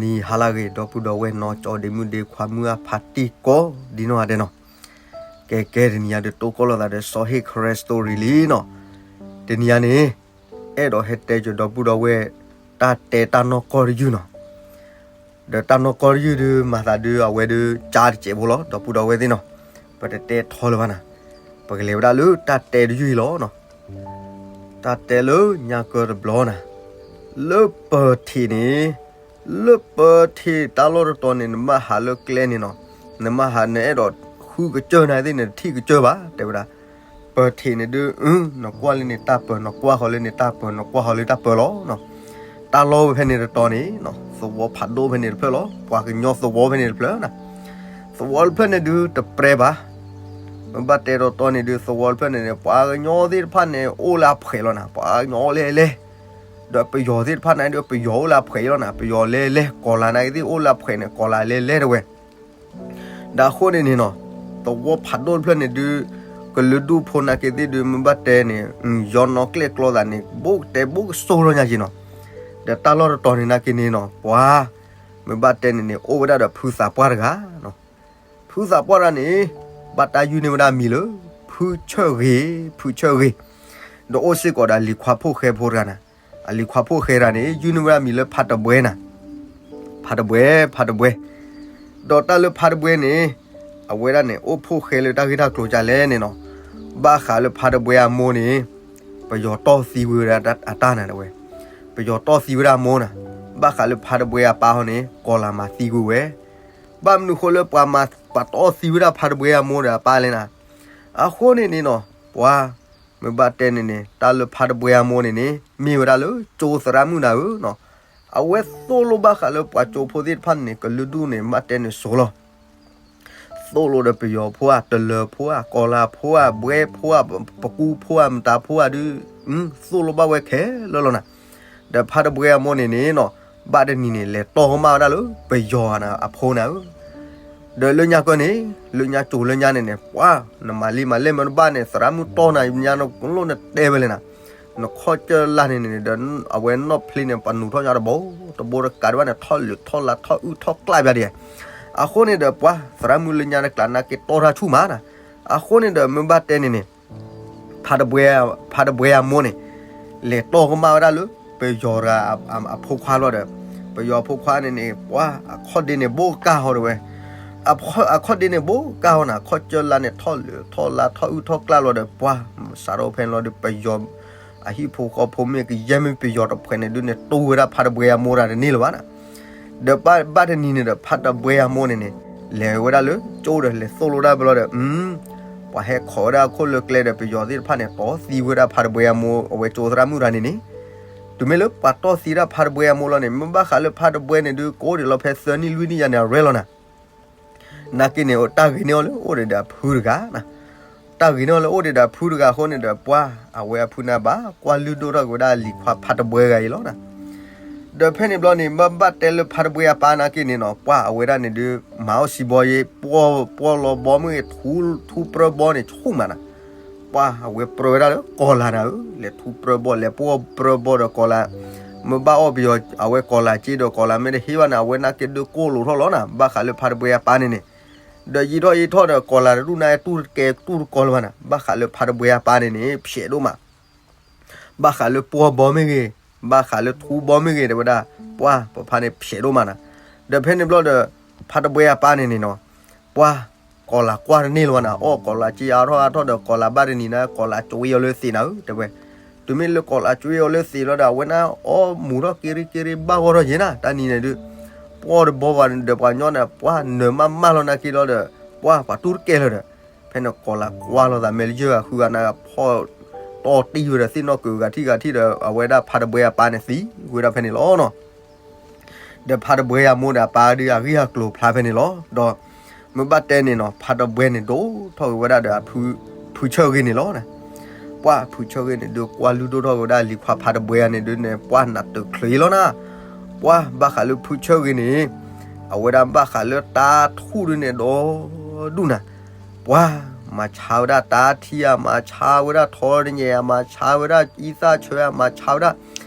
မုၢ်ဟါလၢအဂ့ၤ ဒီပုၢ်ဒီဝဲၢ်နီၢ်ကၠီဒ့မုၣ်ဒ့ခွါမုၢ်အဖါတံၢ်ကိးဒ်နီၢ်ဂၤဒဲးနီၤ, ကဲကဲတနံၤညါဒုးတိၢ်ကီၢ်လိာ်သးဒီးစီၤဟ့ၣ် Karen Story လံနီၤ, တနံၤညါန့ၣ် အဲၣ်ဒိးဟဲတဲက့ၤဒီပုၢ်ဒီဝဲၢ် တၢ်တဲတၢ်နီၢ်ကီၢ်တယုၢ်နီၤ, ဒီးတၢ်နီၢ်ကီၢ်တယုၢ်ဒုးမၤသးဒုးအဝဲဒုးကၠါတစဲးဖိလီၤ ဒီပုၢ်ဒီဝဲၢ်သ့ၣ်နီၤ, ပတတဲထီလၢၤဘၣ်နၤ, ပကလဲၤဝဲဒၣ်လၢတၢ်တဲတယုၢ်အံၤလီၤနီၤ. တၢ်တဲလၢညါကၢတဘျီနၤ, လၢပၢၤထံးန့ၣ်, လၢပၢၤထံးတၢ်လီၢ်တတီၤန့ၣ် နမ့ၢ်ဟးလၢကျဲန့ၣ်နီၤ, နမ့ၢ်ဟးနအဲၣ်ဒိးဃုကစၢၢ်နၤသ့ၣ်န့ၣ် နထံၣ်ကစၢၢ်ဘၣ် တဲဝဲဒၣ်, ပၢၤထံးန့ၣ်ဒုး နကွၢ်လၢန့ၣ်တၢ်ပၢၤ နကွၢ်ဃီလၢန့ၣ်တၢ်ပၢၤ နကွၢ်ဃီလၢတၢ်ပၢၤလီၤနီၤ. တၢ်လီၢ်ဝဲဖဲန့ၣ်တတီၤန့ၣ်နီၤ သဝီဖးဒိၣ်ဖဲန့ၣ်တဖျၢၣ်လီၤ ပှၤကညီသဝီဖဲန့ၣ်တဖျၢၣ်နၤ, သဝီတဖျၢၣ်န့ၣ်ဒုးတပြဲဘၣ်, မ့ၢ်ဘၣ်တဲတီတီန့ၣ်ဒုး သဝီတဖျၢၣ်န့ၣ်န့ၣ် ပှၤကညီသ့ၣ်တဖၣ်န့ၣ် အိၣ်လၢအဖှဲးလီၤနၤ, ပှၤကညီအိၣ်လဲၣ်လဲၣ်, ဒီးပယီၤသ့ၣ်တဖၣ်န့ၣ်ဒုး ပယီၤအိၣ်လၢအဖှဲးလီၤနၤ, ပယီၤလဲၣ်လဲၣ် ကီၢ်လၤနာ်က့သ့ၣ်အိၣ်လၢအဖှဲးန့ၣ် ကီၢ်လၤလဲၣ်လဲၣ်တဝဲ ဒီးအဃိန့ၣ်န့ၣ်နီၤ, သဝီဖးဒိၣ်တဖျၢၣ်န့ၣ်ဒုး ကလုာ်ဒူၣ်ဖိနာ်က့သ့ၣ်ဒုး မ့ၢ်ဘၣ်တဲန့ၣ် ယီနီၣ်ကျဲၣ်ကျီသးန့ၣ် ဘိၣ်ကတဲဘိၣ်ကစိလီၤညါက့နီၤ, ဒီးတၢ်လီၢ်တတီၤန့ၣ်နာ်က့န့ၣ်နီၤ ပှၤ မ့ၢ်ဘၣ်တဲန့ၣ်န့ၣ် အိၣ်ဝဲဒၣ်ဒီးဖုသးပှၢ်တဂၤနီၤ, ဖုသးပှၢ်တဂၤန့ၣ် ဘၣ်တၢ်ယုၢ်န့ၢ်ဝဲဒၣ်အမံၤလၢ ဖုဆၢၣ်ဂ့ၤ, ဖုဆၢၣ်ဂ့ၤ, ဒီးအိၣ်စ့ၢ်ကီးဒီးအလံၤခွါဖိၣ်ဃဲဖိတဂၤနၤ, အလံၤခွါဖိၣ်ဃဲတဂၤန့ၣ် ယုၢ်န့ၢ်ဝဲဒၣ်မံၤလၢဖါတဘှဲနၤ, ဖါတဘှဲ, ဖါတဘှဲ, ဒီးတၢ်လၢဖါတဘှဲန့ၣ် အဝဲဒၣ်န့ၣ် အိၣ်ဖိၣ်ဃဲလၢတၢ်ဂ့ၢ်တၢ်ကျိၤဒ်လဲၣ်န့ၣ်နီၤ, ဘၣ်ဃးလၢဖါတဘှဲအမိၢ်န့ၣ် ပယီၤတီၢ်သံဝဲဒၣ်အတၢ်နၤတဝဲ, ပယီၤတီၢ်သံဝဲဒၣ်အမိၢ်နၤ, ဘၣ်ဃးလၢဖါတဘှဲအပၢ်ဟီန့ၣ် ကီၢ်လၤမၤသံကွံာ်ဝဲ, ဘၣ်မနုၤဃိလၢပှၤမၤ ပှၤတီၢ်သံဝဲဒၣ်ဖါတဘှဲအမိၢ်ဒီးအပၢ်လဲၣ်နၤ, အဃိန့ၣ်န့ၣ်နီၤ ပှၤ မ့ၢ်ဘၣ်တဲန့ၣ်န့ၣ် တၢ်လၢဖါတဘှဲအမိၢ်န့ၣ်န့ၣ် မ့ၢ်ဝဲဒၣ်လၢကၠိသရၣ်မုၣ်နၤဧၢနီၤ, အဝဲသိၣ်လိဘၣ်ဃးလၢပှၤကၠိဖိသ့ၣ်တဖၣ်န့ၣ်န့ၣ် ကလုာ်ဒူၣ်န့ၣ် ဘၣ်တဲန့ၣ်စိၤလီၤ သိၣ်လိဒီးပယီၤဖိဧါ တလၢၤဖိဧါ ကီၢ်လၤဖိဧါ ဘှဲဖိဧါ ပကူဖိဧါ မတၤဖိဧါဒုး သိၣ်လိဘၣ်ဝဲခဲလၢာ်လီၤနၤ, ဒီးဖါတဘှဲအမိၢ်န့ၣ်န့ၣ်နီၤ ဘၣ်တနံၤန့ၣ် လဲၤတီၢ်ကမၣ်ဝဲဒၣ်လၢပယီၤအဖိနၤဧၢ, ဒီးလၢညါကၢန့ၣ် လၢညါကၠိလၢညါန့ၣ်န့ၣ် ပှၤ နမၤလံမၤလဲၣ်မ့ၢ်တဘၣ်န့ၣ် သရၣ်မုၣ်တီၢ်နၤညါနလိၣ်နတဲဝဲလဲၣ်နၤ, နခီၣ်ကၢၢ်လၢ်န့ၣ်န့ၣ် ဒီးအဝဲနီၣ်ဖျ့န့ၣ် ပှၤနူၤထီၣ်ညါတဘိ တဘိတကးဒံးဘၣ်န့ၣ် ထီၣ်လၢာ်ထီၣ်လါထီၣ်အုၣ်ထီၣ်ကျၢ်ဘၣ်ဒံး, အဃိန့ၣ်ဒီးပှၤ သရၣ်မုၣ်လၢညါတကျးနာ်က့တီၢ်တၢ်ဆူၣ်မးနၤ, အဃိန့ၣ်ဒီးမ့ၢ်ဘၣ်တဲန့ၣ်န့ၣ် ဖါတဘှဲ, ဖါတဘှဲအမိၢ်န့ၣ် လဲၤတီၢ်ကမၣ်ဝဲဒၣ်လၢ ပယီၤတဂၤအဖိခွါဘျီဒီး ပယီၤဖိခွါန့ၣ်န့ၣ် ပှၤ အခီၣ်ဒ့န့ၣ်ဘိကၢ်ဟီဒၣ်ဝဲ, အခီၣ်ဒ့န့ၣ်ဘိကၢ်ဟီနၤ ခီၣ်ကၢၢ်လၢ်န့ၣ် ထီၣ်လၢာ်ထီၣ်လါထီၣ်အုၣ်ထီၣ်ကျၢ်လီၤဒီး ပှၤ စးထီၣ်ဖဲန့ၣ်လီၤဒီး ပယီၤ အဟံၣ်ဖိဃီဖိမ့ၢ်ကယဲၢ်မ့ၢ်ပယီၤတဖှဲးန့ၣ်ဒုးန့ၣ် တူၢ်ဝဲဒၣ်ဖါတဘှဲအမိၢ်တဂၤတန့ၢ်လၢၤဘၣ်နၤ, ဒီးဘၣ်တနံၤန့ၣ်ဒီး ဖါတဘှဲအမိၢ်န့ၣ်န့ၣ် လဲၤဝဲဒၣ်လၢကၠိဒီး လဲၤသိၣ်လိဒၣ်ဘျီဒီး ပှၤဟဲခိးဝဲဒၣ်အခိၣ်လၢကျဲဒီး ပယီၤသ့ၣ်တဖၣ်န့ၣ် တီၢ်သံဝဲဒၣ်ဖါတဘှဲအမိၢ် အဝဲကၠိသရၣ်မုၣ်တဂၤန့ၣ်န့ၣ်, တုၤမ့ၢ်လၢပှၤတီၢ်သံဒၣ်ဖါတဘှဲအမိၢ်လီၤန့ၣ် မ့ၢ်ဘၣ်ဃးလၢဖါတဘှဲန့ၣ်ဒုး ကအိၣ်ဒံးလီၤဖဲသၢနံၣ်လွံၢ်နံၣ်ယါန့ၣ် အရဲလီၤနၤ နာ်က့န့ၣ် တၢ်ဂ့ၤန့ၢ်အီၤလၢအိၣ်ဒံးဒီးအဖုတဂၤနၤ, တၢ်ဂ့ၤန့ၢ်အီၤလၢအိၣ်ဒံးဒီးအဖုတဂၤအဃိန့ၣ်ဒီး ပှၤ အဝဲအဖုန့ၣ်ဘၣ်ကွၢ်လုၢ်ဒိၣ်ထီၣ်က့ၤဝဲဒၣ်အလံၤခွါဖါတဘှဲဂၤအံၤလီၤနၤ, ဒီးဖဲန့ၣ်ဘျီန့ၣ် မ့ၢ်ဘၣ်တဲလၢဖါတဘှဲအပၢ်နာ်က့န့ၣ်နီၤ ပှၤအဝဲဒၣ်န့ၣ်ဒုး မၤအီၣ်စံးဘီယ့ ပှီၢ်လီၤဘီမ့ၢ်ဂ့ၤ ထူပြၢဘီန့ၣ်ဆူၣ်မးနၤ, ပှၤအဝဲပြၢဝဲဒၣ်လၢကီၢ်လၤနၤဧၢ, လဲၤထူပြၢဘီ လဲၤပှီၢ်ပြၢဘီဒီးကီၢ်လၤ, မ့ၢ်ဘၣ်အီၣ်ပယီၤ အဝဲကီၢ်လၤစ့ဒီးကီၢ်လၤမ့ၢ်တဟ့ၣ်ဘၣ်န့ၣ် အဝဲနာ်က့ဒုးကိၢ်လိာ်ထီၣ်လီၤနၤ, ဘၣ်ဃးလၢဖါတဘှဲအပၢ်န့ၣ်န့ၣ်, ဒီးယံာ်ထီၣ်ယံာ်ထီၣ်ဒီးကီၢ်လၤတဒူၣ်န့ၣ် တူၢ်တကဲတူၢ်တကီလၢၤဘၣ်နၤ, ဘၣ်ဃးလၢဖါတဘှဲအပၢ်န့ၣ်န့ၣ် ဖျဲးဒိၣ်မး ဘၣ်ဃးလၢပှီၢ်ဘီမ့ၢ်ဂ့ၤ, ဘၣ်ဃးလၢထူဘီမ့ၢ်ဂ့ၤ တဲဝဲဒၣ်, ပှၤ ပဖါန့ၣ် ဖျဲးဒိၣ်မးနၤ, ဒီးဖဲန့ၣ်ဘျီဒီး ဖါတဘှဲအပၢ်န့ၣ်န့ၣ်နီၤ, ပှၤ ကီၢ်လၤကွၢ်တန့ၢ်လၢၤဘၣ်နၤ, အီၣ်ကီၢ်လၤစ့အါထီၣ်အါထီၣ်ဒီး ကီၢ်လၤဘၣ်တနံၤန့ၣ် ကီၢ်လၤကၠိအီၤလၢသ့ၣ်နၤဧၢ တဲဝဲ, တုၤမ့ၢ်လၢကီၢ်လၤကၠိအီၤလၢသ့ၣ်လီၤဒီး အဝဲန့ၣ် အီၣ်မူၤထီၣ်က့ရ့က့ရ့ဘၣ်ဂီၢ်ထီၣ်ယဲနၤ, တၢ်နံၤန့ၣ်ဒုး ပှီၢ်တဘီဘၣ်ဒီးပှၤညီန့ၣ် ပှၤနၢၤမးမးလီၤနာ်က့လီၤဒီး ပှၤ ပှၤတူၢ်တကဲလၢၤဒီး ဖဲန့ၣ်ကီၢ်လၤကွၢ်လိာ်သးမဲာ်လၢယဲၢ်ဂၤဃုဂၤန့ၣ် ဖီၣ်တီၢ်တံၢ်ဝဲဒီးသ့ၣ်နီၣ်ကုၤဂၤထံၣ်ဂၤထံၣ်ဒီး အဝဲဒၣ်ဖါတဘှဲအပၢ်န့ၣ်သံဝဲဒၣ်ဖဲန့ၣ်လီၤနီၤ. ဒီးဖါတဘှဲအမိၢ်ဒီးအပၢ်ဒုးအဂ့ၢ်အကျိၤဖျါဖဲန့ၣ်လီၤ. ဒီးမ့ၢ်ဘၣ်တဲန့ၣ်နီၤ ဖါတဘှဲန့ၣ်ဒိၣ်ထီၣ်က့ၤဝဲဒၣ်ဒီးအဖု ဖုဆၢဂ့ၤန့ၣ်လီၤ. ပှၤဖုဆၢဂ့ၤန့ၣ်ဒုးကွၢ်လုၢ်ဒိၣ်ထီၣ်က့ၤဝဲဒၣ်လံၤခွါဖါတဘှဲန့ၣ်ဒုးန့ၣ် ပှၤနးတချုးလီၤနၤ. ပှၤဘၣ်ဃးလၢဖုဆၢဂ့ၤန့ၣ် အဝဲဒၣ်ဘၣ်ဃးလၢတၢ်ထူၣ်ဒုးန့ၣ်ဒီဒူၣ်နၤ ပှၤမၤဆါဝဲဒၣ်တၢ်ထံဧါ, မၤဆါဝဲဒၣ်ထီတညဲးဧါ, မၤဆါဝဲဒၣ်အံသၣ်ဆၢဧါ, မၤဆါဝဲဒၣ်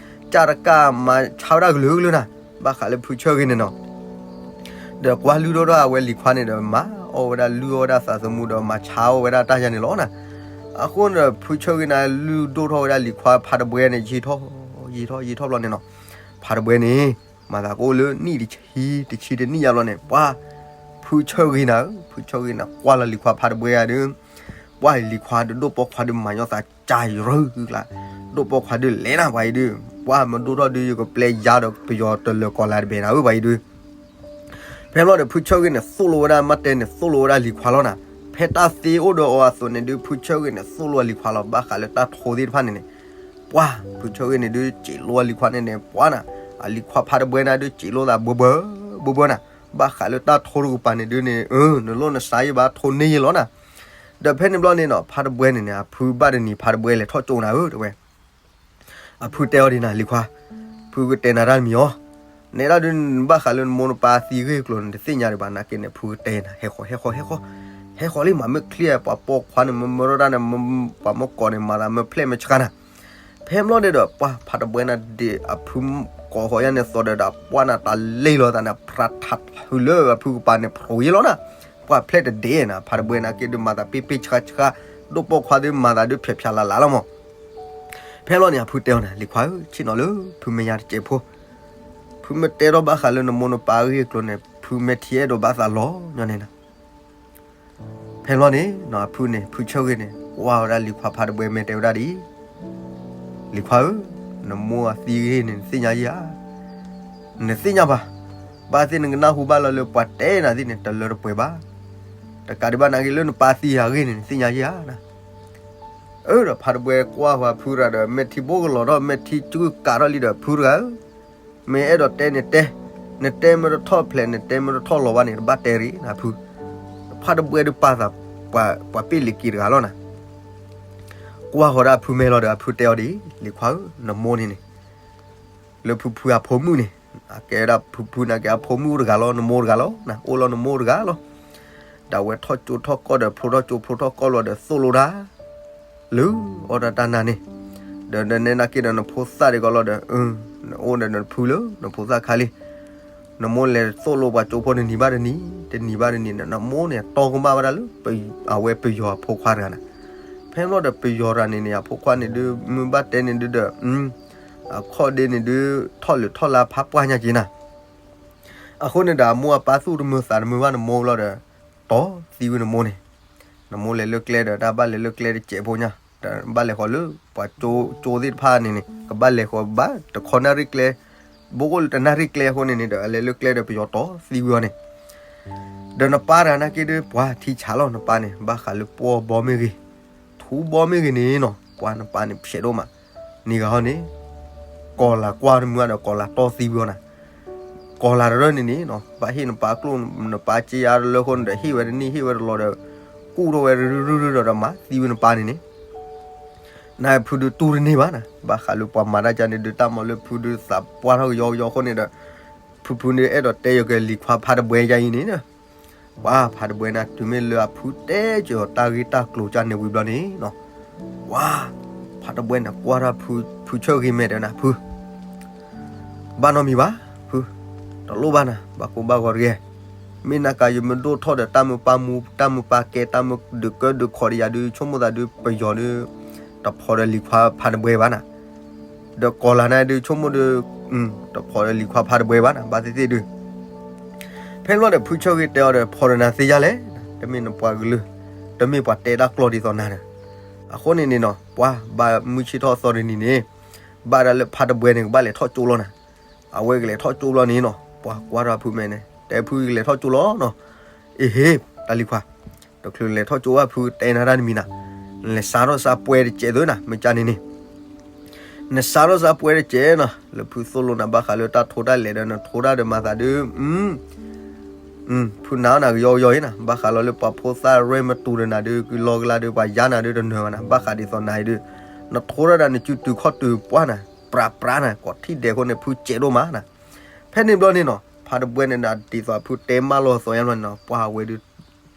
ကၢ်တကၢ်, မၤဆါဝဲဒၣ်ကလုာ်ကလုာ်နၤ. ဘၣ်ဃးလၢဖုဆၢဂ့ၤန့ၣ်နီၤ ဒီးကွၢ်လုၢ်ဒိၣ်ထီၣ်အဝဲလံၤခွါန့ၣ်ဒီး မၤအီၣ်ဝဲဒၣ်လုၢ်အီၣ်ဝဲဒၣ်သးသမူဒီးမၤဆါအီၣ်ဝဲဒၣ်တၢ်ယၤန့ၣ်လီၤနၤ. အဃိန့ၣ်ဒီး ဖုဆၢဂ့ၤန့ၣ် လုၢ်ဒိၣ်ထီၣ်ဝဲဒၣ်လံၤခွါဖါတဘှဲန့ၣ် ယံာ်ထီၣ် ယံာ်ထီၣ် ယံာ်ထီၣ်ဘျီန့ၣ်နီၤ, ဖါတဘှဲန့ၣ် မၤသးကအိၣ်လၢနံၣ်တဆံ တဆံတနံၣ်ယါဘျီန့ၣ် ပှၤ ဖုဆၢဂ့ၤနၤဧၢ, ဖုဆၢဂ့ၤန့ၣ် ကွၢ်လီၤလံၤခွါဖါတဘှဲယါဒီး ပှၤလံၤခွါဒုး ဒိၣ်ပိာ်ခွါဒုးမၤညီသးကၢ်ယရၢကျါ, ဒိၣ်ပိာ်ခွါဒုးလဲၤနၤ ပှၤအံၤဒုး, ပှၤမ့ၢ်ဒိၣ်ထီၣ်ဒုး ယကပျဲယါဒီးပယီၤတလၢၤကီၤလၤတဘ့ၣ်နၤဧၢ ပှၤအံၤဒုး. ဖဲဘျီဒီး ဖုဆၢဂ့ၤန့ၣ် သိၣ်လိဝဲဒၣ် မ့ၢ်တဲန့ၣ် သိၣ်လိဝဲဒၣ်လံၤခွါလီၤနၤ. ဖဲတၢ်သ့အိၣ်ဒီးအီၤအသိးန့ၣ်ဒုး ဖုဆၢဂ့ၤန့ၣ် သိၣ်လိအလံၤခွါလီၤ. ဘၣ်ဃးလၢတၢ်ထိသ့ၣ်တဖၣ်န့ၣ်န့ၣ် ပှၤ ဖုဆၢဂ့ၤန့ၣ်ဒုး စံးလိအလံၤခွါန့ၣ်န့ၣ် ပှၤနၤ, အလံၤခွါဖါတဘှဲနၤဒုး စံးလိသးဘှဲဘှဲ ဘှဲဘှဲနၤ, ဘၣ်ဃးလၢတၢ်ထိတကပၤန့ၣ်ဒုးန့ၣ် နလိၣ်နစါယံဘၣ် ထိန့ၢ်ယံလီၤနၤ. ဒီးဖဲန့ၣ်ဘျီန့ၣ်နီၤ ဖါတဘှဲန့ၣ်န့ၣ် အဖုဘၣ်တနံၤ ဖါတဘှဲလဲၤထီၣ်ကၠိနၤဧၢ တဲဝဲ. အဖုတဲအီၤဒ်နၤ လံၤခွါ, ဖုကတဲနၤတၢ်တမံၤအီၤ, နဲဒၣ်ဒုး နဘၣ်ဃးလၢနမိၢ်နပၢ်သံဂ့ၢ်ကျိၤန့ၣ် တသ့ၣ်ညါဒံးဘၣ် နာ်က့န့ၣ် ဖုကတဲနၤ ဟဲဃီၤ ဟဲဃီၤ ဟဲဃီၤ, ဟဲဃီၤလံ မၤမ့ၢ်ချ့ ပှၤပိာ်ခွါန့ၣ် မ့ၢ်မၢထီၣ်တၢ်န့ၣ် ပှၤမ့ၢ်ကိးန့ၣ် မၤသးမ့ၢ်ဖျဲၣ်မ့ၢ်ဆှါနၤ. ဖဲဘျီန့ၣ်ဒီး ပှၤဖါတဘှဲနၤဒ်အဖုကိးဃီၤယါန့ၣ်သိးဒီး ပှၤနၤတၢ်လ့လိာ်သးန့ၣ် ဖြးထးဟုလၢအဖုကပၤန့ၣ် ဖြိးယံလီၤနၤ. ပှၤဖျဲၣ်တဒ့နၤ ဖါတဘှဲနၤက့ဒုး မၤသးပ့ပ့ဆှါဆှါ, ဒိၣ်ပိာ်ခွါဒုး မၤသးဒုးဖျဲးဖျါလၢ်လၢ်လီၤမး. ဖဲဘျီန့ၣ် အဖုတဲအီၤနၤ လံၤခွါဧၢ, ဆ့ၣ်နီၤလၢ ဖုမဲာ်ညါတစဲးဖိ, ဖုမ့ၢ်တဲထီၣ်ဘၣ်ဃးလၢနမိၢ်နပၢ်အဂ့ၢ်အကျိၤန့ၣ် ဖုမဲာ်ထံအဲၣ်ဒိးဘၣ်သးလီၤညီန့ၣ်နၤ. ဖဲဘျီန့ၣ် အဖုန့ၣ် ဖုဆၢဂ့ၤန့ၣ် ကွၢ်ဝဲဒၣ်လံၤခွါဖါတဘှဲ မ့ၢ်တဲဝဲဒၣ်ဒ်အံၤ, လံၤခွါဧၢ, နမိၢ်အသံဂ့ၢ်န့ၣ် နသ့ၣ်ညါယံဧါ. နသ့ၣ်ညါဘၣ်. ဘၣ်သ့ၣ်နကနၢ်ဟူဘၣ်လီၤလၢပှၤတဲနၤသ့ၣ်န့ၣ် တလၢတပှဲၤဘၣ်. တကးဒံးဘၣ် နာ်က့လၢနပၢ်သံအဂ့ၢ်န့ၣ် နသ့ၣ်ညါယံဧါ. အၢ ဒီးဖါတဘှဲကွၢ်ဃီၤဖုတဂၤဒီး မဲာ်ထံဘိကလီၤထီၣ် မဲာ်ထံစုကးထီၣ်လံဒီး ဖုတဂၤဧၢ, မ့ၢ်အဲၣ်ဒိးတဲန့ၣ်တဲ, နတဲမ့ၢ်တထီၣ်ဖျဲး နတဲမ့ၢ်တထီၣ်လီၤဘၣ်န့ၣ် တဘၣ်တဲရ့နၤဖု. ဖါတဘှဲဒုးပာ်သး ပှၤပ့ၢ်လံၤက့ၤတဂၤလီၤနၤ. ကွၢ်ဃီၤဒၣ်ဖုမဲာ်လီၤဒီး အဖုတဲအီၤဒ်အံၤ, လံၤခွါဧၢ, နမိၢ်န့ၣ်န့ၣ် လၢဖုဖုအဖိမုၣ်န့ၣ် အကဲဝဲဒၣ်ဖုဖုနာ်က့ အဖိမုၣ်တဂၤလီၤ, နမိၢ်တဂၤလီၤ, အိၣ်လီၤနမိၢ်တဂၤလီၤ. ဒီးအဝဲထီၣ်ကၠိထီၣ်ကီၢ်ဒီး ဖျိထီၣ်ကၠိဖျိထီၣ်ကီၢ်လီၤဒီး သိၣ်လိတၢ် လၢအီၣ်တၢ်တၢ်နၤန့ၣ်, ဒီးနဲနာ်က့ဒီးနဖိသၣ်ဒံးကီးလီၤဒီး နအိၣ်ဒီးနဖုလၢနဖိသၣ်ခါလံ. နမိၢ်လဲၤသိၣ်လိပှၤကၠိဖိတနံၤဘၣ်တနံၤ, တနံၤဘၣ်တနံၤန့ၣ် နမိၢ်န့ၣ် တီကမၣ်ဝဲဒၣ်လၢ အဝဲပယီၤအဖိခွါတဂၤန့ၣ်. ဖဲဘျီဒီးပယီၤတဂၤန့ၣ်န့ၣ် အဖိခွါန့ၣ်ဒုး မ့ၢ်ဘၣ်တဲန့ၣ်ဒုးဒီး အခီၣ်ဒ့န့ၣ်ဒုး ထီၣ်လၢထီၣ်လၢဖးပှၢ်ညါက့ၤနၤ. အဃိန့ၣ်ဒီး အမိၢ်အပၢ်သူၣ်တမုာ်သးတမုာ်ဘၣ်နမိၢ်လီၤဒီး တီသံဝံၤနမိၢ်န့ၣ်. နမိၢ်လဲၤလၢကျဲဒီး တၢ်ဘၣ်လဲၤလၢကျဲတစဲးဖိညါ, ဒီးဘၣ်လဲၤဃီၤလၢ ပှၤကၠိသ့ၣ်တဖၣ်န့ၣ်န့ၣ် ကဘၣ်လဲၤဃီၤဘၣ်တခီနၣ်ရံၣ်ကျဲ, ဘိကအိၣ်လၢတနၣ်ရံၣ်ကျဲအဃိန့ၣ်န့ၣ်ဒီး အလဲၤလၢကျဲဒီးပယီၤတီသံဝံၤအီၤန့ၣ်. ဒီးနပၢ်တဂၤနာ်က့ဒုး ပှၤထံဆးလီၤ နပၢ်န့ၣ် ဘၣ်ဃးလၢပှီၢ်ဘီမ့ၢ်ဂ့ၤ, ထူဘီမ့ၢ်ဂ့ၤန့ၣ်နီၤ, ပှၤနပၢ်န့ၣ်ဖျဲးဒိၣ်မး, နံၤဂၤဟီန့ၣ် ကီၤလၤကွၢ်တမုာ်ဒီး ကီၤလၤတီသံဝံၤအီၤနၤ. ကီၤလၤတရၢၢ်န့ၣ်န့ၣ်နီၤ ဘၣ်ဟ့ၣ်နပၢ်ကျိၣ် နပၢ်စ့ယါတလၢအဃိန့ၣ်ဒီး ဟ့ၣ်ဝဲတန့ၢ်ဟ့ၣ်ဝဲတလီၤဒီး ကူၣ်ထီၣ်ဝဲရုၢ်ရုၢ်ရုၢ်ဒီး မၤသံဝံၤနပၢ်န့ၣ်န့ၣ်. နဖုဒုးတူၢ်တန့ၢ်ဘၣ်နၤ, ဘၣ်ဃးလၢပှၤမၤတၢ်ကန့ၣ်ဒုး တၢ်မၤလၢဖုဒုးသးပှၢ်ထီၣ်ကယီကယီအဃိန့ၣ်ဒီး ဖုဖုဒုးအဲၣ်ဒိးတဲယကလံၤခွါဖါတဘှဲယါအံၤန့ၣ် ပှၤဖါတဘှဲန့ၣ် တုၤမ့ၢ်လၢအဖုတဲက့ၤအီၤတၢ်ဂ့ၢ်တၢ်ကျိၤကန့ၣ်ဝံၤဘျီန့ၣ်နီၤ, ပှၤဖါတဘှဲန့ၣ် ကွၢ်ထီၣ်ဖုဆၢဂ့ၤမဲာ်တဲနၤ ဖု ဘၣ်နီတမံၤဘၣ်, ဖု တလိၣ်ဘၣ်နၤ ဘၣ်ကိၢ်ဘၣ်ဂီၤတဂ့ၤ. မ့ၢ်နကၤယမ့ၢ်ဒိၣ်ထီၣ်ဒီးတၢ်မုၢ်ပၢ်မူ တၢ်မုၢ်ပၢ်ကဲ တၢ်မုၢ်ဒုးကၢဒုးခိးဒီးယၤဒုး ဆိကမိၣ်သးဒုး ပယီၤဒုး တဖိးဒီးလံၤခွါဖါတဘှဲဘၣ်နၤ. ဒီးကီၤလၤန့ၣ်ဒုး ဆိကမိၣ်ဒုး တဖိးဒီးလံၤခွါဖါတဘှဲဘၣ်နၤ ဘၣ်သ့ၣ်သ့ၣ်ဒုး ဖဲန့ၣ်ဘျီဒီး ဖုဆၢဂ့ၤတဲအီၤဒီး ဖိးဒီးနၤသ့ယါလဲၣ်, တမ့ၢ်နပှၤကလုာ်, တမ့ၢ်ပှၤတဲတၢ်ကျိၤဒ်သိးနၤဒီး. အဃိန့ၣ်န့ၣ်နီၤ ပှၤဘၣ်မုၢ်ဆ့ၣ်ထီၣ်အသီတနံၤန့ၣ် ဘၣ်ဒၣ်လၢဖါတဘှဲန့ၣ် ကဘၣ်လဲၤထီၣ်ကၠိလီၤနၤ. အဝဲကလဲၤထီၣ်ကၠိလီၤန့ၣ်နီၤ ပှၤကွၢ်ထီၣ်ဖုမဲာ်န့ၣ် တဲဖုကလဲၤထီၣ်ကၠိလီၤနီၤ. အ့ဟ့ တၢ်လံၤခွါ တချုးလဲၤထီၣ်ကၠိဘၣ် ဖုတဲနၤတၢ်တမံၤနၤ, နလဲၤစါထီၣ်စါပှဲၤတစဲးသုနၤ မ့ၢ်ကန့ၣ်န့ၣ် နစါထီၣ်စါပှဲၤတစဲးနီၤ လၢဖုသိၣ်လိနၤဘၣ်ဃးလၢတၢ်ထိတၢ်လဲၤဒီး နထိတၢ်ဒီးမၤသးဒုး ဖုနာ်အီၤနၤကယီကယီအံၤနၤ ဘၣ်ဃးလီၤလၢပှၤဖိသၣ်ရဲၣ်မတူၤဒီးနၤဒုး ကလီကလါဒုး ပှၤယါနၤဒုးတနၢၤဘၣ်နၤ ဘၣ်ဃးဒ်သိးနၤအံၤဒုး နထိတၢ်ဒီးနစုတုၤခီၣ်တုၤပှၢ်နၤ ပြးပြးနၤ ကိးထံၣ်ဒဲးအဃိန့ၣ် ဖုစဲးဒိၣ်မးနၤ. ဖဲန့ၣ်ဘျီန့ၣ်နီၤ ဖါတဘှဲန့ၣ်ဒီး ဒ်သိးဖုတဲမၢလီၤသိးယါဘျီန့ၣ်နီၤ ပှၤဝဲဒုး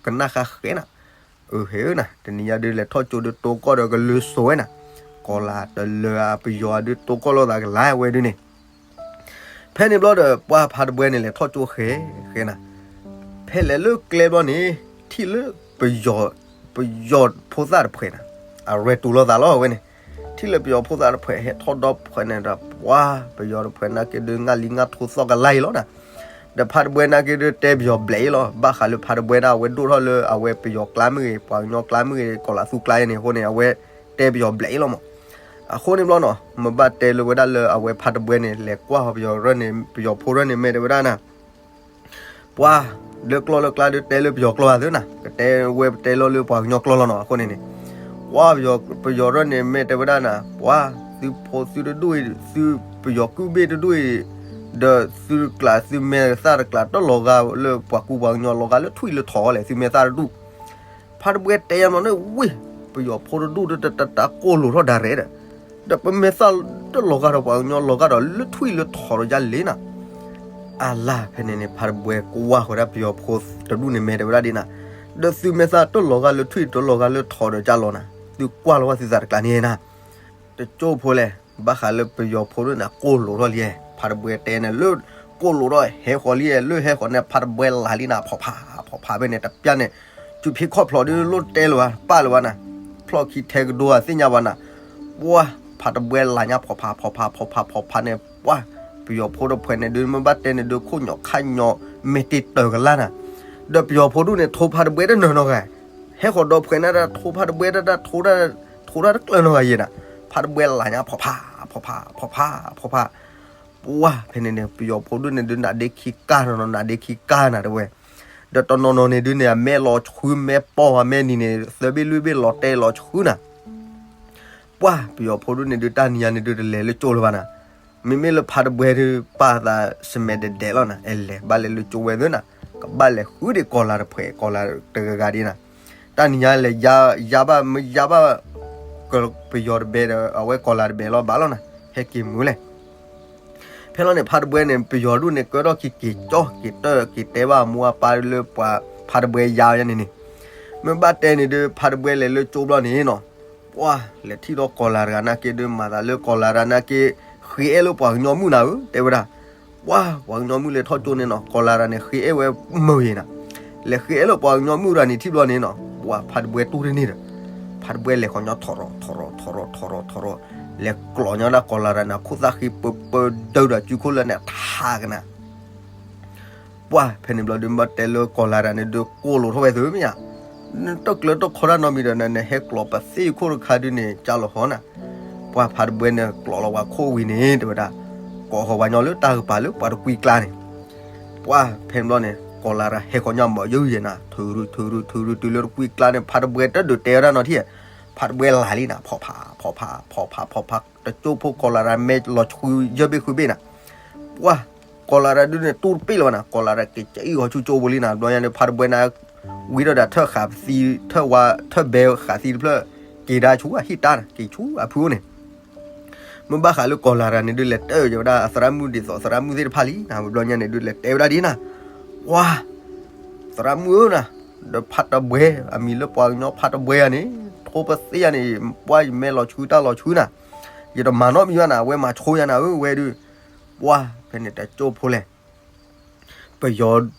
ကနၣ်ဃါဃဲနၤ အဟ့နၤ တနံၤညါဒုး လဲၤထီၣ်ကၠိဒုး တိကီၢ်ဒီးကလုာ်စိၤဝဲနၤ, ကီၤလၤတလၢအပယီၤဒုး တိကီၢ်လိာ်သးကလါဝဲဒုးန့ၣ်. ဖဲန့ၣ်ဘျီဒီး ပှၤဖါတဘှဲန့ၣ် လဲၤထီၣ်ကၠိဃဲဃဲနၤ, ဟဲလဲၤလၢကျဲဘျီန့ၣ် ထံၣ်လၢပယီၤ, ပယီၤဖိသၣ်တဖှဲးန့ၣ်, အရဲတူၤလိာ်သးလီၤဝဲန့ၣ်, ထံၣ်လၢပယီၤဖိသၣ်တဖှဲး ဟဲထီၣ်ဒီဖှဲးန့ၣ်ဒီး ပှၤပယီၤတဖှဲးနာ်က့ဒုး ငါလံငါထိသီၣ်ကလါအံၤလီၤနၤ. ဒီးဖါတဘှဲနာ်က့ဒုး တဲပယီၤဘျဲၣ်အံၤလီၤ. ဘၣ်ဃးလၢဖါတဘှဲဒၣ် အဝဲဒိၣ်ထီၣ်လၢအဝဲပယီၤကျါမ့ၢ်ဂ့ၤ, ပှၤကညီကျါမ့ၢ်ဂ့ၤ, ကီၤလၤသူကျါအံၤန့ၣ်အဃိန့ၣ် အဝဲတဲပယီၤဘျဲၣ်အံၤလီၤမး. အဃိန့ၣ်ဘျီနီၤ မ့ၢ်ဘၣ်တဲလၢဝဲဒၣ်လၢအဝဲဖါတဘှဲန့ၣ် လဲၤကွၢ်ဃီၤပယီၤရၢၢ်န့ၣ်, ပယီၤဖိရၢၢ်န့ၣ် မ့ၢ်တဲဝဲဒၣ်နၤ ပှၤ, လၢကျီၢ်လၢကျါဒုး တဲလၢပယီၤကျိာ်သ့နၤ, ကတဲဝဲပတဲလီၤလၢပှၤကညီကျိာ်လီၤနီၤ. အဃိန့ၣ်န့ၣ် ပှၤပယီၤရၢၢ်န့ၣ် မ့ၢ်တဲဝဲဒၣ်နၤ, ပှၤ, သုဖိသုတဒူၣ်အံၤ, သုပယီၤကုၢ်ဘ့ၣ်တဒူၣ်အံၤ, ဒီးသုတကျး, သုမဲာ်သၣ်တကျး တလီၤဂာ်လၢပှၤကူပှၤကညီ လီၤဂာ်လၢထွံၣ်လၢထိးလဲၣ်, သုမဲာ်သၣ်တဒူၣ်. ဖါတဘှဲတဲယါမးန့ၣ်ဝ့ၢ်, ပယီၤဖိတဒူၣ်တတတတကိၢ်လိာ်ထီၣ်ဒၣ်ရဲၣ်ဒီး, ဒီးပမဲာ်သၣ်တလီၤဂာ်ဒီးပှၤကညီ လီၤဂာ်ဒီးလၢထွံၣ်လၢထိးဒီးယါလ့နၤ. အလၢ်ဖဲန့ၣ်န့ၣ် ဖါတဘှဲကွၢ်ဃီၤဒၣ်ပယီၤဖိတဒူၣ်န့ၣ် မ့ၢ်တဲဝဲဒၣ်ဒ်နၤ, ဒီးသုမဲာ်သၣ်တလီၤဂာ်လၢထွံၣ် တလီၤဂာ်လၢထိးဒီးယါလီၤနၤ, သုကွၢ်လီၤဝဲသုသးတကျးန့ၣ်နၤ. တကၠိဖိလဲၣ်, ဘၣ်ဃးလၢပယီၤဖိဒၣ်န့ၣ် ကိၢ်လိာ်ထီၣ်လံ, ဖါတဘှဲတဲန့ၣ်လၢ ကိၢ်လိာ်ထီၣ်ဟဲဃီၤလံ, လၢဟဲဃီၤန့ၣ် ဖါတဘှဲလၢ်လံနၤ, ဖီၣ်ဖး, ဖီၣ်ဖးဖဲန့ၣ် တပျၢ်န့ၣ်, စုဖံခီၣ်ဖျိးဒုးလိၣ်တဲလၢၤဘၣ်, ပၢ်လၢၤဘၣ်နၤ, ဖျီၣ်ခံထဲကဒိဧါသ့ၣ်ညါဘၣ်နၤ, ပှၤ, ဖါတဘှဲလၢ်ညါ ဖီၣ်ဖး, ဖီၣ်ဖး, ဖီၣ်ဖး, ဖီၣ်ဖးန့ၣ်, ပှၤ, ပယီၤဖိတဖှဲးန့ၣ်ဒုး မ့ၢ်ဘၣ်တဲန့ၣ်ဒုး ခိၣ်ညိးခါညိး မဲာ်တ့ၢ်တၢၢ်ကလါနၤ, ဒီးပယီၤဖိဒူၣ်န့ၣ် ထိဖါတဘှဲတနၢၤနီတဂၤ, ဟဲဃီၤဒီးဖှဲးန့ၣ်ဒၣ် ထိဖါတဘှဲတၢ်ဒၣ် ထိဒၣ်, ထိဒၣ်တကျၢၤနီတဂၤယဲနၤ, ဖါတဘှဲလၢ်ညါ ဖီၣ်ဖး, ဖီၣ်ဖး, ဖီၣ်ဖး, ဖီၣ်ဖး, ပှၤ, ဖဲန့ၣ်န့ၣ် ပယီၤဖိဒူၣ်န့ၣ်ဒုး နးဒ့ခံကါနီၤနီၤ နးဒ့ခံကါနၤတဲဝဲ, ဒီးတနီၤနီၤန့ၣ်ဒုးန့ၣ် အမဲာ်လီၤဆှု မဲာ်ပီၢ်အမဲာ်နံၤန့ၣ် သၢဘ့ၣ်လွံၢ်ဘ့ၣ် လီၤတဲာ်လီၤဆှုနၤ ပှၤ, ပယီၤဖိဒူၣ်န့ၣ်ဒုး တၢ်နံၤညါန့ၣ်ဒုး တလဲၤလၢကၠိလၢၤဘၣ်နၤ, မ့မ့ၢ်လၢဖါတဘှဲဒုး ပာ်သးစမဲာ်ဒဲးဒဲးလီၤနၤ, အဲလဲၤဘၣ်လဲၤလၢကၠိဝဲသ့နၤ, ကဘၣ်လဲၤဃုဒံးကီၤလၤတဖှဲး ကီၤလၤတဂၤဂၤဒ်နၤ, တၢ်နံၤညါလဲၤယါဘၣ် မ့ၢ်ယါဘၣ် ပယီၤတဘဲဒီး အဝဲကီၤလၤတဘဲလီၤဘၣ်လီၤနၤ, ဟဲက့ၤမုာ်လဲၣ် ဖဲလီၤန့ၣ် ဖါတဘှဲန့ၣ် ပယီၤဒူၣ်န့ၣ် ကၢထီၣ်ခံက့ၤကၠီ က့ၤတၢၢ် က့ၤတဲဘၣ်အမိၢ်အပၢ်လၢပှၤဖါတဘှဲယါယါန့ၣ်န့ၣ်, မ့ၢ်ဘၣ်တဲန့ၣ်ဒုး ဖါတဘှဲလဲၤလၢကၠိဘျီန့ၣ်နီၤ, ပှၤ, လဲၤထံၣ်ဒီးကီၤလၤတဂၤနာ်က့ဒုး မၤသးလၢကီၤလၤတဂၤနာ်က့ ဃ့အဲၣ်လၢပှၤကညီမုၣ်နၤဧၢ တဲဝဲဒၣ်, ပှၤ, ပှၤကညီမုၣ်လဲၤထီၣ်ကၠိန့ၣ်နီၤ ကီၤလၤတဂၤန့ၣ် ဃ့အဲၣ်ဝဲမုာ်ယဲနၤ, လဲၤဃ့အဲၣ်လၢပှၤကညီမုၣ်တဂၤန့ၣ်ထံၣ်ဘျီန့ၣ်နီၤ ပှၤဖါတဘှဲတူၢ်တန့ၢ်ဒီး, ဖါတဘှှဲလဲၤဃီၤညီထီရီၤ ထီရီၤ ထီရီၤ ထီရီၤ ထီရီၤ, လဲၤကျိးညီဒၣ်ကီၤလၤတဂၤန့ၣ် အခိၣ်သၣ်ဃံ ပၢပၢဒုးဒီးစုခိၣ်လၢန့ၣ်ထးကနၤ ပှၤ, ဖဲန့ၣ်ဘျီဒုး ဘၣ်တဲလၢကီၤလၤတဂၤန့ၣ်ဒုး ကိၢ်လိာ်ထီၣ်ဝဲသုမ့ၢ်ဧါ, နတၢ်ကျၢၤတၢ်ခီတၢ်နီတမံၤဒီး နဟဲကျိးပသ့ၣ်ခိၣ်တခါဒုးန့ၣ် ကၢ်လီၤဟီနၤ, ပှၤဖါတဘှှဲန့ၣ် ကျိးလီၤပှၤခိၣ်ဝံၤန့ၣ် တဲဝဲဒၣ်, ကိးဃီၤပှၤညီလၢတၢ်ကပၤလၢပှၤတကွံကျါန့ၣ်, ပှၤ, ဖဲန့ၣ်ဘျီန့ၣ် ကီၤလၤတဂၤဟဲဃီၤညီမီၤယုယဲနၤ ထုးရူ ထုးရူ ထုးရူ တုၤလၢတကွံကျါန့ၣ် ဖါတဘှှဲတဒုးတဲဝဲဒၣ်နီတထံၣ်, ဖါတဘှှဲလၢ်လံနၤ ဖီၣ်ဖး ဖီၣ်ဖး ဖီၣ်ဖး ဖီၣ်ဖး တကၠိဖိကီၤလၤတဂၤ မဲာ်လီၤဆှုယဲၢ်ဘ့ၣ်ဃုဘ့ၣ်နၤ, ပှၤ, ကီၤလၤတဂၤဒုးန့ၣ် တူၢ်တပ့ၢ်လၢၤဘၣ်နၤ ကီၤလၤတဂၤက့ၤကအံၣ်ဃီၤဆူကၠိပူၤလံနၤ ဘျီညါန့ၣ် ဖါတဘှှဲန့ၣ် ဝံထီၣ်ဒၣ်ထၢၣ်ဃာ်သံ ထၢၣ်ဝါ ထၢၣ်ဘဲဃာ်သံတဖျၢၣ် က့ၤဒၣ်ဆူအဟံၣ်တၢ်နၤ က့ၤဆူအဖုအိၣ်န့ၣ် မ့ၢ်ဘၣ်ဃးလၢကီၤလၤတဂၤန့ၣ်ဒုး လဲၤတၢၢ်ယဲဝဲဒၣ်အသရၣ်မုၣ်ဒ်သိးသရၣ်မုၣ်သ့ၣ်တဖၣ်လံနၤ ဘျီညါန့ၣ်ဒုး လဲၤတဲဝဲဒၣ်ဒ်နၤ, ပှၤ, သရၣ်မုၣ်ဧၢနၤ, ဒီးဖါတဘှှဲ အမံၤလၢပှၤကညီဖါတဘှှဲဧါန့ၣ် ထိပသ့ၣ်ဧါန့ၣ် ပှၤယမဲာ်လီၤဆှုတၢ်လီၤဆှုနၤ, ယတမၤနီတမံၤဘၣ်နၤ အဝဲမၤဆိယၤနၤဧၢဝဲဒုး, ပှၤ, ဖဲန့ၣ်တကၠိဖိလဲၣ် ပယီၤ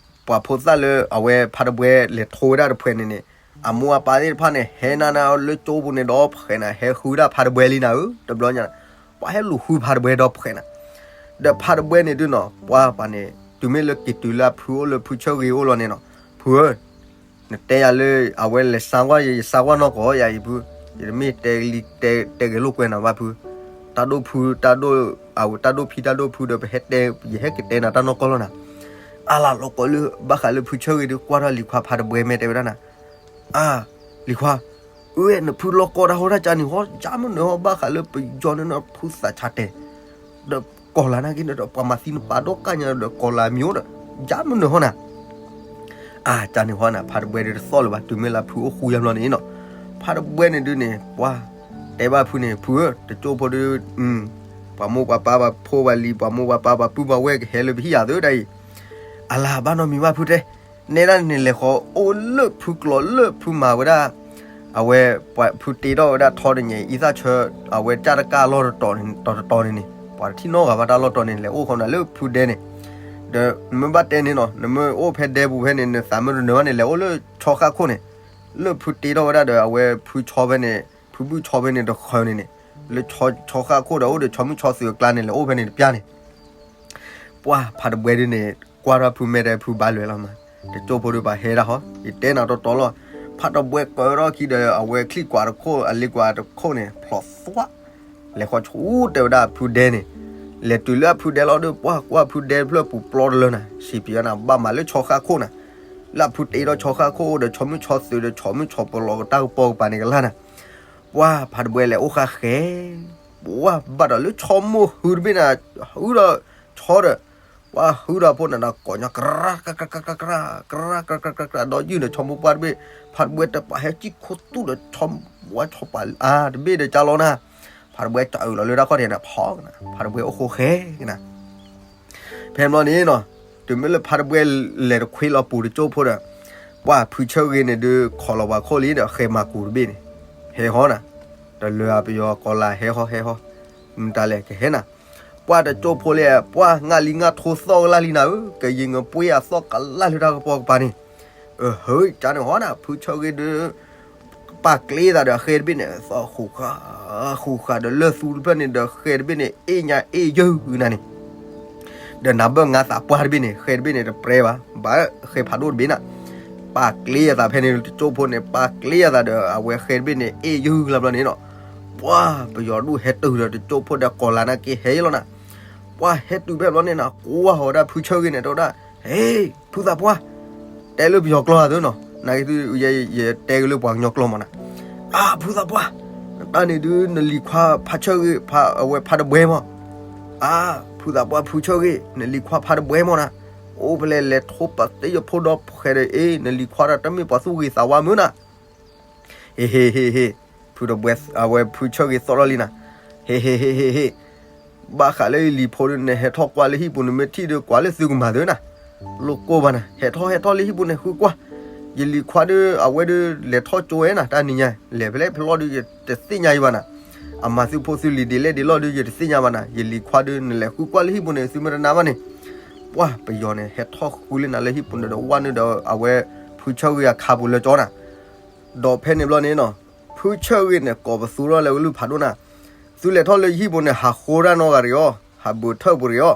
ပှၤဖိသၣ်လၢအဝဲဖါတဘှှဲလဲၤထိဝဲဒၣ်တဖှဲးန့ၣ်န့ၣ်, အမိၢ်အပၢ်သ့ၣ်တဖၣ်န့ၣ် ဟဲနၤနၤလၢကၠိပူၤန့ၣ်ဒီးဖှဲးနၤ ဟဲဃုဒၣ်ဖါတဘှှဲလံနၤဧၢ တဘျီညါ, ပှၤဟဲလူၤဃုဖါတဘှှဲဒီးဖှဲးနၤ, ဒီးဖါတဘှှဲန့ၣ်ဒုးနီၤ ပှၤပှၤန့ၣ် တုၤမ့ၢ်လၢက့ၤတုၤလၢအဖုအိၣ်လၢဖုဆၢဂ့ၤအိၣ်လီၤန့ၣ်နီၤ, ဖုဧၢ နတဲယၤလၢ အဝဲလဲၤဆါကွၢ်ယဲ ယဆါကွၢ်နီၢ်ကီၢ်ယၤအံၤဖု, ယတမ့ၢ်တဲလံ တဲဂဲၤလိာ်ကွဲနၤဘၣ်ဖု, တၢ်ဒိၣ်ဖု တၢ်ဒိၣ်, အဝဲတၢ်ဒိၣ်ဖံးတၢ်ဒိၣ်ဖုဒီး ပဟဲတဲ ယဟဲက့ၤတဲနၤတၢ်နီၢ်ကီၢ်လီၤနၤ, အလၤလီၤကီးလၢ ဘၣ်ဃးလၢဖုဆၢဂ့ၤဒုး ကွၢ်ထီၣ်လံၤခွါဖါတဘှှဲမ့ၢ်တဲဝဲဒၣ်နၤ, အါ, လံၤခွါ, အၢ နဖုလီၤကီတၢ်ဟီတၢ်ကန့ၣ်ဟီ ယါမနုၤဟီ ဘၣ်ဃးလၢပယီၤန့ၣ်နဖုသးဆါတဲာ်, ဒီးကီၤလၤနာ်က့န့ၣ်ဒီး ပှၤမၤသံနပာ်ဒီးကၢ်ညါဒီးကီၤလၤမံၤအိၣ်ဒီး, ယါမနုၤဟီနၤ အါ ကန့ၣ်ဟီနၤ ဖါတဘှှဲဒုးတသီၣ်လၢၤဘၣ် တုၤမ့ၢ်လၢဖုအိၣ်ဃူယါဘျီန့ၣ်နီၤ, ဖါတဘှှဲန့ၣ်ဒုးန့ၣ် ပှၤ, တဲဘၣ်ဖုန့ၣ် ဖုဧၢ တကၠိဖိဒုး, ပှၤမိၢ်ပှၤပၢ် ပှၤဖိပှၤလံၤ ပှၤမိၢ်ပှၤပၢ် ပှၤပုၢ်ပှၤဝဲၢ်ကဟဲလၢပဟံၣ်ယၤသုဒၣ်အံၤ, အလၤဘၣ်နီတမံၤဘၣ်ဖုတဲ, နဲဒၣ်န့ၣ်လဲၤဃီၤအိၣ်လၢဖုကျိးလၢဖုမၤဝဲဒၣ် အဝဲ, ဖုတ့ထီၣ်ဝဲဒၣ်ထီတညဲအံသၣ်ဆၢ, အဝဲကၢ်တကၢ်လီၢ်တတီၤန့ၣ် တီၤတတီၤန့ၣ်န့ၣ် ပှၤတထံၣ်နီတဂၤဘၣ်တၢ်လီၢ်တီၤန့ၣ် လဲၤအိၣ်ဃီနၤလၢဖုဒဲန့ၣ်, နမ့ၢ်ဘၣ်တဲန့ၣ်နီၤ, နမ့ၢ်အိၣ်ဖဲဒဲပူၤဖဲန့ၣ် နသးမ့ၢ်တနၢၤဘၣ်န့ၣ် လဲၤအိၣ်လၢဆီဃၣ်ခိၣ်န့ၣ်, လၢဖုတ့ထီၣ်ဝဲဒၣ်ဒီး အဝဲဖုဆီဖဲန့ၣ်, ဖုဘုၣ်ဆီဖဲန့ၣ်တဃၢၤန့ၣ်န့ၣ်, လၢဆီဃၣ်ခိၣ်ဒီးအိၣ်ဒီးဆီမုၣ်ဆီသုးအကျါန့ၣ် လဲၤအိၣ်ဖဲန့ၣ်တပျၢ်န့ၣ် ပှၢ်ဖးတဘှဲဒုန့ၣ် ကွၢ်ထီၣ်ဖုမဲာ်ဒီးဖုဘါလွဲလီၤမး, တကၠိၢ်ဖိဒုပှၤဟဲဒၣ်ဟီ, ယတဲနၤတီတီလီၤ, ဖးတဘှဲကၢထီၣ်ခံဒီး အဝဲချံၣ်ကွၢ်တခိၣ် အလ့ကွၢ်တခိၣ်န့ၣ် ဖျိးသွး, လဲၤဃီဆူတဲဝဲဒၣ်ဖုဒဲန့ၣ်, လဲၤတုၤလၢအဖုဒဲလီၤဒီး ပှၢ်ကွၢ်ဖုဒဲဖျၢၣ်ပူၤပျီတလၢနၤ, စံးပယီၤနၤ ဘၣ်မၤလၢဆီဃၣ်ခိၣ်နၤ, လၢအဖုတ့ထီၣ်ဆီဃၣ်ခိၣ်ဒီး ဆီမုၣ်ဆီသုးဒီး ဆီမုၣ်ဆီပလီၤကတၢၢ်ကပီၤကပၤန့ၣ်ကလၢ်နၤ, ပှၢ်ဖးတဘှဲလဲၤအိၣ်ဃာ်ဃဲ ပှၢ်ဘၣ်ဒီးလၢဆီမိၢ်ဟုတဘ့ၣ်န့ၣ်, ဟုဒီးဆီဒီး, ပှၢ်ဟုဒီးဖိန့ၣ်ဒီးကိးညီ ကြၢးကြၢးကြၢးကြၢးကြၢး ဒီးယုၢ်န့ၣ် ဆီမိၢ်ပှၢ်တဘ့ၣ်, ဖးတဘှဲတပာ်ဟဲစံၣ်ခိၣ်သူၣ်ဒီးဆီဝါဆီပာ်အါတဘ့ၣ်ဒီးကၢ်လီၤနၤ, ဖးတဘှဲကၠီအုးလီၤလၢတၢ်ခီၣ်ထံးန့ၣ်ဖီကနၤ, ဖးတဘှဲအိၣ်ဃိဃဲကနၤ ဖဲဘျီန့ၣ်နီၤ, တုၤမ့ၢ်လၢဖးတဘှဲလဲၤတခွ့လီၤပူၤတကၠိၢ်ဖိဒီး, ပှၢ်ဖုဆၢဂ့ၤန့ၣ်ဒုး ခိးလီၤပှၤခိၣ်လံဒီး ဃဲၤမၤကူၤတဘ့ၣ်န့ၣ်, ဟဲဟီနၤ, တလၢအပယီၤကီၤလၤဟဲဟီဟဲဟီ, မတၤလဲၣ်ကဟဲနၤ, ပှၢ်တကၠိၢ်ဖိလံ, ပှၢ်ငါလံငါထိသီၣ်ကလၢ်လံနၤဧၢ, ကယံၤငပှ့ၤအသီၣ်ကလၢ်လၢတၢ်ကပီၤကပၤန့ၣ်, အဟၢကန့ၣ်ဟီနၤ, ဖုဆၢဂ့ၤဒုး ပာ်ကျဲသးဒီးအဃဲတဘ့ၣ်န့ၣ် သီၣ်ဃူဃာ်, ဃူဃာ်ဒီးလၢသူတဖျၢၣ်န့ၣ်ဒီးဃဲတဘ့ၣ်န့ၣ် အ့ၣ်ညါအ့ၣ်ယုၢ်နၤန့ၣ်, ဒီးနၤဘၣ်ငါသးပှၢ်တဘ့ၣ်န့ၣ် ဃဲတဘ့ၣ်န့ၣ်တပြဲဘၣ်, ဘၣ်ဃဲဖးဒိၣ်တဘ့ၣ်နၤ, ပာ်ကျဲအသးဖဲန့ၣ်တကၠိၢ်ဖိန့ၣ် ပာ်ကျဲအသးဒီးအဝဲဃဲတဘ့ၣ်န့ၣ် အ့ၣ်ယုၢ်လၢဘျီန့ၣ်နီၤ, ပှၢ်ပယီၤဒူၣ်ဟဲတုၤဒီးတကၠိၢ်ဖိဒီးကီၤလၤနာ်က့ဟဲလီၤနၤ, ပှၢ်ဟဲတုၤဖဲဘျီန့ၣ်နၤ ကွၢ်ဃီၤဝဲဒၣ်ဖုဆၢဂ့ၤန့ၣ် တဲဝဲဒၣ်, ဟ့ ဖုသးပှၢ်, တဲလၢပယီၤကျိာ်သ့နီၤ, နာ်က့သု ယတဲက့ၤလၢပှၤကညီကျိာ်မးနၤ, အါ ဖုသးပှၢ်, တၢ်န့ၣ်ဒုးနလံၤခွါဖးဆၢဂ့ၤ အဝဲဖးတဘှဲမး, အါ ဖုသးပှၢ် ဖုဆၢဂ့ၤ နလံၤခွါဖးတဘှဲမးနၤ, အိၣ်ဖဲလဲၣ်လဲၤထိပာ်တ့ၢ်ယဖိဒီးဖဲဒီးအ့ၣ် နလံၤခွါဒီးတမ့ၢ်ပှၤသူၣ်ဂ့ၤသးဝါမုၢ်နၤ ဟ့ၣ်ဟ့ၣ်ဟ့ၣ်ဟ့ၣ်, ဖုတဘှဲ အဝဲဖုဆၢဂ့ၤသီၣ်ထီၣ်လံနၤ, ဟ့ၣ်ဟ့ၣ်ဟ့ၣ်ဟ့ၣ်ဟ့ၣ်, ဘၣ်ဃးလၢယလံၤဖိဒုး နဟဲထီၣ်ကွၢ်လၢဟံၣ်ပူၤ နမ့ၢ်ထံၣ်ဒီးကွၢ်လၢသုကမၤသ့နၤ, လိၣ်ကိၢ်ဘၣ်နၤ ဟဲထီၣ်ဟဲထီၣ်လၢဟံၣ်ပူၤန့ၣ် ဃုကွၢ်, ယလံၤခွါဒီး အဝဲဒုး လဲၤထီၣ်ကၠိဝဲနၤ တၢ်နံၤညါ လဲၤဖဲလဲၣ်ဖဲလဲၣ်ဒုး ယတသ့ၣ်ညါအံၤဘၣ်နၤ, အမၤသုဖိသုလံၤဒ်လဲၣ်ဒ်လဲၣ်ဒုး ယတသ့ၣ်ညါဘၣ်နၤ, ယလံၤခွါဒုး နလဲၤဃုကွၢ်လၢဟံၣ်ပူၤန့ၣ် သုမ့ၢ်တနာ်ဘၣ်န့ၣ်, ပှၢ်ပယီၤန့ၣ် ဟဲထီၣ်ဃုလၢနၤလၢဟံၣ်ပူၤန့ၣ်ဒီး ဝဲန့ၣ်ဒီး အဝဲဖုဆၢဂ့ၤအခါပူၤလၢကၠီနၤ ဒီးဖဲန့ၣ်ဘျီန့ၣ်နီၤ, ဖုဆၢဂ့ၤန့ၣ် ကိးပသူထီၣ်လၢကလုၢ်ဖးဒိၣ်နၤ, သုလဲၤထီၣ်လၢယဟံၣ်ပူၤန့ၣ် ဟးဃိတၢ်နီတဂၤတဂ့ၤအီၤ, ဟးဘုးထၢၣ်ပူၤတဂ့ၤအီၤ,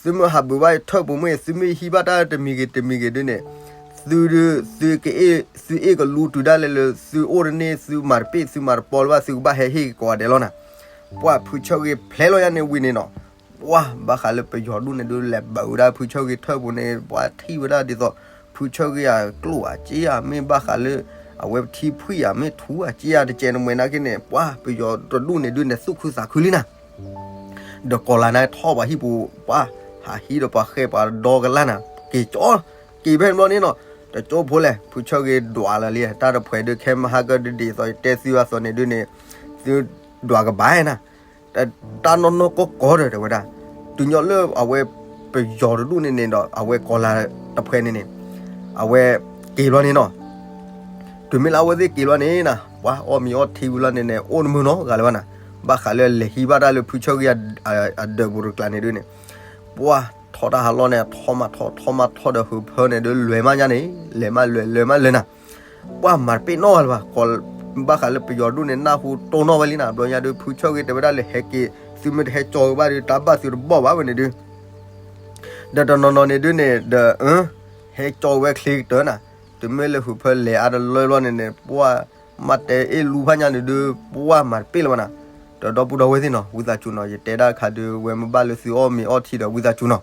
သုမ့ၢ်ဟးဘုးဘၣ်ထၢၣ်ပူၤမ့ၢ် သုမ့ၢ်ဟံးဘၣ်တၢ်တမံၤဂ့ၤတမံၤဂ့ၤဒုးန့ၣ်, သုဒုး သုကအ့ၣ် သုအ့ၣ်ကလူတုၤဒၣ်လဲာ်လၢ သုအိၣ်တန့ၢ် သုမၤတပ့ၢ် သုမၤတပီလၢၤဘၣ် သုကဘၣ်ဟဲဟ့ၣ်က့ၤကိးဂၤဒဲးလီၤနၤ, ပှၢ်ဖုဆၢဂ့ၤဖျဲလီၤယၤန့ၣ်ဝံၤန့ၣ်နီၤ, ပှၢ်ဘၣ်ဃးလၢပယီၤဒူၣ်န့ၣ်ဒုး လဲၤဘုးဝဲဒၣ်ဖုဆၢဂ့ၤထၢၣ်ပူၤန့ၣ် ပှၢ်ထံၣ်ဝဲဒၣ်ဒ်သိး ဖုဆၢဂ့ၤအကျိၣ်အစ့ဧါ မ့ၢ်ဘၣ်ဃးလၢ အဝဲထံဖှံၣ်ဧါ မ့ၢ်ထူဧါစ့ဧါ တကဲးနမဲာ်နာ်က့န့ၣ် ပှၢ်ပယီၤတဒူၣ်န့ၣ်ဒုး နသူၣ်ခုသးခုလံနၤ ဒီးကီၤလၤန့ၣ်ထီၣ်ပှၤဟံၣ်ပူၤ ပှၢ်ဟးဟံးဒီးပှၤဃဲပှၤဒီကလၢ်နၤ က့ၤကၠီ က့ၤဖဲန့ၣ်ဘျီန့ၣ်နီၤ, တကၠိဖိလဲၣ် ဖုဆၢဂ့ၤဒွးလၢလံ တၢ်တဖှဲးဒုး ခဲမဟါကဒုးဒ်သိးယတဲသုအသိးန့ၣ်ဒုးန့ၣ် သုဒွးကဘၣ်နၤ တၢ်နီၢ်နီၢ်ကီၢ်ကီၢ်ဒီးတဲဝဲဒၣ်, တုၤညီလၢအဝဲ ပယီၤတဒူၣ်န့ၣ်န့ၣ်ဒီး အဝဲကီၤလၤတဖှဲးန့ၣ်န့ၣ် အဝဲက့ၤဘျီန့ၣ်နီၤ, တုၤမ့ၢ်လၢအဝဲသ့ၣ်က့ၤဘျီန့ၣ်နၤ ပှၤအီၣ်မ့ၤအီထံဝံၤလီၤန့ၣ်န့ၣ် အိၣ်တမုာ်နီတဂၤလၢၤဘၣ်နၤ, ဘၣ်ဃးလၢလဲၤဟံးဘၣ်တၢ်လၢဖုဆၢဂ့ၤအဒၢးပူၤတကျးန့ၣ်ဒုးန့ၣ်, ပှၤထီၣ်တၢ်ဟးလီၢ်န့ၣ် ထီၣ်မးထီၣ် ထီၣ်မးထီၣ်ဒီးဟုးဖၢန့ၣ်ဒုး လဲၤမးညါန့ၣ် လဲၤမးလဲၤ လဲၤမးလဲၤနၤ ပှၤမၤတပ့ၢ်နီတဂၤလၢၤဘၣ်, ဘၣ်ဃးလၢပယီၤဒူၣ်န့ၣ် နၢ်ဟူတိၢ်နီၣ်ဝဲလံနၤ, ဘျီညါဒုး ဖုဆၢဂ့ၤတဲဝဲဒၣ်လၢဟဲက့ၤ သုမ့ၢ်တဟဲကၠီဝဲဘၣ်ဒီး တၢ်ဘၣ်သုတဘီၣ်ဘၣ်ဝဲန့ၣ်ဒုး, ဒီးတနီၤနီၤန့ၣ်ဒုးန့ၣ် ဒီး ဟဲကၠီဝဲချ့ကတၢၢ်နၤ, တုၤမ့ၢ်လၢဟုးဖၢလဲၤအါတလၢဘျီန့ၣ်န့ၣ် ပှၤမၤတဲအ့ၣ်လူဖးညါန့ၣ်ဒုး ပှၤမၤတပ့ၢ်လၢၤဘၣ်နၤ, ဒီးဒီပုၢ်ဒီဝဲၢ်သ့ၣ်နီၤ ဝံသးစူၤနီၤ ယတဲဒၣ်တခါဒုး ဝဲမ့ၢ်ဘၣ်လၢသုအီၣ်မ့ၤအီထံဒီး ဝံသးစူၤနီၤ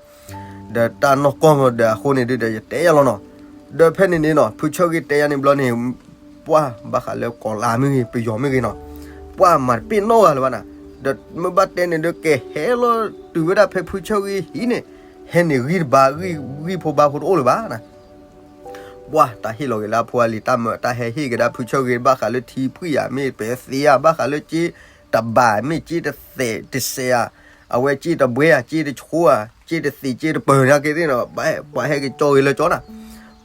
ဒီးတၢ်နီၢ်ကီၢ်ဒီးအဃိန့ၣ်ဒုးဒီး ယတဲယၤလီၤနီၤ, ဒီးဖဲန့ၣ်န့ၣ်နီၤ ဖုဆၢဂ့ၤတဲယၤန့ၣ်ဘျီန့ၣ် ပှၤဘၣ်ဃးလၢကီၤလၤမ့ၢ်ဂ့ၤ ပယီၤမ့ၢ်ဂ့ၤနီၤ, ပှၤမၤတပ့ၢ်နီတဂၤလၢၤဘၣ်နၤ, ဒီးမ့ၢ်ဘၣ်တဲန့ၣ်ဒုး ကဟဲလီၤတုၤဝဲဒၣ်ဖဲဖုဆၢဂ့ၤဟံးန့ၣ်, ဟဲန့ၣ်ဂံၢ်တဘါ ဂံၢ်ဖိဘါဖိတအိၣ်လၢၤဘၣ်နၤ ပှၤတၢ်ဟ့ၣ်လီၤက့ၤလၢအဖိအလံၤ တၢ်မၢတၢ်ဟဲဟ့ၣ်က့ၤဒၣ်ဖုဆၢဂ့ၤ ဘၣ်ဃးလၢထံဖှံၣ်ဧါ မ့ၢ်ပဲသ့ဧါ ဘၣ်ဃးလၢက့တဘၣ်မ့ၢ်က့တသဲးတစဲးဧါ, အဝဲက့တဘှဲဧါ က့တဆိဧါ က့တသ့ၣ်က့တပၢၤနာ်က့သ့ၣ်နီၤ ပှၤဟဲက့ၤကၠီဂ့ၤလၢကၠီနၤ,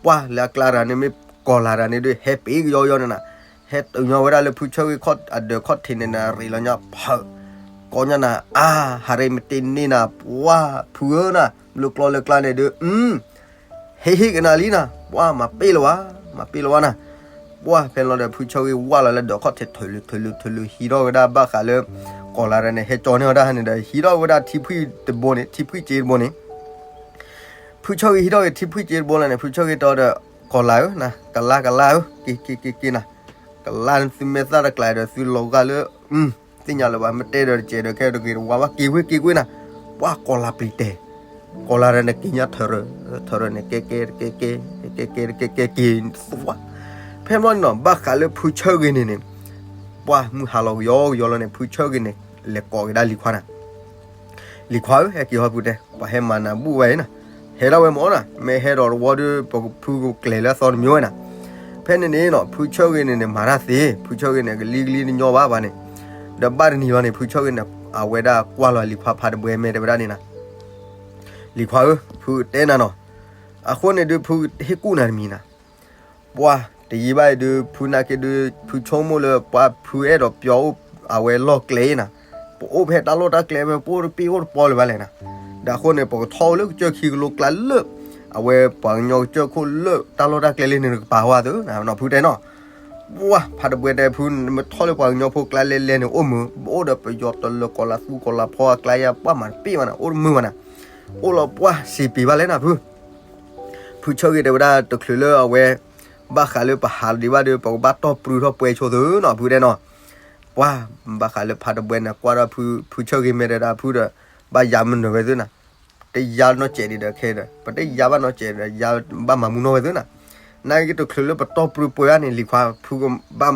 ပှၤလၢအကျါတဂၤန့ၣ်မ့ၢ်ကီၤလၤတဂၤန့ၣ်ဒုး ဟဲပ့ၤကယီယီန့ၣ်နၤ, ဟဲတုၤညီဝဲဒၣ်လၢဖုဆၢဂ့ၤခီၣ်အဒၢးခီၣ်ထံးန့ၣ်နၤ ရ့းလီၤညါဖၢး ကိးညါနၤ အါ ဟးရ့မတ့ၢ်န့ၢ်နၤ ပှၢ်ဖုဧၢနၤ လၢကျီလၢကျါန့ၣ်ဒုး ဟ့ၣ်ဟ့ၣ်ကနၤလံနၤ ပှၢ်မၤပ့ၢ်လၢၤဝဲ မၤပ့ၢ်လၢၤဝဲနၤ ပှၢ်ဖဲလီၤဒီး ဖုဆၢဂ့ၤဝၢ်လီၤလၢဒၢးခီၣ်ထံး ထုးလုာ်ထုးလုာ်ထုးလုာ် ဟံးထီၣ်ဝဲဒၣ်ဘၣ်ဃးလၢ ကီၤလၤဒီးန့ၣ် ဟဲကၠီန့ၢ်ဝဲဒၣ်န့ၣ်ဒီး ဟံးထီၣ်ဝဲဒၣ်ထံဖှံၣ်တဘိန့ၣ် ထံဖှံၣ်စ့တဘိန့ၣ် ဖုဆၢဂ့ၤဟံးထီၣ်က့ၤထံဖှံၣ်စ့တဘိလၢန့ၣ် ဖုဆၢဂ့ၤတီဒီး ကီၤလၤဧၢ နၤ ကလါကလါဧၢ က့ၤက့ၤက့ၤက့ၤနၤ ကလါသုမဲာ်သၣ်တကျါဒီးသုလီၤဂာ်လၢ သ့ၣ်ညါလၢၤဘၣ် မ့ၢ်တဲဒီးတစဲးဒီးခဲဒီးဂ့ၤတဝါဘၣ် က့ၤကွ့ၢ်က့ၤကွ့ၢ်နၤ ပှၢ်ကီၤလၤပျံၤတဲာ် ကီၤလၤဒီးနက့ၤညါထၢၣ်ရၢၢ် ထၢၣ်ရၢၢ်န့ၣ် ကဲကဲကဲကဲ ကဲကဲကဲကဲက့ၤသွါ ဖဲမီၢ်န့ၣ်နီၤ ဘၣ်ဃးလၢဖုဆၢဂ့ၤန့ၣ်န့ၣ် ပှၢ်မုၢ်ဟါလီၤကယီကယီလီၤန့ၣ် ဖုဆၢဂ့ၤန့ၣ် လဲၤကိးက့ၤဒၣ်လံၤခွါနၤ လံၤခွါဧၢ ဟဲက့ၤဟီဖုတဲ ပှၤဟဲမၤနၤဘူၣ်ဝဲအံၤနၤ ဟဲဒၣ်ဝဲမ့ၢ်နၤ မ့ၢ်ဟဲဒီးတဝီဒီး ပဖုကကျဲၤလၢအသီတမံၤဝဲနၤ ဖဲန့ၣ်န့ၣ်နီၤ ဖုဆၢဂ့ၤန့ၣ်န့ၣ် မၤတၢ်သ့ ဖုဆၢဂ့ၤန့ၣ် ကလံကလံတညီဘၣ်ဘၣ်န့ၣ် ဒီးဘၣ်တနံၤလီၤန့ၣ် ဖုဆၢဂ့ၤန့ၣ် အဝဲဒၣ်ကွၢ်လီၤလံၤခွါဖးတဘှဲမဲာ်တဲဝဲဒၣ်န့ၣ်နၤ လံၤခွါဧၢ ဖုတဲနၤနီၤ အဃိန့ၣ်ဒုး ဖုဟ့ၣ်ကူၣ်နၤတမံၤနၤ ပှၢ်တယံာ်ဘၣ်အံၤဒုး ဖုနာ်က့ဒုး ဖုဆိကမိၣ်လၢပှၢ်ဖုအဲၣ်ဒိးပျီအိၣ်အဝဲလီၢ်ကျဲအံၤနၤ ပအိၣ်ဖဲတၢ်လီၢ်တၢ်ကျဲဖဲ ပအိၣ်တပ့ၢ်အိၣ်တပီလၢၤဘၣ်လဲၣ်နၤ ဒီးအဃိန့ၣ် ပကထီၣ်အိၣ်လၢကစၢၢ်ခံကလိကျါလၢ အဝဲပှၤကညီကစၢၢ်ခိၣ်လၢတၢ်လီၢ်တၢ်ကျဲလၢန့ၣ် နကပာ်ဝဲသုနီၤ ဖုတဲနီၤ ပှၢ်ဖးတဘှဲတဲဖု နမ့ၢ်ထီၣ်လၢပှၤကညီဖိကျါလဲၤလဲၤန့ၣ် အိၣ်မုာ် ပအိၣ်ဒီးပယီၤတလၢၤကီၤလၤသူကီၤလၤဖီအကျါယါ ပှၢ်မၤတပ့ၢ်ဘၣ်နၤ အိၣ်တမုာ်ဘၣ်နၤ အိၣ်လီၤပှၢ်စံးပ့ၤဘၣ်လဲၣ်နၤဖု ဖုဆၢဂ့ၤတဲဝဲဒၣ်တချုးလၢအဝဲ ဘၣ်ဃးလၢပဟးဒံးဘၣ်ဒီး ပကဘၣ်တီၢ်ပြူထီၣ်ပှဲၤဆိသုနီၤ ဖုတဲနီၤ ပှၢ်ဘၣ်ဃးလၢဖးတဘှဲန့ၣ် ကွၢ်ထီၣ်ဖုဆၢဂ့ၤမဲာ်တဲဒၣ်ဖုဒီး ဘၣ်ယၤမနုၤဝဲသုနၤ တယါနီၢ်စဲးဒံးဒီးခဲဒီး ပတယါဘၣ်နီၢ်စဲးဒီး ယါဘၣ်မၤမူနီၢ်ဝဲသုနၤ နာ်က့တချုးလၢပတီၢ်ပြူပှဲၤဘၣ်န့ၣ် လံၤခွါ ဖုကဘၣ်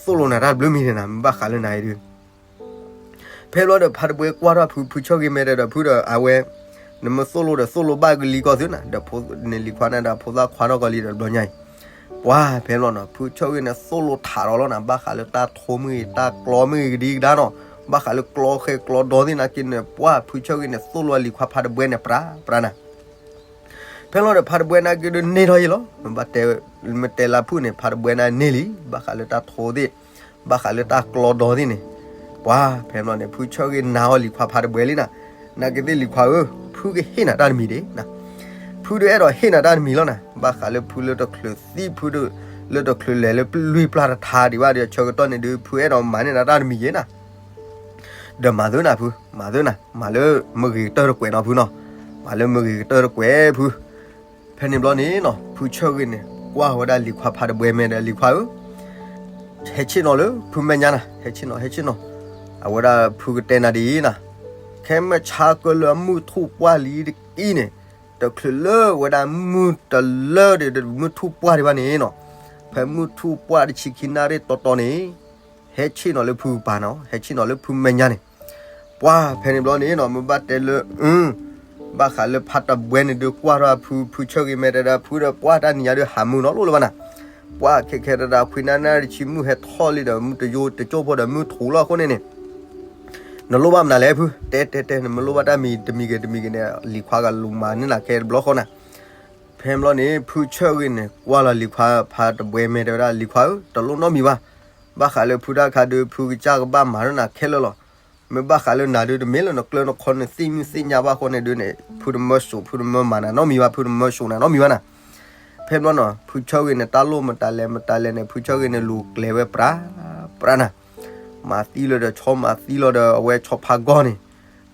သိၣ်လိနၤတၢ်တဘျုးမံၤန့ၣ်နၤ မ့ၢ်ဘၣ်ဃးလၢနၤအံၤဒုး ဖဲဘျီဒီးဖးတဘှဲကွၢ်ထီၣ်ဖု ဖုဆၢဂ့ၤမဲာ်တဲဒီးဖုဒီးအဝဲ နမ့ၢ်သိၣ်လိဒီးသိၣ်လိဘၣ်ကလံၤကီၢ်သုနၤ ဒီးန့ၣ်လံၤခွါန့ၣ်ဒီးဖိသၣ်ခွါထီၣ်ကီးလံဒီးဘျီညါအံၤ ပှၢ်ဖဲဘျီနီၤ ဖုဆၢဂ့ၤန့ၣ်သိၣ်လိထးဒီးလီၤနၤ ဘၣ်ဃးလၢတၢ်ထိမ့ၢ်ဂ့ၤ တၢ်ကျီမ့ၢ်ဂ့ၤကဒံကဒါနီၤ ဘၣ်ဃးလၢကျီဃဲကျီဒီသ့ၣ်နာ်က့န့ၣ် ပှၢ်ဖုဆၢဂ့ၤန့ၣ် သိၣ်လိလံၤခွါဖးတဘှဲန့ၣ် ပြးပြးနၤ ဖဲလီၤဒီးဖးတဘှဲနာ်က့ဒုးန့ၢ်ထီၣ်ယံၤလီၤ မ့ၢ်ဘၣ်တဲ မ့ၢ်တဲလၢဖုန့ၣ် ဖးတဘှဲန့ၣ်န့ၢ်လံ ဘၣ်ဃးလၢတၢ်ထိသ့ၣ် ဘၣ်ဃးလၢတၢ်ကျီဒီသ့ၣ်န့ၣ် ပှၢ်ဖဲဘျီန့ၣ် ဖုဆၢဂ့ၤနာ်အီၤလံၤခွါဖးတဘှဲလံနၤ နာ်က့သ့ၣ်လံၤခွါဧၢ ဖုကဟ့ၣ်နၤတၢ်တမံၤဒံး ဖုဒုးအဲၣ်ဒိးဟ့ၣ်နၤတၢ်တမံၤလီၤနၤ ဘၣ်ဃးလၢဖုလၢတချုးသံ ဖုဒုးလၢတချုးလဲၤလၢလွံၢ်ပျၢ်တထါဒံးဘၣ်ဒီး ဆၢကတီၢ်န့ၣ်ဒုး ဖုအဲၣ်ဒိးမၤန့ၢ်နၤတၢ်တမံၤယဲနၤ ဒီးမၤသုနၤဖု မၤသုနၤ မၤလၢမ့ၢ်ဂ့ၤကတၢၢ်တကွဲးနီၤဖုနီၤ မၤလၢမ့ၢ်ဂ့ၤကတၢၢ်တကွဲးဖု ဖဲန့ၣ်ဘျီန့ၣ်နီၤ ဖုဆၢဂ့ၤန့ၣ် ကွၢ်ဝဲဒၣ်လံၤခွါဖးတဘှဲမဲာ်ဒီးလံၤခွါဧၢ ဟဲဆ့ၣ်နီၤလၢဖုမဲာ်ညါနၤ ဟဲဆ့ၣ်နီၤ ဟဲဆ့ၣ်နီၤ အဝဲဒၣ်ဖုကတဲနၤဒ်အံၤနၤ ခဲမုၢ်ဆါကလၢမုၢ်ထူၣ်ပှၢ်လံတက့ၢ်န့ၣ် တချုးလၢဝဲဒၣ်မုၢ်တလၢဒီးမုၢ်ထူၣ်ပှၢ်ဒံးဘၣ်န့ၣ်နီၤ ဖဲမုၢ်ထူၣ်ပှၢ်တဆံခံနၣ်ရံၣ်တီတီန့ၣ် ဟဲဆ့ၣ်နီၤလၢဖုကပၤနီၤ ဟဲဆ့ၣ်နီၤလၢဖုမဲာ်ညါန့ၣ် ပှၢ်ဖဲန့ၣ်ဘျီန့ၣ်နီၤ မ့ၢ်ဘၣ်တဲလၢ ဘၣ်ဃးလၢဖးတဘှဲန့ၣ်ဒုးကွၢ်ထီၣ်ဖု ဖုဆၢဂ့ၤမဲာ်တဲဒၣ်ဖုဒီး ပှၢ်တၢ်နံၤညါဒုးဟးမုၢ်နီၤလိၣ်လၢၤဘၣ်နၤ ပှၢ်ခဲခဲတဒါခွံနၣ်ရံၣ်တဆံမုၢ်ဟဲထီၣ်လံဒီး မုၢ်တယိတကၠိၢ်ဖိဒီးမုၢ်ထူၣ်လီၤအဃိန့ၣ်န့ၣ် နလိၣ်ဘၣ်မနုၤလဲၣ်ဖု တဲတဲတဲ နမ့ၢ်လိၣ်ဘၣ်တၢ်မံၤတမံၤဂ့ၤတမံၤဂ့ၤန့ၣ် လံၤခွါကလူၤမၤန့ၢ်နၤခဲတဘျီဃီနၤ ဖဲန့ၣ်ဘျီန့ၣ် ဖုဆၢဂ့ၤန့ၣ် ကွၢ်လီၤလံၤခွါဖးတဘှဲမဲာ်တဲဝဲဒၣ်လံၤခွါဧၢ တလိၣ်နီတမံၤဘၣ် ဘၣ်ဃးလၢဖုတၢ်ခါဒုး ဖုကစၢ်ကဘၣ်မၤထီၣ်နၤခဲလၢာ်လီၤ မ့ၢ်ဘၣ်ဃးလၢနၤဒုး တမ့ၢ်လၢနကျၢၤနခီနသ့ၣ်ညူၣ်သ့ၣ်ညါဘၣ်အဃိန့ၣ်ဒုးန့ၣ် ဖုတမၢစိး ဖုတမၢမၤနၤနီတမံၤဘၣ် ဖုတမၢစိးနၤနီတမံၤဘၣ်နၤ ဖဲဘျီနီၤ ဖုဆၢဂ့ၤန့ၣ် တၢ်လိၣ်မတၤလဲၣ်မတၤလဲၣ်န့ၣ် ဖုဆၢဂ့ၤန့ၣ် လူၤကျဲၤဝဲပြးပြးနၤ မၤသံလၢဒီးဆီမၤသံလီၤဒီးအဝဲဆီဖါဂီၢ်န့ၣ်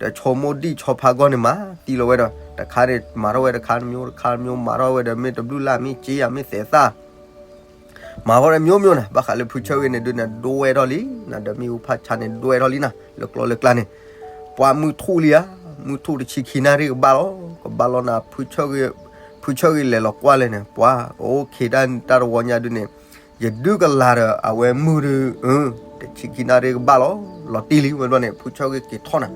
ဒီးဆီမိၢ်ဒံၣ်ဆီဖါဂီၢ်န့ၣ် မၤသံလီၤဝဲဒီး တခါန့ၣ် မၤထီၣ်ဝဲတခါတမျိုး တခါတမျိုး မၤထီၣ်ဝဲဒီး မ့ၢ်တဘျုးလၢ် မ့ၢ်စ့ယၤ မ့ၢ်သဲးသၣ် မၤထီၣ်ဒီး မျိုးမျိုး နၤ ဘၣ်ဃးလၢဖုဆၢဂ့ၤန့ၣ်ဒုးန့ၣ် ဒွဲၣ်ထီၣ်လံ နၤဒီးမ့ၣ်အူဖးဆါန့ၣ် ဒွဲၣ်ထီၣ်လံနၤ လၢကျီလၢကျါန့ၣ် ပှၢ်မုၢ်ထူၣ်လံဧါ မုၢ်ထူၣ်တဆံခံနၣ်ရံၣ်ကဘၣ်လီၤ ကဘၣ်လီၤနၤ ဖုဆၢဂ့ၤလဲၤလီၤကွၢ်လဲၣ်န့ၣ် ပှၢ် ကအိၣ်ခ့တၢ်တၢ်တဝီညါဒုးန့ၣ် ယဒုးကလၤဒီးအဝဲမုၢ်ဒုး တဆံခံနၣ်ရံၣ်ကဘၣ်လီၤ လီၤတံၢ်လံဝဲဘျီန့ၣ် ဖုဆၢဂ့ၤက့ၤထီၣ်နၤ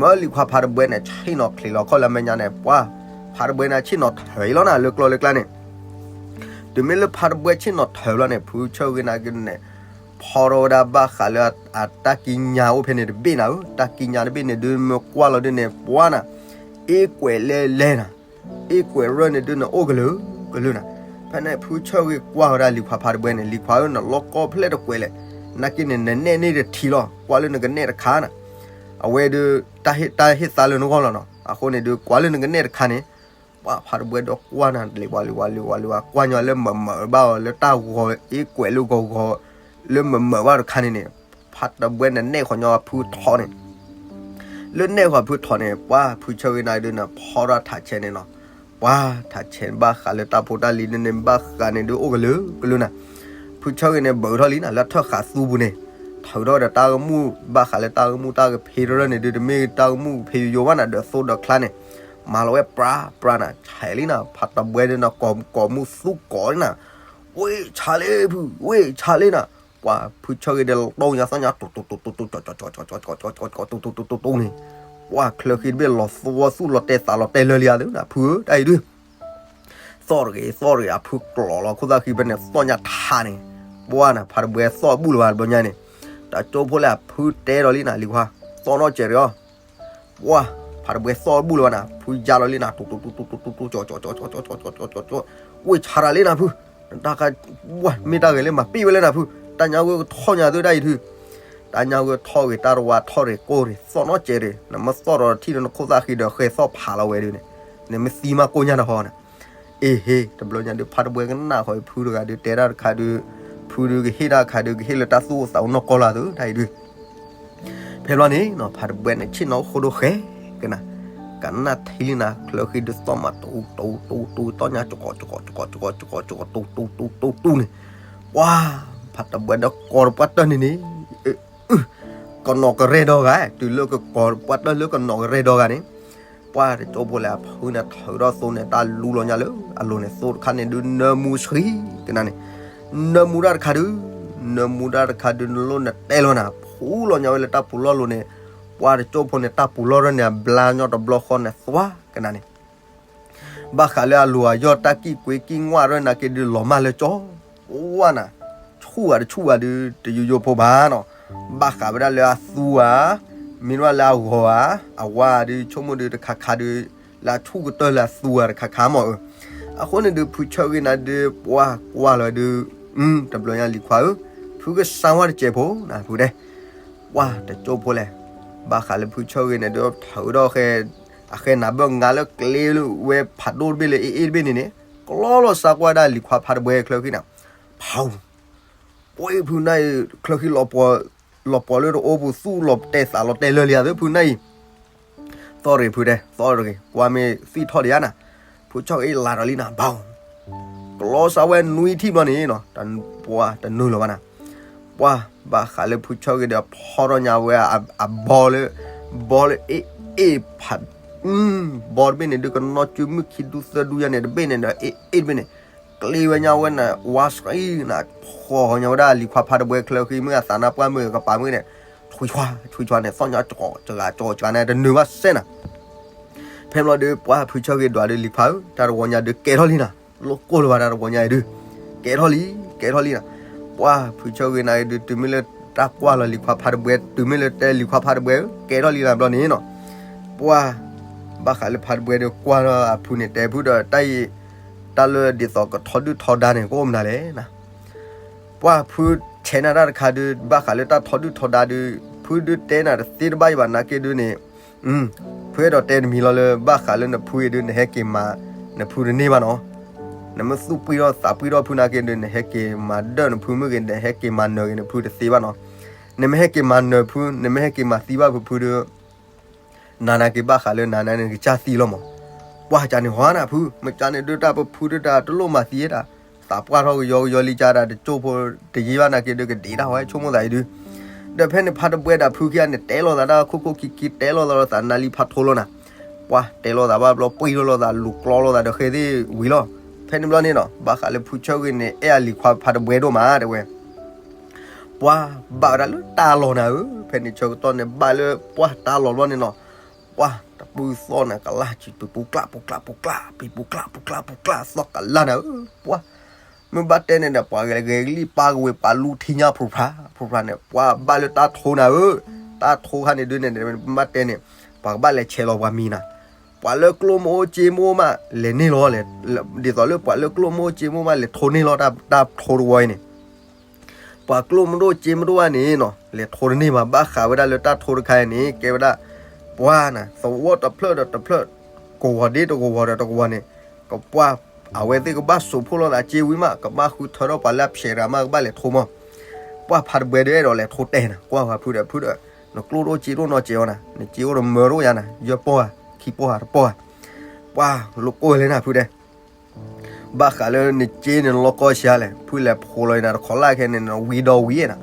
မၢလံၤခွါဖးတဘှဲန့ၣ် ဆ့ၣ်နီၤချံးလီၤခီၣ်လၢမဲာ်ညါန့ၣ် ပှၢ် ဖးတဘှဲန့ၣ် ဆ့ၣ်နီၤထၢၣ်အံၤလီၤနၤ လၢကျီလၢကျါန့ၣ် တုၤမ့ၢ်လၢဖးတဘှဲဆ့ၣ်နီၤထၢၣ်ဘျီန့ၣ် ဖုဆၢဂ့ၤနာ်က့န့ၣ် ဖီထီၣ်ဝဲဒၣ်ဘၣ်ဃးလၢအတၢ်ကံးညာ်အိၣ်ဖဲန့ၣ်တဘ့ၣ်နၤဧၢ တၢ်ကံးညာ်တဘ့ၣ်န့ၣ်ဒုးမ့ၢ်ကွၢ်လီၤဒုးန့ၣ် ပှၢ်နၤ အ့ၣ်ကွဲးလဲၣ်လဲၣ်နၤ အ့ၣ်ကွဲးရၢၢ်န့ၣ်ဒုးန့ၣ် အိၣ်ကလုာ်ကလုာ်နၤ ဖဲန့ၣ်ဖုဆၢဂ့ၤကွၢ်ဝဲဒၣ်လံၤခွါဖးတဘှဲန့ၣ် လံၤခွါဧၢ နလီၢ်ကီဖျဲၣ်တကွဲးလဲၣ် နာ်က့န့ၣ် နနဲၣ်န့ၢ်တထံးလီၤ ကွၢ်လၢနကနဲၣ်တခါနၤ အဝဲဒုး တၢ်ဟ့ၣ်သါလၢနဂီၢ်လီၤနီၤ. အဃိန့ၣ်ဒုး ကွၢ်လၢနကနဲၣ်တခါန့ၣ်, ပှၤဖးတဘှဲဒီးကွၢ်နၤ လံၤဝါလံၤဝါလံၤဝါလံၤဝါ ကွၢ်ညီလၢမၢမၢဘၣ်အီၤ လၢတၢ်ဂီၤအ့ကွဲးလၢဂီၤဂီၤ လၢမၢမၢဘၣ်တခါန့ၣ်န့ၣ်, ဖးတဘှဲနနဲၣ်ဃီညီဖုထီန့ၣ် လၢနဲၣ်ဃီဖုထီန့ၣ် ပှၤဖုဆၢဂ့ၤနၤဒုး နဖီထီၣ်ထးဆဲးန့ၣ်နီၤ. ပှၤထးဆဲးဘၣ်ဃးလၢတၢ်ဖိတၢ်လံၤဒုးန့ၣ် ဘၣ်ဃးန့ၣ်ဒုးအိၣ်ကလုာ်ကလုာ်နၤ. ဖုဆၢဂ့ၤန့ၣ် ဘၢထီၣ်လံနၤ လၢထၢၣ်ဃးသူပူၤန့ၣ်, ထုးထီၣ်ဒီးတၢ်ဂီၤမူ ဘၣ်ဃးလၢတၢ်ဂီၤမူတၢ်ကဖ့တရၢၢ်န့ၣ်ဒုး တမ့ၢ်တၢ်ဂီၤမူကဖ့ယိယိဘၣ်နၤ ဒီးသိဒီးချါန့ၣ်, မၤလီၤဝဲပြးပြးနၤ ဆဲးလံနၤ ဖးတဘှဲဒုးနၤ ကိးမူသူကိးလံနၤ, ဝ့ၢ်ဆါလ့ဖု ဝ့ၢ်ဆါလ့နၤ. ပှၤဖုဆၢဂ့ၤဒီးလီၤတိၢ်ညါသီၣ်ညါ တိၢ်တိၢ်တိၢ်တိၢ် တိၢ်တိၢ်တိၢ်တိၢ်တိၢ်တိၢ်တိၢ်တိၢ်တိၢ်တိၢ်န့ၣ်, ပှၤချၢဃံတဘ့ၣ်လီၤသူဝီသူၣ်လီၤတဲာ်သးလီၤတဲာ်လၢလံဧါသုနၤ ဖုဧၢ တၢ်အံၤဒုး သီၣ်တဂ့ၤ သီၣ်တဂ့ၤ အဖုကျိးလီၤခိၣ်သၣ်ဃံဖဲန့ၣ် သီၣ်ညါထးန့ၣ်, ပှၤနၤ ဖးတဘှဲသီၣ်ဘူၣ်လၢၤဘၣ်တဘျီညါန့ၣ်, တၢ်ကၠိဖိလၢအဖုတဲဒီးလံနၤ လံၤခွါ, သီၣ်နီၣ်စဲးတဂ့ၤအီၤ, ပှၤ ဖးတဘှဲသီၣ်ဘူၣ်လၢၤဘၣ်နၤ ဖုယါလီၤလံနၤ တိၢ်တိၢ်တိၢ်တိၢ်တိၢ်တိၢ်တိၢ် ဝ့ၢ်ဆါတၢ်လံနၤဖု, တၢ်ခါ မ့ၢ်တၢ်ဂဲၤလၢမၤပ့ၢ်ဝဲလၢနၤဖု, တၢ်ညါဝဲကထီၣ်ညါသုတၢ်အံၤဒုး, တၢ်ညါဝဲထီၣ်ဂ့ၤ တၢ်တဝါထီၣ်ဂ့ၤကိၢ်ဂ့ၤ သီၣ်နီၣ်စဲးတဂ့ၤ နမ့ၢ်သီၣ်ဒီးထံၣ်လၢနခိၣ်သၣ်ဃံဒီးဃဲၤသီၣ်ဖးလီၤဝဲဒုးန့ၣ်, နမ့ၢ်သံမးကိၢ်ညါတဟီနၤ. အ့ဟ့ တဘျီညါဒုး ဖးတဘှဲကနၣ်ဃီအံၤ ဖုတဂၤဒုး တဲတၢ်တခါဒုး, ဖုဒုးကဟ့ၣ်တၢ်တခါဒုး ကဟ့ၣ်လၢတၢ်သူၣ်အိၣ်သးအိၣ်နီၢ်ကီၢ်လၢ်သုတၢ်အံၤဒုး, ဖဲဘျီန့ၣ်နီၤ ဖးတဘှဲန့ၣ် ဆ့ၣ်နီၤအိၣ်ဃိဒိၣ်ဃဲကနၤ, ကနၣ်ထံလံနၤ ချၢဃံဒုးသီၣ်မး တိၢ်တိၢ်တိၢ်တိၢ် သီၣ်ညါ ကကိးကကိးကကိးကကိးကကိး တိၢ်တိၢ်တိၢ်တိၢ်န့ၣ်, ပှၤ ဖးတဘှဲဒီးကိးတပှၢ်တၢၢ်န့ၣ်န့ၣ် ကနီၤကရဲဒီဂၤ တုၤလၢကကိးတပှၢ်တၢၢ်လၢကနီၤကရဲဒီဂၤန့ၣ်, ပှၤတကၠိဖိလဲၣ် အဖုန့ၣ်ထုးထီၣ်သိန့ၣ် တၢ်လူလီၤညါလၢအလိၤန့ၣ် သိတခါန့ၣ်ဒုး နၢမူဆှံကနၤန့ၣ်, နၢမူတၢ်တခါဒုး, နၢမူတၢ်တခါဒုး နလိၣ်နတဲလီၤနၤ ဖူလီၤညါဝဲလၢတၢ်ပူၤလီၢ်လိၤန့ၣ်, ပှၤတကၠိဖိန့ၣ် တၢ်ပူၤလီၢ်ရၢၢ်န့ၣ် အဘျါညီတဘျီဃီန့ၣ် သွါကနၤန့ၣ် ဘၣ်ဃးလၢအလိၤအယီၢ်တၢ်ကံၣ်ကွ့ကံၣ်ငွၣ်ရၢၢ်နာ်က့ဒုး လီၤမၢ်လၢကၠီ, ပှၤနၤ, ဆူၣ်ဧါတဆူၣ်ဧါဒုး တယိယိဖိဘၣ်နီၤ, ဘၣ်ဃးဝဲဒၣ်လၢအသူဧါ, မ့ၢ်ဒၣ်လၢအဂီၤဧါ, အဝၤဒုး ဆိကမိၣ်ဒုးတခါခါဒုး, လၢအဆူၣ်ကတၢၢ်လၢအသူဧါတခါခါမၢ်ဧၢ, အဃိန့ၣ်ဒုး ဖုဆၢဂ့ၤနၤဒုး ပှၤကွၢ်လီၤဒုး, တဘျီညါလံၤခွါဧၢ, ဖုကစၢ်ဝါတစဲးဖိနၤ ဖုတဲ ပှၤတကၠိဖိလဲၣ်, ဘၣ်ဃးလၢဖုဆၢဂ့ၤန့ၣ်ဒုး ထုးထီၣ်ဃဲ, အဃဲနၤဘၢၣ်ငါလၢကျ့ဝဲဖးဒိၣ်တဘ့ၣ်လၢအ့ၣ်အ့ၣ်တဘ့ၣ်န့ၣ်န့ၣ်, ကျီလီၤစးကွၢ်ဒၣ်လံၤခွါဖးတဘှဲချၢဃံနၤ, ဖး, ပှၤဖုနၤအံၤ ချၢဃံလီၤပှီၤလၢတအိၣ်ပူၤ သူၣ်လီၤတဲာ်သးလီၤတဲာ်လၢလံဧါသုဖုနၤအံၤ သီၣ်တဂ့ၤဖုတဲ သီၣ်တဂ့ၤ ကွၢ်မ့ၢ်သံၣ်ထီၣ်ဒံးဧါနၤ, ဖုဆၢဂ့ၤလၤဒီးလံနၤ ဘီ, ကျီစးဝဲနွံထံၣ်ဘျီန့ၣ်နီၤ, ပှၤတနုာ်လီၤဘၣ်နၤ, ပှၤဘၣ်ဃးလၢဖုဆၢဂ့ၤဒီးဖီထီၣ်ညါဝဲ အဘီလၢ, ဘီလၢအ့ၣ်အ့ၣ်ဖး, ဘီတဘ့ၣ်န့ၣ်ဒုးကနီၣ်စုမုၢ်ခံဒူသၢဒူယါန့ၣ် တဘ့ၣ်န့ၣ်ဒီးအ့ၣ်အ့ၣ်တဘ့ၣ်န့ၣ်, ကျ့ဝဲညါဝဲနၤ ဝါစှံနၤ ဖီၣ်ညါဝဲဒၣ်လံၤခွါဖးတဘှဲချၢဃံမုၢ်အသးနါပှၢ်မုၢ်ကပၤမုၢ်န့ၣ်, ထွံၣ်ဆွါ ထွံၣ်ဆွါန့ၣ် သီၣ်ညါကီးကဂၤကီးကဂၤန့ၣ် တနုာ်ဘၣ်စဲနၤ ဖဲဘျီဒီး ပှၤဖုဆၢဂ့ၤဒွးဒီးလံၤခွါဧၢ တၢ်တဝီညါဒုးကဲထီၣ်လံနၤ, လိၣ်ကိၢ်လၢၤဘၣ်တၢ်တဝီညါအံၤဒုး, ကဲထီၣ်လံ, ကဲထီၣ်လံနၤ, ပှၤဖုဆၢဂ့ၤနၤအံၤဒုး တုၤမ့ၢ်လၢတၢ်ကွၢ်လီၤလံၤခွါဖးတဘှဲ တုၤမ့ၢ်လၢတဲလံၤခွါဖးတဘှဲဧၢ ကဲထီၣ်လံနၤဘျီန့ၣ်နီၤ, ပှၤ ဘၣ်ဃးလၢဖးတဘှဲဒီးကွၢ်ထီၣ်အဖုန့ၣ် တဲဖုဒီးတၢ်အံၤ, တၢ်လၢဒ်သိးကထီဒုၣ်ထီဒါန့ၣ် ကအိၣ်မနုၤလဲၣ်နၤ ပှၤဖုဆဲးနၤတၢ်တခါဒုး ဘၣ်ဃးလၢတၢ်ထီဒုၣ်ထီဒါဒုး ဖုဒုးတဲနၤတသ့တဘၣ်အံၤဘၣ်နာ်က့ဒုးန့ၣ်, ဖုအဲၣ်ဒိးတဲတမံၤလီၤလၢ ဘၣ်ဃးလၢနဖုအံၤဒုး နဟဲက့ၤမၤ နဖုတန့ၢ်ဘၣ်နီၤ, နမ့ၢ်သူၣ်ပှံၢ်ထီၣ်သးပှံၢ်ထီၣ်ဖုနာ်က့ဒုး နဟဲက့ၤမၤဒၢၣ်နဖုမ့ၢ်ဂ့ၤ နဟဲက့ၤမၤနၢၤဂ့ၤနဖုတသ့ဘၣ်နီၤ, နမ့ၢ်ဟဲက့ၤမၤနၢၤဖု နမ့ၢ်ဟဲက့ၤမၤသံဘၣ်ဖုဖုဒီး နၤနာ်က့ဘၣ်ဃးလၢနၤန့ၣ် နကစၢ်သံလီၤမး, ပှၤကန့ၣ်ဟီနၤဖု မကန့ၣ်ဒုးတၢ်ပဖုဒုးတၢ်တလိၣ်မၤသံတၢ်, သးပှၢ်ထီၣ်ကယီကယီလံကဒါ တကၠိဖိတယ့ဘၣ်နာ်က့ဒုးကဒံးတၢ်ဟီဟဲဆိကမိၣ်သးအံၤဒုး, ဒီးဖဲန့ၣ်ဖးတဘှဲဒၣ်ဖုခံဂၤန့ၣ် တဲလိာ်သးတၢ်ခိၣ်ခိၣ်ခံခံ တဲလိာ်သးလိာ်သးနၤလံဖးထိလိနၤ, ပှၤတဲလိာ်သးဘၣ်ဘျီ ပှံၢ်လိာ်လိာ်သး လူၤကျီလိာ်သးဒီးဃဲသ့ၣ်ဝံၤလီၤ, ဖဲန့ၣ်ဘျီန့ၣ်နီၤ ဘၣ်ဃးလၢဖုဆၢဂ့ၤန့ၣ် အဲၣ်အလံၤခွါဖးတဘှဲဒိၣ်မးတဲဝဲ ပှၤဘၣ်ဝဲဒၣ်လၢတၢ်လီၢ်နၤဧၢ, ဖဲန့ၣ်ဆၢကတီၢ်န့ၣ် ဘၣ်လၢပှၤတၢ်လီၢ်ဘျီန့ၣ်နီၤ, ပှၤတပုၢ်သီၣ်နၤကလၢ်ဆံ ပံၤပူၤကျၢ်ပူၤကျၢ်ပူၤကျၢ် ပံၤပူၤကျၢ်ပူၤကျၢ်ပူၤကျၢ် သီၣ်ကလၢ်နၤဧၢ, ပှၤ မ့ၢ်ဘၣ်တဲန့ၣ်ဒီး ပှၤဂဲၤဂဲၤလံပာ်ကဝ့ၤပာ်လူထံညါ ဖြူဖြါ ဖြူဖြါန့ၣ် ပှၤဘၣ်လၢတၢ်ထိနၤဧၢ, တၢ်ထိခါန့ၣ်ဒုးန့ၣ် မ့ၢ်ဘၣ်တဲန့ၣ် ပှၤကဘၣ်လဲၤဆဲးလီၤပှၤမံၤနၤ, ပှၤလၢကျိၣ်မ့ၢ်အိၣ်စ့မ့ၢ်အိၣ်မး လဲၤန့ၢ်လီၤ, ဒ်သိးလၢပှၤလၢကျိၣ်မ့ၢ်အိၣ်စ့မ့ၢ်အိၣ်မး လဲၤထိန့ၢ်လီၤ တၢ်ထိတဝီအံၤန့ၣ် ပှၤကျိၣ်မ့ၢ်ဒိၣ်စ့မ့ၢ်ဒိၣ်ဘၣ်န့ၣ်နီၤ လဲၤထိတန့ၢ်ဘၣ်. ဘၣ်ဃးဝဲဒၣ်လၢတၢ်ထိတခါအံၤန့ၣ် ကဲဝဲဒၣ် ပှၤနၤ သဝီတဖျၢၣ်ဒီးတဖျၢၣ် ကဝီၤဒ့တကဝီၤဒီးတကဝီၤန့ၣ် ကပှၢ် အဝဲသ့ၣ်ကဘၣ်စိာ်ဖှိၣ်လိာ်သးစ့ဝံၤမး ကဘၣ်ဃုထၢထီၣ်ပှၤလၢအဖျဲးတဂၤမး ကဘၣ်လဲၤထိမး. ပှၢ်ဖါတဘှဲဒုးအဲၣ်ဒိးလဲၤထိတဲနၤ ကွၢ်ဃီဖုဒီး ဖုဒီး နကျိၣ်ဒိၣ်စ့ဒိၣ်နီၢ်စဲးအီၤနၤ နစ့အိၣ်ဒီးမၢတအိၣ်ယါနၤ ယဲၢ်ပီၢ်ဧါ ခံပီၢ်ဧါ တပီၢ်ဧါ. ပှၢ်လိၣ်ကိၢ်လဲၣ်နၤဖုတဲ ဘၣ်ဃးလၢနစ့န့ၣ်လီၤကီဆံးလဲၣ် ဖုလဲၤဖိးလီၤအံၤနၤ တခီလၢခဲန့ၣ် နဝံဒီဝံနၤ.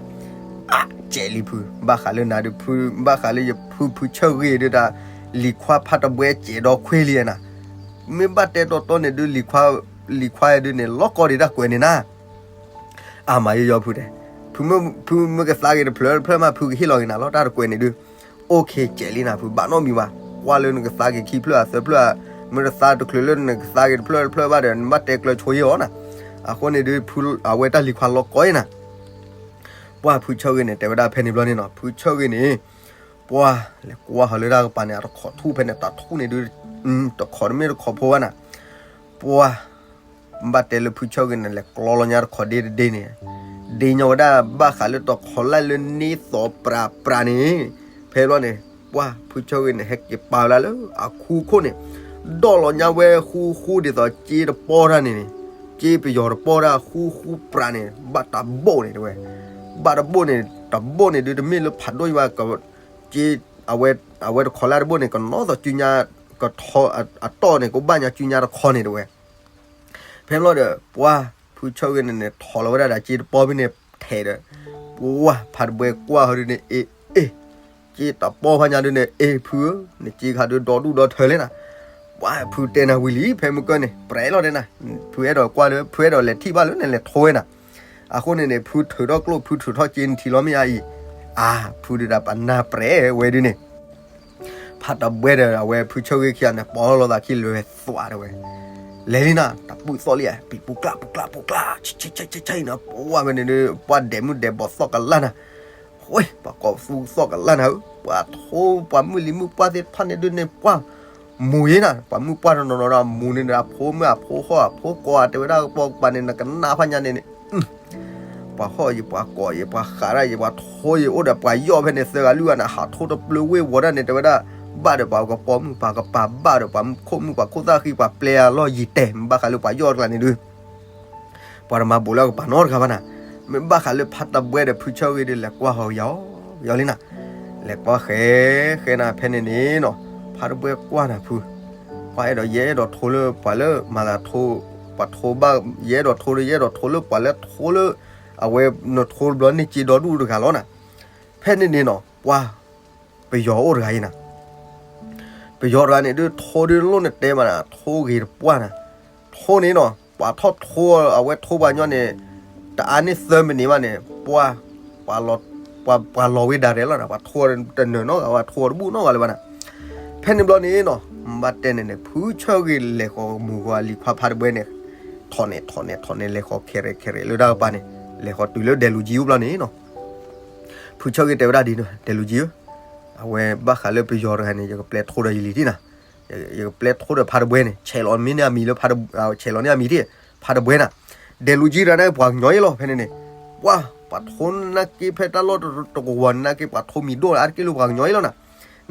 အါ ကဲးလံဖု ဘၣ်ဃးလၢနၤဒုးဖု ဘၣ်ဃးလၢယဖုဖုဆၢဂ့ၤဒုးတၢ် လံၤခွါဖါတဘှဲစဲးဒီခွ့လံနၤ. မ့ၢ်ဘၣ်တဲတီတီန့ၣ်ဒုး လံၤခွါ လံၤခွါဒုးန့ၣ် လီၤကီဒံးတၢ်ကွဲးန့ၣ်နၤ အါမးယီယီဖုတဲ, ဖုမ့ၢ်ကသါက့ၤတဖျၢၣ်တဖျၢၣ်မး ဖုကဟ့ၣ်လီၤက့ၤနၤလီၤ တၢ်တကွဲးန့ၣ်ဒုး, OK ကဲးလံနၤ ဖုဘၣ်နီတမံၤဘၣ်, ကွၢ်လၢနကသါက့ၤခံဖျၢၣ်ဧါသၢဖျၢၣ်ဧါ, မ့ၢ်တသါတချုးလၢနကသါက့ၤတဖျၢၣ်တဖျၢၣ်ဘၣ်ဒီး နဘၣ်တဲကျၢၤဆိယ့ၢ်အီၤနၤ, အဃိန့ၣ်ဒုး ဖုအဝဲတၢ်လံၤခွါလီၤကီယ့ၢ်နၤ, ပှၢ်ဖုဆၢဂ့ၤန့ၣ် တဲဝဲဒၣ်ဖဲန့ၣ်ဘျီန့ၣ်နီၤ ဖုဆၢဂ့ၤန့ၣ်, ပှၢ်လဲၤကွၢ်ဟီၤလၢတၢ်ကပၤန့ၣ် အတခိးထူၣ်ဖဲန့ၣ် တၢ်ထူၣ်န့ၣ်ဒုး, တခိးတမ့ၢ်တခိးဖိဘၣ်နၤ, ပှၢ် ဘၣ်တဲလၢဖုဆၢဂ့ၤန့ၣ် လဲၤကျီလီၤညါတခိးဒ့တဒ့န့ၣ်, ဒ့ညီဝဲဒၣ်ဘၣ်ဃးလၢတခိးလၢ်လၢန့ၢ်သီးပြးပြးန့ၣ်, ဖဲဘျီန့ၣ်, ပှၢ်ဖုဆၢဂ့ၤန့ၣ် ဟဲက့ၤပာ်ဝဲဒၣ်လၢအခူခိၣ်န့ၣ်, ဒီးလီၤညါဝဲဃူဃူဒ်သိးစ့တပီၢ်တၢ်န့ၣ်န့ၣ်, စ့ပယီၤတပီၢ်တၢ်ဃူဃူပြးန့ၣ် ဘၣ်တဘိၣ်န့ၣ်တဲဝဲ, ဘၣ်တဘိၣ်န့ၣ် တဘိၣ်န့ၣ်ဒုးတမ့ၢ်လၢဖးဒိၣ်ယံၤဘၣ်, စ့ အဝဲတခိးလၢ်တဘိၣ်န့ၣ် ကနီၣ်သိးစုညါ, ကထီ အတီၢ်န့ၣ် ကဘၣ်ညါစုညါတခီန့ၣ်တဲဝဲ ဖဲဘျီဒီး ပှၢ်ဖုဆၢဂ့ၤန့ၣ်န့ၣ် ထိးလီၤဝဲဒၣ်ဒီးစ့တပီၢ်ဖဲန့ၣ်ထဲးဒီး, ပှၢ်ဖါတဘှဲကွၢ်ဟီဒုးန့ၣ် အ့ အ့, စ့တပီၢ်ဖးညါဒုးန့ၣ် အ့ဖုဧၢ, နစ့ခါဒုးဒီဒူၣ်ဒီထၢလဲၣ်နၤ, ပှၢ်ဖုတဲနၤဝံၤလံ ဖဲမုၢ်ကၢၢ်န့ၣ် ပြဲးလီၤတဲနၤ, ဖုအဲၣ်ဒိးကွၢ်လၢ ဖုအဲၣ်ဒိးလဲၤထံၣ်ဘၣ်လၢနလဲၤထိဝဲနၤ, အဃိန့ၣ်န့ၣ် ဖုထုးထီၣ်ကျိၣ် ဖုထုးထီၣ်စ့နထံလီၤမ့ၢ်အါအံၤ, အါ ဖုဒုးတၢ်ပနၢ်ပြဲးဝဲဒုးန့ၣ် ဖါတဘှဲဒီးအဝဲဖုဆၢဂ့ၤခံဂၤန့ၣ် ပိာ်လိာ်သးခံလွဲသွးတဲဝဲ, လဲၤလံနၤ တၢ်ပုၢ်သီၣ်လံဧါ, ပံၤပူၤကျၣ်ပူၤကျၣ်ပူၤကျၣ် ဆံဆံဆံဆံဆံနၤ, ပဝဲန့ၣ်ဒုး ပှၢ်ဒဲးမုၣ်ဒဲးဘီၣ်သီၣ်ကလၢ်နၤ, ဝဲ ပှၤကိးသူသီၣ်ကလၢ်နၤဧၢ, ပှၤထိ ပှၤမုၢ်လံၤမုၢ်ပှၢ်သ့ၣ်တဖၣ်န့ၣ်ဒုးန့ၣ် ပှၢ်မူၤယ့နၤ, ပှၤမုၢ်ပှၢ်တနီၤနီၤဒီးမူၤန့ၣ်ဒီး အဖိမုၣ်အဖိဃီအဖိကိးဂၤတဲဝဲဒၣ်ကပိာ်ကပၤန့ၣ် နကနၣ်ဖးညါန့ၣ်န့ၣ် ပှၤဟီၣ်ယံၤ ပှၤကိးယံၤ ပှၤဃးဒၣ်ယံၤ ပှၤထိယံၤ အိၣ်ဒီးပှၤယီၣ်ဖဲန့ၣ် သၢဂၤလွံၢ်ဂၤန့ၣ် ဟးထိတပျၢၤဝ့ၢ်ဝီၤဒၣ်န့ၣ် တဲဝဲဒၣ်, ဘၣ်ဒီးပှၤကပိာ်မုၣ် ပှၤကပၤဘၣ်ဒီးပှၤမုၣ်ခိၣ်မုၣ် ပှၤခိၣ်သၣ်ဃံ ပှၤပျဲအလီၢ်ယံၤတဲာ် မ့ၢ်ဘၣ်ဃးလၢပှၤယီၣ်တကျါန့ၣ်ဒုး ပှၤတမၤဘူးလၢအကပၤနီတဂၤဘၣ်နၤ, မ့ၢ်ဘၣ်ဃးလၢဖါတဘှဲဒီးဖုဆၢဂ့ၤဒုး လဲၤကွၢ်ဟီၤယီၤ ယီၤလံနၤ, လဲၤကွၢ်ဃဲ ဃဲနၤဖဲန့ၣ်န့ၣ်နီၤ, ဖါတဘှဲကွၢ်နၤဖု ပှၤအဲၣ်ဒိး ယအဲၣ်ဒိးထိလၢပှၤလၢမၤသးထိ, ပှၤထိဘၣ် ယအဲၣ်ဒိးထိဒီး ယအဲၣ်ဒိးထိလၢပှၤလၢထိလၢ အဝဲ နထိတဘျီန့ၢ်စ့ဒီဒူၣ်တဂၤလီၤနၤ, ဖဲန့ၣ်န့ၣ်နီၤ ပှၤ ပယီၤအိၣ်တဂၤအံၤနၤ, ပယီၤတဂၤန့ၣ်ဒုး ထိဒုးလိၣ်နတဲမးနၤ ထိဂ့ၤတပှၢ်နၤ, ထိန့ၣ်နီၤ ပှၤထီၣ်ထိ အဝဲထိပှၤကညီန့ၣ် တအါန့ၢ်သၢမံးနံးဘၣ်န့ၣ် ပှၤ ပှၤလီၤဝ့ၤဒၣ်ရဲၣ်လီၤနၤ, ပှၤထိတနၢၤနီတဂၤဘၣ် ထိတဘူၣ်နီတဂၤလၢၤဘၣ်နၤ, ဖဲန့ၣ်ဘျီန့ၣ်နီၤ ဘၣ်တဲန့ၣ်န့ၣ် ဖုဆၢဂ့ၤလဲၤဃီၤမုၢ်ဃီၤလံၤခွါဖါတဘှဲန့ၣ်, ထိးန့ၣ်ထိးန့ၣ်ထိးန့ၣ် လဲၤဃီၤခဲရဲၣ်ခဲရဲၣ်လၢတၢ်ကပၤန့ၣ်, လဲၤဃီၤတုၤလၢဒဲးလူၤကၠံအိၣ်ဘျီန့ၣ်နီၤ ဖုဆၢဂ့ၤတဲဝဲဒၣ်ဒ်န့ၣ် ဒဲးလူၤကၠံဧၢ, အဝဲဘၣ်ဃးလၢပယီၤတဂၤန့ၣ် ယကပျဲထိဒီးယလံၤထံၣ်နၤ, ယကပျဲထိဒီးဖါတဘှဲန့ၣ် ဆဲးလီၤမ့ၢ်န့ၢ်အမံၤလၢ ဆဲးလီၤန့ၢ်အမံၤထံၣ် ဖါတဘှဲနၤ, ဒဲးလူၤကၠံတဂၤန့ၣ် ပှၤကညီအံၤလီၤ ဖဲန့ၣ်န့ၣ်, ပှၤ ပှၤထိနာ်က့ဖဲတၢ်လီၢ်တကဝီၤန့ၣ် နာ်က့ပှၤထိမံၤဒိၣ်လၢအါတက့ၢ်လၢပှၤကညီအံၤလီၤနၤ,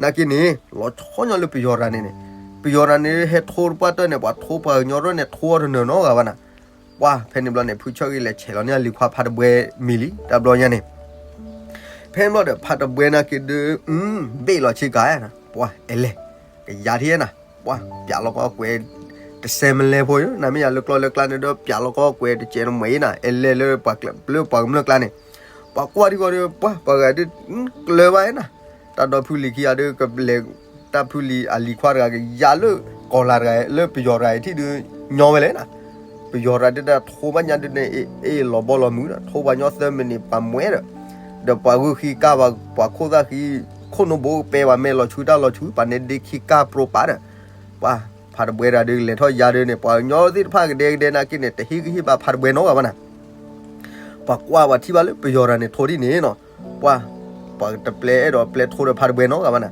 နာ်က့န့ၣ် လီၤဆီညီလၢပယီၤတဂၤန့ၣ်န့ၣ်, ပယီၤတဂၤန့ၣ် ဟဲထိတပှၢ်တၢၢ်န့ၣ် ပှၤထိပှၤကညီတၢၢ်န့ၣ် ထိအီၤတနၢၤနီတဂၤဘၣ်နၤ ပှၢ် ဖဲန့ၣ်ဘျီန့ၣ် ဖုဆၢဂ့ၤလဲၤဆဲးလီၤန့ၢ်အလံၤခွါဖါတဘှဲ မံၤလံ တၢ်ဘျီညါန့ၣ်, ဖဲန့ၣ်ဘျီဒီး ဖါတဘှဲနာ်က့ဒုး ဘ့ၣ်လီၤဆ့ကၤနၤ ပှၢ် အဲလဲၣ် ကယၤထံၣ်နၤ ပှၢ် ပျးလီၤကီကွဲး တစဲးမလဲဖိယိ နမ့ၢ်ယၤလၢကျီလၢကျါန့ၣ်ဒီး ပျးလီၤကီကွဲးတစဲးနမဲာ်နၤ အဲလဲၣ်လၢပှၤကမျၢၢ်ကျါန့ၣ်, ပှၤကွၢ်ထံကီၢ်ဒီး ပှၢ် ပှၤဂၤဒုး ကျၢၤဘၣ်နၤ, တၢ်ဒီဖုလံၤခံဂၤဒုးကလဲၤ တၢ်ဖုလံၤအလံၤခွါတဂၤကယၤလၢ ကီၤလၤတဂၤ လၢပယီၤတဂၤအံၤထံၣ်ဒုး ညီဝဲလဲၣ်နၤ, ပယီၤတဂၤဒုးတၢ်ထိဘၣ်ညါဒုးန့ၣ် အ့ၣ်လီၤဘီလီၤမုာ်ဒီး ထိပှၤကညီသၢမံးနံးပှၤမွဲဒီး, ဒီးပှၤဂုၢ်ခံကၢ် ပှၤခိၣ်သၣ်ခံ ခိၣ်နူာ်ဘိကပဲ ပှၤမဲာ်လီၤဆူတၢ်လီၤဆူ ပှၤနဲဒ့ခံကၢ်ပြိပာ်ဒီး, ပှၢ် ဖါတဘှဲတဂၤဒုး လဲၤထီၣ်ယါဒုးန့ၣ် ပှၤကညီသ့ၣ်တဖၣ်ကဒဲကဒဲနာ်က့န့ၣ် တဟ့ၣ်ဂံၢ်ဟ့ၣ်ဘါဖါတဘှဲနီတဂၤဘၣ်နၤ ပှၤကွၢ်ပှၤထံၣ်ဘၣ်လၢပယီၤတဂၤန့ၣ်ထိဒ်န့ၣ်နီၤ, ပှၤ ပှၤတပျဲအဲၣ်ဒိးပျဲထိဒီးဖါတဘှဲနီတဂၤဘၣ်နၤ,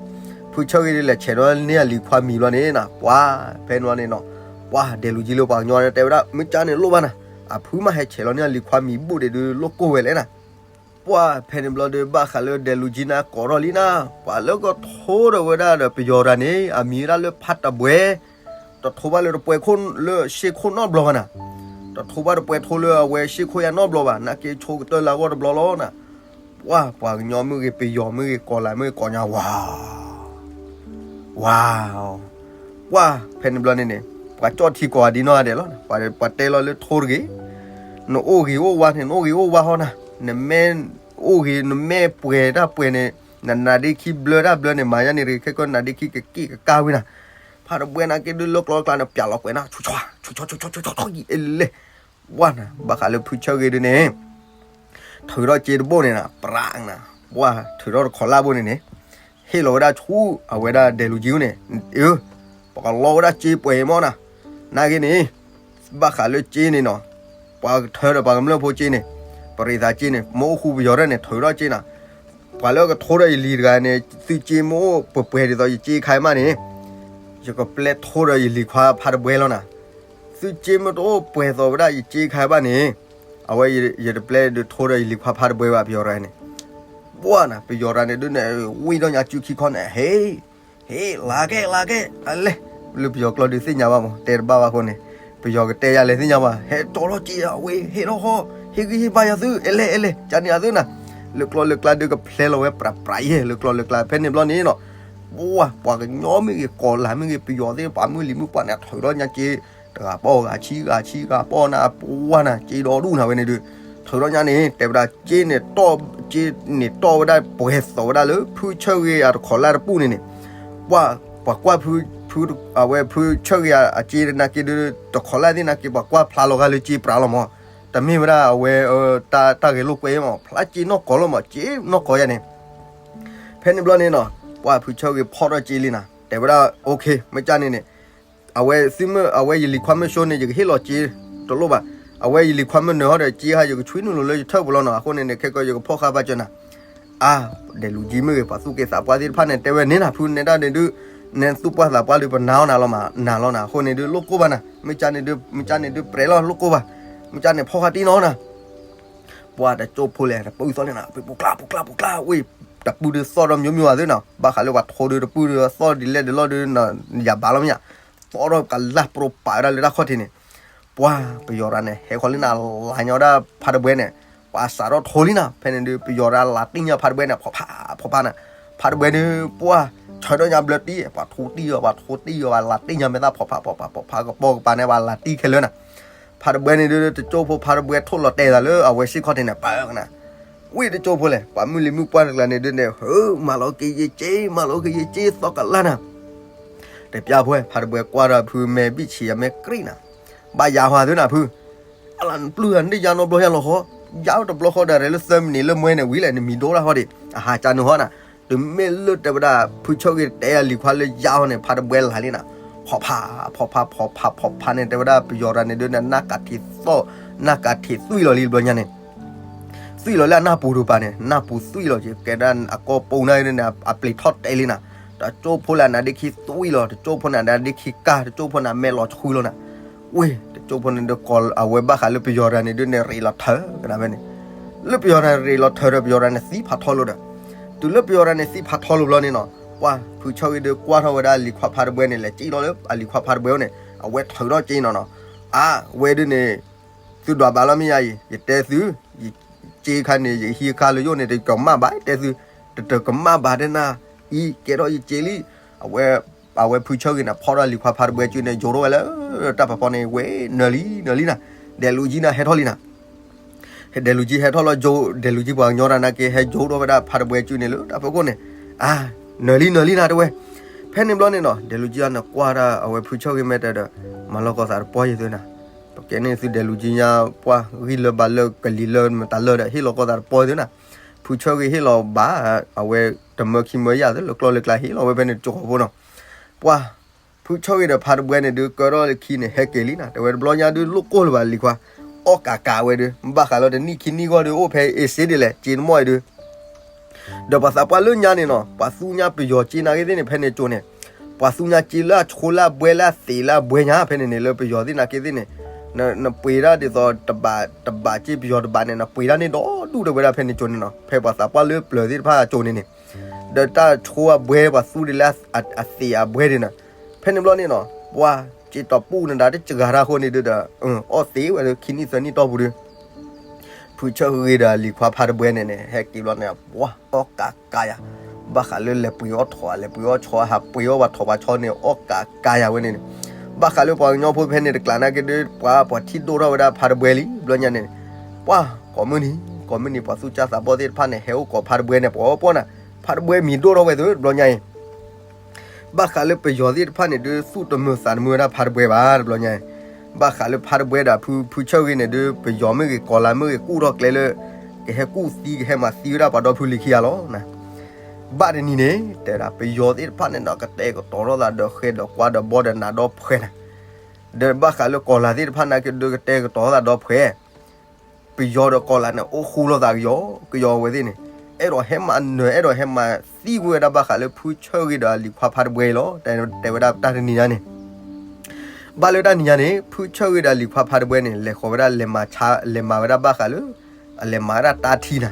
ဖုဆၢဂ့ၤဒ်လဲၣ်ဆဲးလီၤန့ၢ်အလံၤခွါမံၤဘျီန့ၣ်နၤ, ပှၤ ဖဲန့ၣ်ဘျီန့ၣ်နီၤ, ပှၤဒဲးလူၤကၠံလၢပှၤကညီတဲဝဲဒၣ် မ့ၢ်ကၠါန့ၣ်လိၣ်ဘၣ်နၤ, အဖုမ့ၢ်ဟဲဆဲးလီၤန့ၢ်အလံၤခွါမံၤဘူးဒဲးဒုးလိၣ်ကိၢ်ဝဲလဲၣ်နၤ, ပှၢ်ဖဲန့ၣ်ဘျီဒီး ဘၣ်ဃးလၢဒဲးလူၤကၠံန့ၣ် ကိးထီၣ်လံနၤ, ပှၤလၢကထိဒီးဝဲဒၣ်ဒီးပယီၤတဂၤန့ၣ် အမံၤဝဲဒၣ်လၢဖးတဘှဲ, တထိဘၣ်လၢတပှဲၤခိၣ်လၢရှ့ခိၣ်နီတဘျီဘၣ်နၤ, တထိဘၣ်တပှဲၤထိလၢအဝဲရှ့ခိၣ်ယၤနီတဘျီဘၣ်, နာ်က့ဆိကတၢၢ်လၢအဂီၢ်တဘျီလီၤနၤ. ပှၢ်ပှၤကညီမ့ၢ်ဂ့ၤ ပယီၤမ့ၢ်ဂ့ၤ ကီၤလၤမ့ၢ်ဂ့ၤ ကိးညါဝါ ဝါ, ပှၢ်ဖဲန့ၣ်ဘျီန့ၣ်န့ၣ် ပှၤကၠီၣ်ထံကိးဂၤဒဲးနီၢ်ဂၤဒဲးလီၤ, ပှၤတဲလီၤလၢထိတဂ့ၤ, နအိၣ်ဂ့ၤအိၣ်ဝါန့ၣ် နအိၣ်ဂ့ၤအိၣ်ဝါဟီနၤ, နမ့ၢ်အိၣ်ဂ့ၤ နမ့ၢ်ပှဲၤတၢ်ပှဲၤန့ၣ်, နနါဒ့ခံဘျၢတၢ်ဘျၢန့ၣ် မၤယါန့ၣ်တဂ့ၤ ခဲကနါဒ့ခံကက့ၣ်ကကါဝံၤနၤ. ဖးတဘှဲနာ်က့ဒုးလၢကျီကျါန့ၣ် ပၠးလီၤကွဲးနၤ ဆူၣ်ဆူၣ်ဆူၣ်ဆူၣ်ဆူၣ်ဆူၣ် အလဲၣ်, ဝါနၤ ဘၣ်ဃးလၢဖုဆၢဂ့ၤဒုးန့ၣ် ထုးထီၣ်စ့တဘိန့ၣ်နၤ ပြးနၤ, ပှၢ်ထုးထီၣ်တခီလၢဘိန့ၣ်န့ၣ် ဟ့ၣ်လီၤဝဲဒၣ်ဆူအဝဲဒၣ်ဒဲးလူၤကၠံန့ၣ်, ပကလီဝဲဒၣ်စ့ပှဲၤမီၢ်နၤ, နာ်က့န့ၣ် ဘၣ်ဃးလၢစ့န့ၣ်နီၤ, ပှၤကထၢဒီးပှၤကမျၢၢ်ဖိစ့န့ၣ်, ပရံးသးစ့န့ၣ် မ့ၢ်အိၣ်ဃူပယီၤရဲၣ်န့ၣ် ထုးထီၣ်စ့နၤ, ပှၤလၢကထိဒီးယလံၤတဂၤန့ၣ် သုစ့မ့ၢ်အိၣ်ပှဲၤပှဲၤဒ်သိးယစ့ခါအံၤမးန့ၣ်, ယကပျဲထိဒီးယလံၤခွါဖးတဘှဲလီၤနၤ, သုစ့မ့ၢ်တအိၣ်ပှဲၤသိးဝဲဒၣ်ယစ့ခါအံၤဘၣ်န့ၣ်, အဝဲယတပျဲဒုးထိဒီးယလံၤခွါဖးတဘှဲဘၣ် ပယီၤတဂၤန့ၣ်, ပှၢ်နၤ ပယီၤတဂၤန့ၣ်ဒုးန့ၣ် ဝံၣ်ဒီးညါစုခံခီန့ၣ် ဟ့ၣ် ဟ့ၣ် လၤကဲ လၤကဲ အလဲၣ်, လၢပယီၤကျိာ်ဒုးသ့ၣ်ညါဘၣ်မး တဲတဘၣ်ဘၣ်အဃိန့ၣ်, ပယီၤကတဲယၤလဲၣ်သ့ၣ်ညါဘၣ် ဟဲကၠီထီၣ်စ့အဝဲ ဟ့ၣ်ထီၣ်ဃီ, ဟ့ၣ်ဂံၢ်ဟ့ၣ်ဘါယၤသု အဲလဲၣ်အဲလဲၣ် ကန့ၣ်အသုနၤ, လၢကျိာ်လၢကျါဒုးကဖျဲလီၤဝဲပြးပြးယဲၢ် လၢကျိာ်လၢကျါ ဖဲန့ၣ်ဘျီန့ၣ်နီၤ, ပှၢ်ပှၤကညီမ့ၢ်ဂ့ၤ ကီၤလၤမ့ၢ်ဂ့ၤ ပယီၤသ့ၣ် ပှၤမုၢ်လံၤမုၢ်ပှၢ်န့ၣ် ထုးထီၣ်ညါစ့ တဂၤပီၢ်ဂၤဆံဂၤဆံဂၤပီၢ်နၤ ပှၢ်နၤ စ့ဒီဒူၣ်နၤဝဲန့ၣ်ဒုး, ထုးထီၣ်ညါန့ၣ် တဲဝဲဒၣ် စ့န့ၣ်တီၢ်ဝဲဒၣ်ပှဲၤသိးဝဲဒၣ်လၢ ဖုဆၢဂ့ၤအတခီလၢတပူၤန့ၣ်န့ၣ်, ပှၢ်ပှၤကွၢ်ဖု ဖု အဝဲဖုဆၢဂ့ၤအစ့နာ်က့ဒုး တခီလၢသ့ၣ်နာ်က့ ပှၤကွၢ်ဖျါလီၤဂာ်လၢစ့ပြးလီၤမး, တမ့ၢ်ဝဲဒၣ်အဝဲ တၢ်ဂဲၤလိာ်ကွဲမး ဖျါစ့နီၢ်ကီၢ်လီၤမး စ့နီၢ်ကီၢ်ယၤန့ၣ်, ဖဲန့ၣ်ဘျီန့ၣ်နီၤ, ပှၢ်ဖုဆၢဂ့ၤဖီၣ်ထီၣ်စ့လံနၤ တဲဝဲဒၣ် OK မ့ၢ်ကန့ၣ်န့ၣ် အဝဲသုမ့ၢ် အဝဲယလံၤခွါမ့ၢ်ဆိန့ၣ် ယကဟ့ၣ်လီၤစ့တလိၣ်ဘၣ်, အဝဲယလံၤခွါမ့ၢ်နၢၤဟီဒီး စ့ဟါယကဆွံနုာ်လီၤလၢယထၢၣ်ပူၤလီၤနီၤ, အဃိန့ၣ်န့ၣ် ခဲကီးယကဖီၣ်ဃာ်ဘၣ်ကၠီနၤ, အါ ဒဲးလူၤကၠံမ့ၢ်ဂ့ၤ ပှၤသူၣ်က့သးပှၢ်သ့ၣ်တဖၣ်န့ၣ် တဲဝဲန့ၣ်နၤ ဖုနဲဒၣ်န့ၣ်ဒုး နဲသူၣ်ပှၢ်သးပှၢ်ဒုး ပနၤအီၣ်နၤလီၤမး နၤလီၤနၤ အဃိန့ၣ်ဒုး လိၣ်ကိၢ်ဘၣ်နၤ မ့ၢ်ကန့ၣ်ဒုး မ့ၢ်ကန့ၣ်ဒုး ပြဲးလီၤ လိၣ်ကိၢ်ဘၣ်, မ့ၢ်ကန့ၣ် ဖီၣ်ဃာ်တံၢ်နီၤနၤ ပှၢ်တကၠိဖိလဲၣ် တပုၢ်သီၣ်န့ၣ်နၤ ပူၤကျါ ပူၤကျါ ပူၤကျါ ဝ့ၢ် တပုၢ်ဒုးသီၣ်ဒီး မျိုးမျိုး အသ့ၣ်နီၤ ဘၣ်ဃးလၢပှၤထိဒုးတပုၢ်ဒုးသီၣ်ဒ်လဲၣ်ဒ်လဲၣ်ဒုး ယၤဘၣ်လီၤမ့ၢ်ယၤ သီၣ်ဒီးကလၢ်ပြိပာ်ဝဲဒၣ်လၢတၢ်ခီၣ်ထံးန့ၣ်, ပှၢ်ပယီၤတဂၤန့ၣ် ဟဲဃီၤလံနၤ လၤညီဒၣ်ဖးတဘှဲန့ၣ်, ပှၤစးထီၣ်ထိလံနၤ ဖဲန့ၣ်ဒုး ပယီၤတဂၤလၤတံၢ်ညီဖးတဘှဲန့ၣ် ဖီၣ်ဖး ဖီၣ်ဖးနၤ, ဖးတဘှဲဒုး ပှၢ် ဆၢထၢၣ်ညါဘျၢတံၢ် ပှၤထိတံၢ်အီၤ ပှၤထိတံၢ်အီၤ ပှၤလၤတံၢ်ညီမဲာ်သၣ် ဖီၣ်ဖး ဖီၣ်ဖး ဖီၣ်ဖး ကပီၤကပၤန့ၣ် ပှၤလၤတံၢ်ခဲလၢာ်နၤ ဖးတဘှဲန့ၣ်ဒုး တကၠိဖိဖးတဘှဲထိၣ်လီၤတဲာ်သးလၢအဝဲစ့ၢ်ခီၣ်ထံးန့ၣ် ပၢကနၤ, ဝံၣ်တကၠိဖိလဲၣ် ပှၤမုၢ်လံၤမုၢ်ပှၢ်တကျါန့ၣ်ဒုးန့ၣ် ဟၢ မၤလီၤက့ၤယစ့ မၤလီၤက့ၤယစ့ သီၣ်ကလၢ်နၤ, တပျၢ်ဖိ ဖးတဘှဲကွၢ်ဒီးဖုမဲာ်ဘံၣ်ဆံးအမဲာ်ကြံၣ်နၤ, ဘၣ်ယါဟီသုနၤဖု အလၢနပျုၢ်ဂၤန့ၣ်ယါနီတဘျီယါလီၤဃီ, ယါတဘျီဃီဒီး ရဲလၢသၢမံးနံးလၢမွဲန့ၣ် ဝံၤလဲၣ် နမံၤဒိၣ်တၢ်ဃီဒံး အဟးကၢ်နုာ်ဃီနၤ, တုၤမ့ၢ်လၢတဲဝဲဒၣ်ဖုဆၢဂ့ၤတဲအလံၤခွါလၢယါဟီန့ၣ် ဖးတဘှဲလၤလံနၤ, ဖီၣ်ဖး ဖီၣ်ဖး ဖီၣ်ဖး ဖီၣ်ဖးန့ၣ် တဲဝဲဒၣ်ပယီၤတဂၤန့ၣ်ဒုး နၢ်ကးထံးသီၣ် နၢ်ကးထံးသွံၣ်လီၤလံတဘျီညါန့ၣ် သွံၣ်လီၤလၢအနၢ်ပူၤတပၤန့ၣ် နၢ်ပူၤသွံၣ်လီၤ ကဲဒၣ်အကီၢ်ပူၤန့ၣ် အပျံၤထီၣ်တဲလံနၤ, တကၠိဖိလၢအနါဒ့ခံသွံၣ်လီၤ တကၠိဖိန့ၣ် အနါဒ့ခံကါ တကၠိဖိန့ၣ် မဲာ်လီၤဆှုလီၤနၤ, ဝ့ၢ် တကၠိဖိန့ၣ်ဒီး ကီးအဝဲဘၣ်ဃးလၢပယီၤတဂၤန့ၣ်ဒုးန့ၣ် ရ့းလီၤထၢကနၤဖဲန့ၣ်, လၢပယီၤတဂၤန့ၣ်ရ့းလီၤထၢဒီး ပယီၤတဂၤန့ၣ်သံဖးထီလိာ်ဒီး, တုၤလၢပယီၤတဂၤန့ၣ်သံဖးထီလိာ်ဘျီန့ၣ်နီၤ ပှၢ်ဖုဆၢဂ့ၤဒုးကွၢ်ထီၣ်ဝဲဒၣ်အလံၤခွါဖးတဘှဲန့ၣ် လဲၤစံၣ်လီၤလၢအလံၤခွါဖးတဘှဲန့ၣ် အဝဲထုးထီၣ်စ့နီၤနီၤ, အါ ဝဲဒုးန့ၣ် သုဒွးဘၣ်လီၤမ့ၢ်ယါအံၤ ယတဲသု, ယစ့ခါန့ၣ် ယဟံးခါလၢယိၣ်န့ၣ် တကမၣ်ဘၣ်တဲသု, တတကမၣ်ဘၣ်တဲနၤ, အံၤကဲထီၣ်ယစ့လံ, အဝဲ အဝဲဖုဆၢဂ့ၤန့ၣ် ဖီၣ်ထီၣ်လံၤခွါဖးတဘှဲစုန့ၣ် ယိၤထီၣ်ဝဲလၢ တၢ်ဖးဖီန့ၣ် ဝဲ နၢၤလံ နၢၤလံနၤ, ဒဲးလူၤကၠံနၤ ဟဲထီၣ်လံနၤ ဒဲးလူၤကၠံဟဲထီၣ်လီၤ ယိၤ ဒဲးလူၤကၠံပှၤကညီတဂၤနာ်က့ ဟဲယိၤထီၣ်ဝဲဒၣ်ဖးတဘှဲစုန့ၣ်လၢတၢ်ဖီခိၣ်န့ၣ်, အါ နၢၤလံ နၢၤလံနၤတဲဝဲ, ဖဲန့ၣ်ဘျီန့ၣ်နီၤ ဒဲးလူၤကၠံအန့ၣ်ကွၢ်ဒၣ် အဝဲဖုဆၢဂ့ၤမဲာ်တဲဒီး, မၤလီၤကီၢ်သးတပီၢ်ယဲၢ်သုနၤ, ပကဲန့ၣ်သုဒဲးလူၤကၠံညါ ပှၢ်ဂံၢ်လၢဘါလၢကလံၤလၢမတၤလၢဒီး ဟ့ၣ်လီၤကီၢ်သးတပီၢ်ယဲၢ်သုနၤ, ဖုဆၢဂ့ၤဟ့ၣ်လီၤဘၣ်, အဝဲတမၢခံမၢယၤသုလၢကျီၢ်လၢကျါဟ့ၣ်လီၤဝဲဖဲန့ၣ်ကၠိဃီဖိနီၤ, ပှၢ် ဖုဆၢဂ့ၤဒီးဖးတဘှဲန့ၣ်ဒုး ကၢထီၣ်လၢခံန့ၣ် ဟဲက့ၤလံနၤ တဲဝဲတဘျီညါဒုး လိၣ်ကိၢ်လၢၤဘၣ်လံၤခွါ, အီၣ်ကးကးဝဲဒုး ဘၣ်ဃးလၢတနံၣ်ခံနံၣ်ဂီၢ်ဒုး အိၣ်ဖဲအ့စ့ဒ်လဲၣ် စ့နမီၢ်အံၤဒုး ဒီးပှၤသးပှၢ်လၢညါန့ၣ်နီၤ ပှၤသူညါပယီၤစ့နာ်က့သ့ၣ်န့ၣ် ဖဲန့ၣ်ကၠိန့ၣ်, ပှၤသူညါစ့လၢအဆိလၢအဘှဲလၢအသံးလၢအဘှဲညါ ဖဲန့ၣ်န့ၣ် လၢပယီၤသ့ၣ်နာ်က့သ့ၣ်န့ၣ်, နပှ့ၤဒၣ်ဒ်သိးတဘးတဘးက့ ပယီၤတဘးန့ၣ် နပှ့ၤဒၣ်န့ၢ်ဒီဒူၣ် တဲဝဲဒၣ်ဖဲန့ၣ်ကၠိန့ၣ်နီၤ, ဖဲပှၤသးပှၢ်လၢပျၢၤသ့ၣ်တဖၣ်ကၠိန့ၣ်န့ၣ်, ဒီးတၢ်ဆိအဘှဲ ပှၤသူဒ်လၢအသံးအဘှဲဒ်န့ၣ်, ဖဲန့ၣ်ဘျီန့ၣ်နီၤ ပှၤစံးတီၢ်ပူၣ်နဒါတစှၤတၢ်အဃိန့ၣ်ဒုဒီး အီၣ်သံးဝဲခံနံၣ်သၢနံၣ်တီၢ်ပူၤဒီး ဖုဆၢဂ့ၤဒီးလံၤခွါဖါတဘှဲန့ၣ်န့ၣ် ဟဲက့ၤဘျီန့ၣ် ပှၤအီၣ်ကးကးယၤ, ဘၣ်ဃးလၢလဲၤပှ့ၤအီၣ်ထိး လဲၤပှ့ၤအီၣ်ဆီ ဟးပှ့ၤအီၣ်ပှၤထိးပှၤဆီန့ၣ် အီၣ်ကးကးယၤဝဲန့ၣ်န့ၣ်, ဘၣ်ဃးလၢပှၤကညီဖိဖဲန့ၣ်တကျးနာ်က့ဒု ပှၤပှၤထံၣ်ဒိၣ်ထီၣ်ဝဲဒၣ်ဖါတဘှဲလံ ဘျီညါန့ၣ်, ပှၤကိးမုၢ်နံၤ ကိးမုၢ်နံၤ ပှၤသူၣ်စၢ်သးဘီၣ်သ့ၣ်တဖၣ်န့ၣ် ဟဲအိၣ်ကိးဖါတဘှဲန့ၣ် ပှၤအီၣ်ပှီၢ်နၤ, ဖါတဘှဲမံၤဒိၣ်ထီၣ်ဝဲသု ဘျီညါအံၤ ဘၣ်ဃးလၢပယီၤသ့ၣ်တဖၣ်န့ၣ်ဒု သူၣ်တမုာ်သးတမုာ်ဝဲဒၣ်ဖါတဘှဲဘၣ် တဘျီညါအံၤ, ဘၣ်ဃးလၢဖါတဘှဲဒီးဖုဆၢဂ့ၤန့ၣ်ဒု ပယီၤမ့ၢ်ဂ့ၤ ကီၤလၤမ့ၢ်ဂ့ၤ ကူၣ်ထီၣ်ကျဲလၢ ကဟဲကူၣ်သံ ကဟဲမၤသံဝဲဒၣ်ပှၤဒီဖုလံၤခံဂၤလီၤ. ဘၣ်တနံၤန့ၣ် တဲဒၣ်ပယီၤသ့ၣ်တဖၣ်န့ၣ်ဒီး ကတဲာ်ကတီၤထီၣ်သးဒီးဃဲဒီးကွၢ်ဒီးဘီဒီးနးဒီးဖှဲးနၤ, ဒီးဘၣ်ဃးလၢကီၤလၤသ့ၣ်တဖၣ်နာ်က့ဒု ကတဲာ်ကတီၤထီၣ်သးဒီးဖှဲး ပယီၤဒီးကီၤလၤန့ၣ် အိၣ်ဃူလိာ်သးကယီကယီဝဲသ့ၣ်န့ၣ်, အဲၣ်ဒိးဟဲမၤနၢၤ အဲၣ်ဒိးဟဲမၤသံကွံာ်ဝဲဒၣ်ဘၣ်ဃးလၢဖုဆၢဂ့ၤဒီးလံၤခွါဖါတဘှဲလီၤ. တဲဝဲဒၣ်တၢ်တနံၤညါန့ၣ်, ဘၣ်လၢတၢ်နံၤညါန့ၣ် ဖုဆၢဂ့ၤဒီးလံၤခွါဖါတဘှဲန့ၣ် လဲၤဃီၤဝဲဒၣ် လဲၤမၤဝဲဒၣ်ဘၣ်ဃးလၢ အလဲၤမၤဝဲဒၣ်တၢ်ထံနၤ,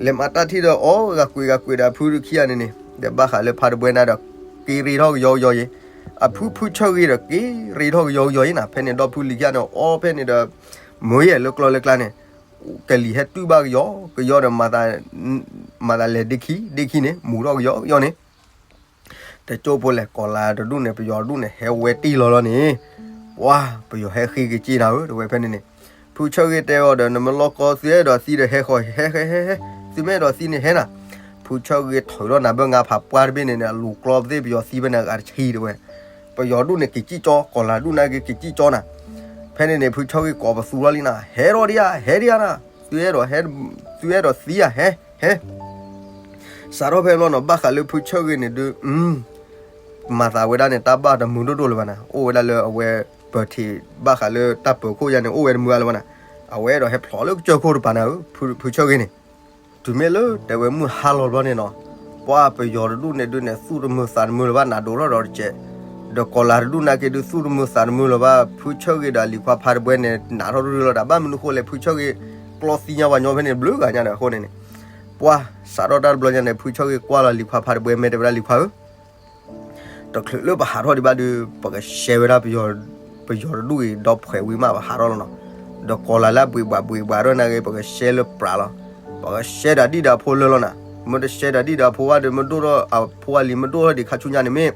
လဲၤမၤတၢ်ထံဒီးအီၣ်ဂၤကွံာ်ဂၤကွံာ်ဒီးအဖုခံဂၤန့ၣ်န့ၣ် ဒီးဘၣ်ဃးလၢဖါတဘှဲန့ၣ်ဒီး က့ၤရ့ထီၣ်ကယီကယီယဲ, အဖုဖုဆၢဂ့ၤဒီးက့ၤရ့ထီၣ်ကယီကယီယဲနၤ, ဖဲန့ၣ်ဒီဖုလံၤခံဂၤန့ၣ် အီၣ်ဖဲန့ၣ်ဒီး မ့ၢ်ယဲၢ်လၢကျီလၢကျါန့ၣ် ကလံၤဟဲတုၢ်ဘၣ်ကယီကယီဒီး မၤသးလဲၤဒ့ခံ ဒ့ခံန့ၣ် မူၤထီၣ်ကယီကယီန့ၣ်, တကၠိဖိလဲၣ် ကီၤလၤတဒူၣ်န့ၣ် ပယီၤတဒူၣ်န့ၣ် ဟဲဝဲတ့ၢ်လီၤလီၤန့ၣ်, ပှၤပယီၤဟဲဃ့က့ၤက့နၤဧၢ တဲဝဲဖဲန့ၣ်န့ၣ်, ဖုဆၢဂ့ၤတဲအီၤဒီး နမ့ၢ်လီၢ်ကီသုအဲၣ်ဒိးသံဒီးဟဲဃီၤ ဟဲဟဲဟဲဟဲ, သုမ့ၢ်အဲၣ်ဒိးသံန့ၣ်ဟဲနၤ, ဖုဆၢဂ့ၤထီၣ်ဒီးနၤဘၢၣ်ငါဖးပှၢ်တဘ့ၣ်န့ၣ် အလူၤကျီပသ့ၣ်ပယီၤသံဖဲန့ၣ်အဂၤတဆံတဲဝဲ, ပယီၤဒူၣ်န့ၣ်က့ၤကံၣ်ကၠီ ကီၤလၤဒူၣ်န့ၣ်က့ၤကံၣ်ကၠီနၤ, ဖဲန့ၣ်န့ၣ် ဖုဆၢဂ့ၤကိးပသူထီၣ်လံနၤ ဟဲထီၣ်ဒံးဧါ ဟဲဒံးဧါနၤ, သုအဲၣ်ဒိး သုအဲၣ်ဒိးသံဧါ ဟဲ ဟဲ စးထီၣ်ဖဲဘျီနီၤ ဘၣ်ဃးလၢဖုဆၢဂ့ၤန့ၣ်ဒု မၤသးဝဲဒၣ်န့ၣ် တၢ်ဘၣ်တမုာ်ဒိၣ်ဒိၣ်လၢၤဘၣ်နၤ, အိၣ်ဝဲဒၣ်လၢအဝဲပၢၤထံး ဘၣ်ဃးလၢတၢ်ပၢၤခိၣ်ယါန့ၣ် အိၣ်ဝဲတမုာ်အါလၢၤဘၣ်နၤ, အဝဲအဲၣ်ဒိးဟဲဖျိးလၢကစၢၢ်ခိၣ်တပၤနၤဧၢ, ဖုဆၢဂ့ၤန့ၣ် တုၤမ့ၢ်လၢတဲဝဲမုၢ်ဟါလီၤဘျီန့ၣ်နီၤ, ပှၤပယီၤတဒူၣ်န့ၣ်ဒုန့ၣ် သူၣ်တမုာ်သးတမုာ်လၢၤဘၣ် နးဒိးထီၣ်ဒီးတကဲး, ဒီးကီၤလၤတဒူၣ်နာ်က့ဒု သူၣ်တမုာ်သးတမုာ်လၢၤဘၣ် ဖုဆၢဂ့ၤဒီးလံၤခွါဖါတဘှဲန့ၣ် နးထီၣ်ရူၢ်လီၤတၢ် ဘၣ်မနုၤဃိလဲၣ် ဖုဆၢဂ့ၤ ကျီသံညါပှၤညီဖဲန့ၣ် ဘျုးဂၤညါဒီးအဃိန့ၣ်န့ၣ်, ပှၤစးထီၣ်တၢ်တဘျီညါန့ၣ် ဖုဆၢဂ့ၤကွၢ်လီၤလံၤခွါဖါတဘှဲ မ့ၢ်တဲဝဲဒၣ်လံၤခွါဧၢ တချုးလၢပဟးထီၣ်ဒံးဘၣ်ဒီး ပကရှဲဝဲဒၣ် ပယီၤတဒူၣ်အံၤ ဒီဖှဲးဝံၤမး ပဟးထီၣ်လီၤနီၤ, ဒီးကီၤလၤလၢအဘှံးဘှးဘှံးဘှးဒီးနာ်က့ ပကရှဲလၢပြးလီၤ, ပကရှဲဒၣ်ဒံၣ်ဒီးအဖိလၢလီၤနၤ, မ့ၢ်တရှဲဒၣ်ဒံၣ်ဒီးအဖိဘၣ်ဒီး မ့ၢ်ဒိၣ်ထီၣ်အဖိအလံၤ မ့ၢ်ဒိၣ်ထီၣ်ဒံးခါဆူညါန့ၣ်မ့ၢ်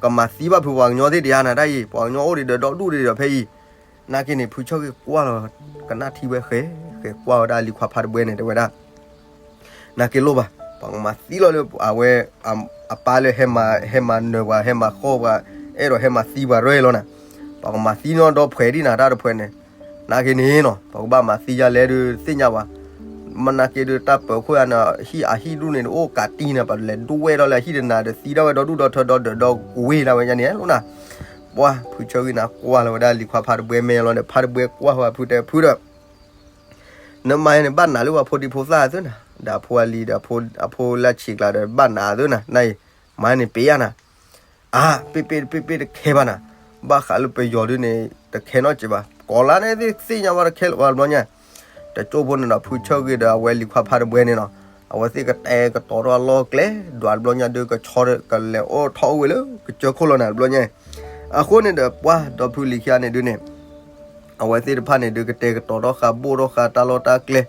ကမၤသံဘၣ်ဖုပှၤကညီသ့ၣ်တယါနၤတၢ်အံၤ ပှၤကညီအိၣ်ဒံးဒီးဒီဒူၣ်ဒံးဒီးဖဲအံၤ, နာ်က့န့ၣ် ဖုဆၢဂ့ၤကွၢ်လီၤ ကနၣ်ထံဝဲဃဲ ဃဲကွၢ်ဝဲဒၣ်လံၤခွါဖါတဘှဲန့ၣ် တဲဝဲဒၣ် နာ်က့လိၣ်ဘၣ်, ပှၤကမၤသံလီၤလၢအဝဲ အပၢ်လၢဟဲမၤ ဟဲမၤနၢၤပှၤ ဟဲမၤဃီၣ်ပှၤ အဲၣ်ဒိးဟဲမၤသံပှၤရဲလီၤနၤ, ပှၤကမၤသံနီၢ်ဒီဖှဲးဒံးနၤတၢ်တဖှဲးန့ၣ်, နာ်က့န့ၣ်နီၤ ပှၤကဘၣ်မၤသံယါလဲၣ်ဒီးသ့ၣ်ညါပှၤ, မ့ၢ်နာ်က့ဒီး တၢ်ပၢၤခိၣ်ယါန့ၣ် ဟံၣ်အဟံၣ်ဒူၣ်န့ၣ် အိၣ်ကးတံၢ်န့ၣ် ပှၤလဲၤဒွဲၣ်ထီၣ်လၢအဟံၣ်တနၤဒီးသံဒၣ်ဝဲဒီဒူၣ်ဒီထၢဒီဒၢးဒီကဝ့ၢ်ဒၣ်ဝဲယါန့ၣ်လီၤနၤ, ပှၤဖုဆၢဂ့ၤနၤကွၢ်လီၤဝဲဒၣ်လံၤခွါဖါတဘှဲမဲလီၤန့ၣ် ဖါတဘှဲကွၢ်ဝဲဖုတဲဖုဒီး နမၤန့ၣ် ဘၣ်နးလၢပှၤဖိဒံဖိသၣ်သုနၤ, ဒီးအဖိအလံၤဒီး အဖိလၢအဆံးကျါဒီး ဘၣ်နးသုနၤ, နအံၤ မၤန့ၣ်ပ့ၤယါနၤ, အါ ပ့ၤပ့ၤပ့ၤပ့ၤတခဲဘၣ်နၤ, ဘၣ်ဃးလၢပယီၤဒုန့ၣ် တခဲနီတစဲးဘၣ်, ကီၤလၤန့ၣ်သ့ၣ်ညါဝဲတခဲလၢာ်ဘၣ်တဘျီညါ, တကၠိဖိန့ၣ်ဒီး ဖုဆၢဂ့ၤဒီးအဝဲလံၤခွါဖါတဘှဲန့ၣ်နီၤ, အဝဲသ့ၣ်ကတဲာ်ကတီၤထီၣ်အလီၢ်ကျဲ ဒွးတဘျီညါဒု ကဆီကလဲၤအိၣ်ထီၣ်အိၣ်ဝဲလၢကစၢၢ်ခိၣ်လီၤနၤတဘျီညါ, အဃိန့ၣ်ဒီး ပှၤဒီဖုလံၤခံဂၤန့ၣ်ဒုန့ၣ် အဝဲသ့ၣ်တဖၣ်န့ၣ်ဒုး ကတဲာ်ကတီၤထီၣ်ဃာ် ဘိၣ်ထီၣ်ဃာ်တၢ်လီၢ်တၢ်ကျဲ,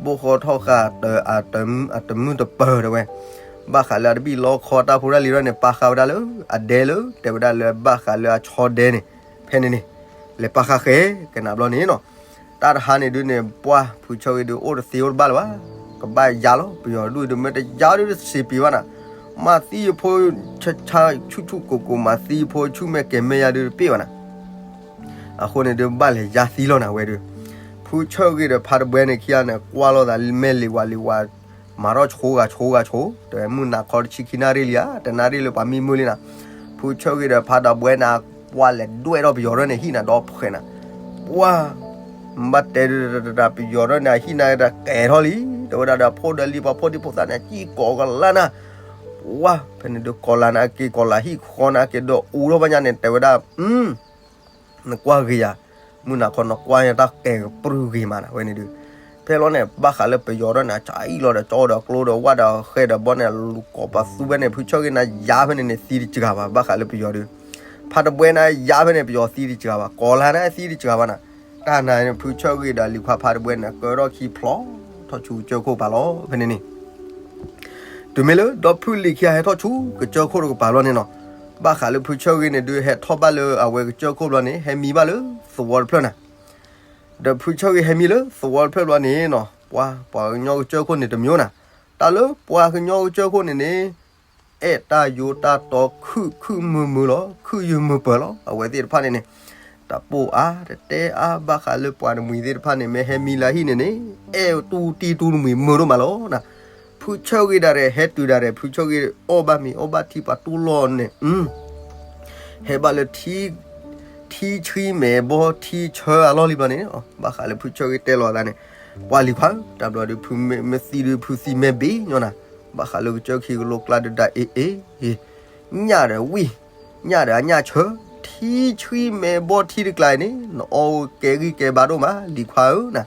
ဘိၣ်ဃီထီၣ်ဃာ် အတမုၢ်တပၢၤတဲဝဲ, ဘၣ်ဃးလၢအတဘံၣ်လီခီတၢ်ဖိတၢ်လံၤထီၣ်န့ၣ် ပာ်ဃာ်ဝဲဒၣ်လၢအဒဲလၢ တဲဝဲဒၣ်လၢဘၣ်ဃးလၢအဆီဒဲန့ၣ်, ဖဲန့ၣ်န့ၣ် လဲၤပာ်ဃာ်ဃဲကနၣ်ဘျီန့ၣ်နီၤ, တၢ်တဟါန့ၣ်ဒုးန့ၣ် ပှၤဖုဆၢဂ့ၤဒုး အိၣ်တသ့အိၣ်တဘၣ်လၢၤဘၣ်, ကဘၣ်ယါလီၤ, ပယီၤဒုးဒုး မ့ၢ်တယါဒုးတစံးပ့ၤဘၣ်နၤ, မၤသံယဖိ ဆါဆါဆူၣ်ဆူၣ်ကိၢ်ကိၢ် မၤသံယဖိဆူၣ်မဲာ်ကဲၤမဲာ်ယါဒုးတပ့ၤဘၣ်နၤ အဃိန့ၣ်ဒုး ဘၣ်လဲၤယါသံလီၤနၤဝဲဒုး, ဖုဆၢဂ့ၤဒီးဖါတဘှဲန့ၣ်ခံဂၤန့ၣ် ကွၢ်လိာ်သးမဲာ်လံၤဝၤလံၤဝၤ, မၤထီၣ်ဆိဂၤဆိဂၤဆိ, တဲဝဲမုၢ်နၤခီတဆံခံနၣ်ရံၣ်လံဧါ, တနၣ်ရံၣ်လၢပှၤမံမုၢ်လံနၤ, ဖုဆၢဂ့ၤဒီးဖါတဘှဲန့ၣ် ပှၤလဲၤဒွဲၣ်ထီၣ်ပယီၤထီၣ်န့ၣ် ဟံၣ်နၤဒီဖှဲးနၤ, ပှၤ ဘၣ်တဲဒုးတၢ်ပယီၤထီၣ်န့ၣ် အဟံၣ်နၤတကဲၤထီၣ်လံ, တဲဝဲဒၣ်ဒီးဖိဒီးလံၤ ပှၤဖိဒံဖိသၣ်န့ၣ် ကံၣ်ကိးကလါနၤ, ပှၤ ဖဲန့ၣ်ဒုးကီၤလၤန့ၣ် အက့ၤကီၤလၤဟံၣ်ဃီန့ၣ် အက့ၤဒီးအူထီၣ်ဘၣ်ညါန့ၣ် တဲဝဲဒၣ် နကွၢ်ဂ့ၤယၤ, မုၢ်နၤခီနီၢ်ကွၢ်ညါတၢ်ကဲကပြုၢ်ဂ့ၤမးနၤ ဝဲန့ၣ်ဒုး, ဖဲလီၤန့ၣ် ဘၣ်ဃးလၢပယီၤဒီးန့ၣ် အအံၣ်လီၤဒီး ကၠီဒီးကျိဒီးဝၣ်ဒီးဃဲဒီးဘီန့ၣ် လူၤကိးပသူဖဲန့ၣ် ဖုဆၢဂ့ၤန့ၣ် ယါဖဲန့ၣ်န့ၣ် သံတစှၤဘၣ် ဘၣ်ဃးလၢပယီၤဒုး, ဖါတဘှဲန့ၣ် ယါဖဲန့ၣ် ပယီၤသံတစှၤဘၣ် ကီၤလၤန့ၣ်သံတစှၤဘၣ်နၤ, တၢ်နၤန့ၣ် ဖုဆၢဂ့ၤဒီးလံၤခွါဖါတဘှဲန့ၣ် ကၢထီၣ်ခံဖျိးထီၣ်ဆူကစၢၢ်ခိၣ်ပၤလီၤ ဖဲန့ၣ်န့ၣ် တုၤမ့ၢ်လၢဒီဖုလံၤခံဂၤဟဲထီၣ်ဆူကစၢၢ်ခိၣ်တကပၤဘျီန့ၣ်နီၤ, ဘၣ်ဃးလၢဖုဆၢဂ့ၤန့ၣ်ဒုး ဟဲထီၣ်ဘၣ်လၢအဝဲကစၢၢ်ခိၣ်ဘျီန့ၣ် ဟဲမံဘၣ်လၢသဝီတဖျၢၣ်နၤ, ဒီးဖုဆၢဂ့ၤဟဲမံလၢသဝီတဖျၢၣ်ဘျီန့ၣ်နီၤ, ပှၤ ပှၤကညီကစၢၢ်ခိၣ်န့ၣ်တမံၤနၤ, တၢ်လၢပှၤကညီကစၢၢ်ခိၣ်န့ၣ်န့ၣ် အဲၣ်တၢ်ယိတၢ်တီခုၣ်ခုၣ်မုာ်မုာ်လီၤ ခုၣ်ယုာ်မုာ်ပၢၤလီၤ အဝဲသ့ၣ်တဖၣ်န့ၣ်န့ၣ်, တပိာ်အါတတဲအါ ဘၣ်ဃးလၢပှၤတမှံၤသ့ၣ်တဖၣ်န့ၣ် မ့ၢ်ဟဲမံလၢဟံၣ်န့ၣ်န့ၣ် အဲၣ်တူၢ်တံၢ်တူၢ်တမှံၤမုာ်ဒိၣ်မးလီၤနၤ, ဖုဆၢဂ့ၤဒၣ်ရဲၣ် ဟဲတုၤဒၣ်ရဲၣ် ဖုဆၢဂ့ၤအီၣ်ဘၣ်မ့ၤအီၣ်ဘၣ်ထံပှၤတူၢ်လိာ်န့ၣ် ဟဲဘၣ်လၢ ထံဆှံမဲာ်ဘီထံဆၢအလီၢ်လံဘျီန့ၣ်, ဘၣ်ဃးလၢဖုဆၢဂ့ၤတဲလီၤသးန့ၣ်, ပှၤလံၤခွါဧၢ, တၢ်ဘျီဒုးဖုမ့ၢ်သံဒုးဖုသံမဲာ်ဘ့ၣ်ညီနၤ, ဘၣ်ဃးလၢကစၢၢ်ခံကလိကျါဒုးဒၣ်အ့ၣ်အ့ၣ်, ညၣ်ဒီးဝံၣ်, ညၣ်ဒီးအညၣ်ဆၢ, ထံဆှံမဲာ်ဘီထံတကျါအံၤန့ၣ် နအီၣ်ကဲဂံၢ်ကဲဘါဒိၣ်မး လံၤခွါဧၢနၤ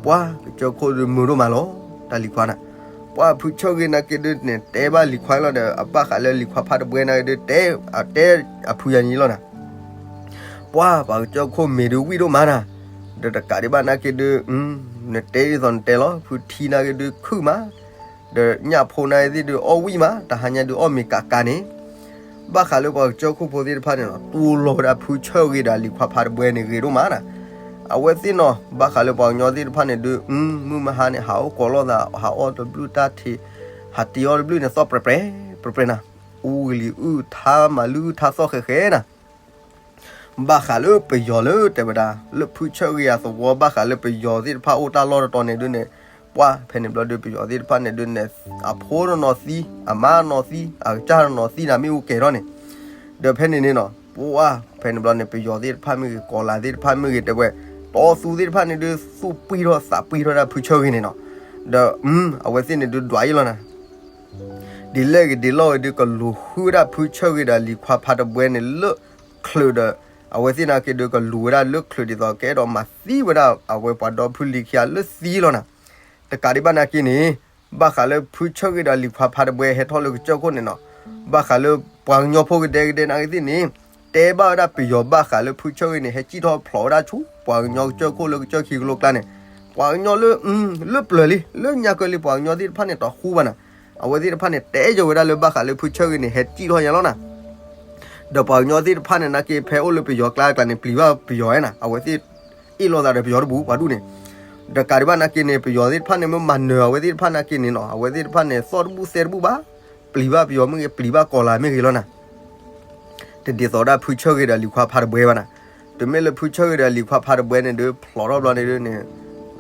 ပှၤကစၢၢ်ခိၣ်ဒုးမုာ်ဒိၣ်မးလီၤ, တၢ်လံၤခွါနၤ, ပှၤဖုဆၢဂ့ၤနာ်က့ဒုးန့ၣ် တဲဘၣ်လံၤခွါလီၤဒီး အဘၣ်ဃးလၢလံၤခွါဖါတဘှဲနာ်က့ဒုး တဲ, အတဲအဖုယၤညီလီၤနၤ, ပှၤပှၤကစၢၢ်ခိၣ်မ့ၤဒုးဝံၣ်ဒိၣ်မးနၤ, ဒီးတကးဒံးဘၣ်နာ်က့ဒုး, နတဲဒ်သိးနတဲလီၤ ဖုထံနာ်က့ဒုးခုၣ်မး, ဒီးညၣ်ဖိနာ်က့သ့ၣ်ဒုးအီၣ်ဝံၣ်မး တဟါညါဒုးအီၣ်မ့ၤကးကးန့ၣ် ဘၣ်ဃးလၢပှၤကစၢၢ်ခိၣ်ဖိသ့ၣ်တဖၣ်န့ၣ်နီၤ တူၢ်လိာ်ဝဲဒၣ်ဖုဆၢဂ့ၤဒီးလံၤခွါဖါတဘှဲန့ၣ်ဂ့ၤဒိၣ်မးနၤ, အဝဲသ့ၣ်နီၤ ဘၣ်ဃးလၢပှၤကညီသ့ၣ်တဖၣ်န့ၣ်ဒုး, မုၢ်မဟါန့ၣ် ဟးအိၣ်ကိးလိာ်သး ဟးအီၣ်တဘျုးတၢ်ထံး, ဟးတ့အီၣ်တဘျုးန့ၣ် သီၣ်ပြဲပြဲ, ပြဲပြဲနၤ, အူဂလံၤအုၣ်ထါမၤလုၢ်ထါသီၣ်ဃဲဃဲနၤ ဘၣ်ဃးလၢပယီၤလၢတဲဝဲဒၣ် လၢဖုဆၢဂ့ၤအသဝီ ဘၣ်ဃးလၢပယီၤသ့ၣ်တဖၣ်အိၣ်တၢ်လီၢ်တတီၤန့ၣ်ဒုးန့ၣ်, ပှၤဖဲန့ၣ်ဘျီဒုး ပယီၤသ့ၣ်တဖၣ်န့ၣ်ဒုးန့ၣ်, အဖိတနီၤသံ, အမါတနီၤသံ, အကစၢ်တနီၤသံနၤမ့ၣ်အူကဲၤထီၣ်န့ၣ်, ဒီးဖဲန့ၣ်န့ၣ်နီၤ ပှၤဖဲန့ၣ်ဘျီန့ၣ် ပယီၤသ့ၣ်တဖၣ်မ့ၢ်ဂ့ၤ ကီၤလၤသ့ၣ်တဖၣ်မ့ၢ်ဂ့ၤ တဲဝဲ, တီသူသ့ၣ်တဖၣ်န့ၣ်ဒုး သူၣ်ပှံၢ်ထီၣ်သးပှံၢ်ထီၣ်ဒၣ်ဖုဆၢဂ့ၤန့ၣ်နီၤ, ဒီး အဝဲသ့ၣ်န့ၣ်ဒုးဒွးအံၤလီၤနၤ ဒ်လဲၣ်ဂ့ၤဒ်လဲၣ်ဂ့ၤဒုး ကလူၤဃုဝဲဒၣ်ဖုဆၢဂ့ၤဒီးလံၤခွါဖါတဘှဲန့ၣ်လၢချုးဒီး, အဝဲသ့ၣ်နာ်က့ဒုး ကလူၤဝဲဒၣ်လၢချုးဒ်သိးကအဲၣ်ဒိးမၤသံဝဲဒၣ်အဝဲပှၤဒီဖုလံၤခံဂၤလၢသံလီၤနၤ, တကးဒံးဘၣ်နာ်က့န့ၣ်, ဘၣ်ဃးလၢဖုဆၢဂ့ၤဒီးလံၤခွါဖါတဘှဲဟဲထီၣ်လၢကစၢၢ်ခိၣ်န့ၣ်နီၤ, ဘၣ်ဃးလၢပှၤကညီဖိကဒဲကဒဲနာ်က့သ့ၣ်န့ၣ်, တဲဘၣ်ဝဲဒၣ်ပယီၤဘၣ်ဃးလၢဖုဆၢဂ့ၤန့ၣ် ဟဲစံၣ်ထီၣ်ဖျိးဝဲဒၣ်ဆူ ပှၤကညီကစၢၢ်ခိၣ်လၢကစၢၢ်ခံကလိကျါန့ၣ်, ပှၤကညီလၢ, လၢပျၢၤလံ, လၢညါကၢလံ ပှၤကညီသ့ၣ်တဖၣ်န့ၣ် တီၢ်ဃူဘၣ်နၤ, အဝဲသ့ၣ်တဖၣ်န့ၣ် တဲယီၤဝဲဒၣ်လၢဘၣ်ဃးလၢဖုဆၢဂ့ၤန့ၣ် ဟဲစံၣ်ထီၣ်ညါလီၤနၤ ဒီးပှၤကညီသ့ၣ်တဖၣ်န့ၣ် နာ်က့ဖဲအိၣ်လၢပယီၤကျါကျါန့ၣ် ပျံၤဘၣ်ပယီၤဧါနၤ အဝဲသ့ၣ်အ့ၣ်လိာ်သးဒီးပယီၤတဘူၣ်ပှၤဒူၣ်န့ၣ်, ဒီးကးဒံးဘၣ်နာ်က့န့ၣ် ပယီၤသ့ၣ်တဖၣ်န့ၣ် မ့ၢ်မၤနၢၤအဝဲသ့ၣ်တဖၣ်နာ်က့န့ၣ်နီၤ အဝဲသ့ၣ်တဖၣ်န့ၣ် သီၣ်တဘူၣ်သဲတဘူၣ်ဘၣ်, ပျံၤဘၣ်ပယီၤမ့ၢ်ဂ့ၤ ပျံၤဘၣ်ကီၤလၤမ့ၢ်ဂ့ၤလီၤနၤ တဒ်သိးဒၣ်ဖုဆၢဂ့ၤဒီးလံၤခွါဖါတဘှဲဘၣ်နၤ, တုၤမ့ၢ်လၢဖုဆၢဂ့ၤဒီးလံၤခွါဖါတဘှဲန့ၣ်ဒုး ဖျိးထီၣ်ဘျီန့ၣ်ဒုးန့ၣ်,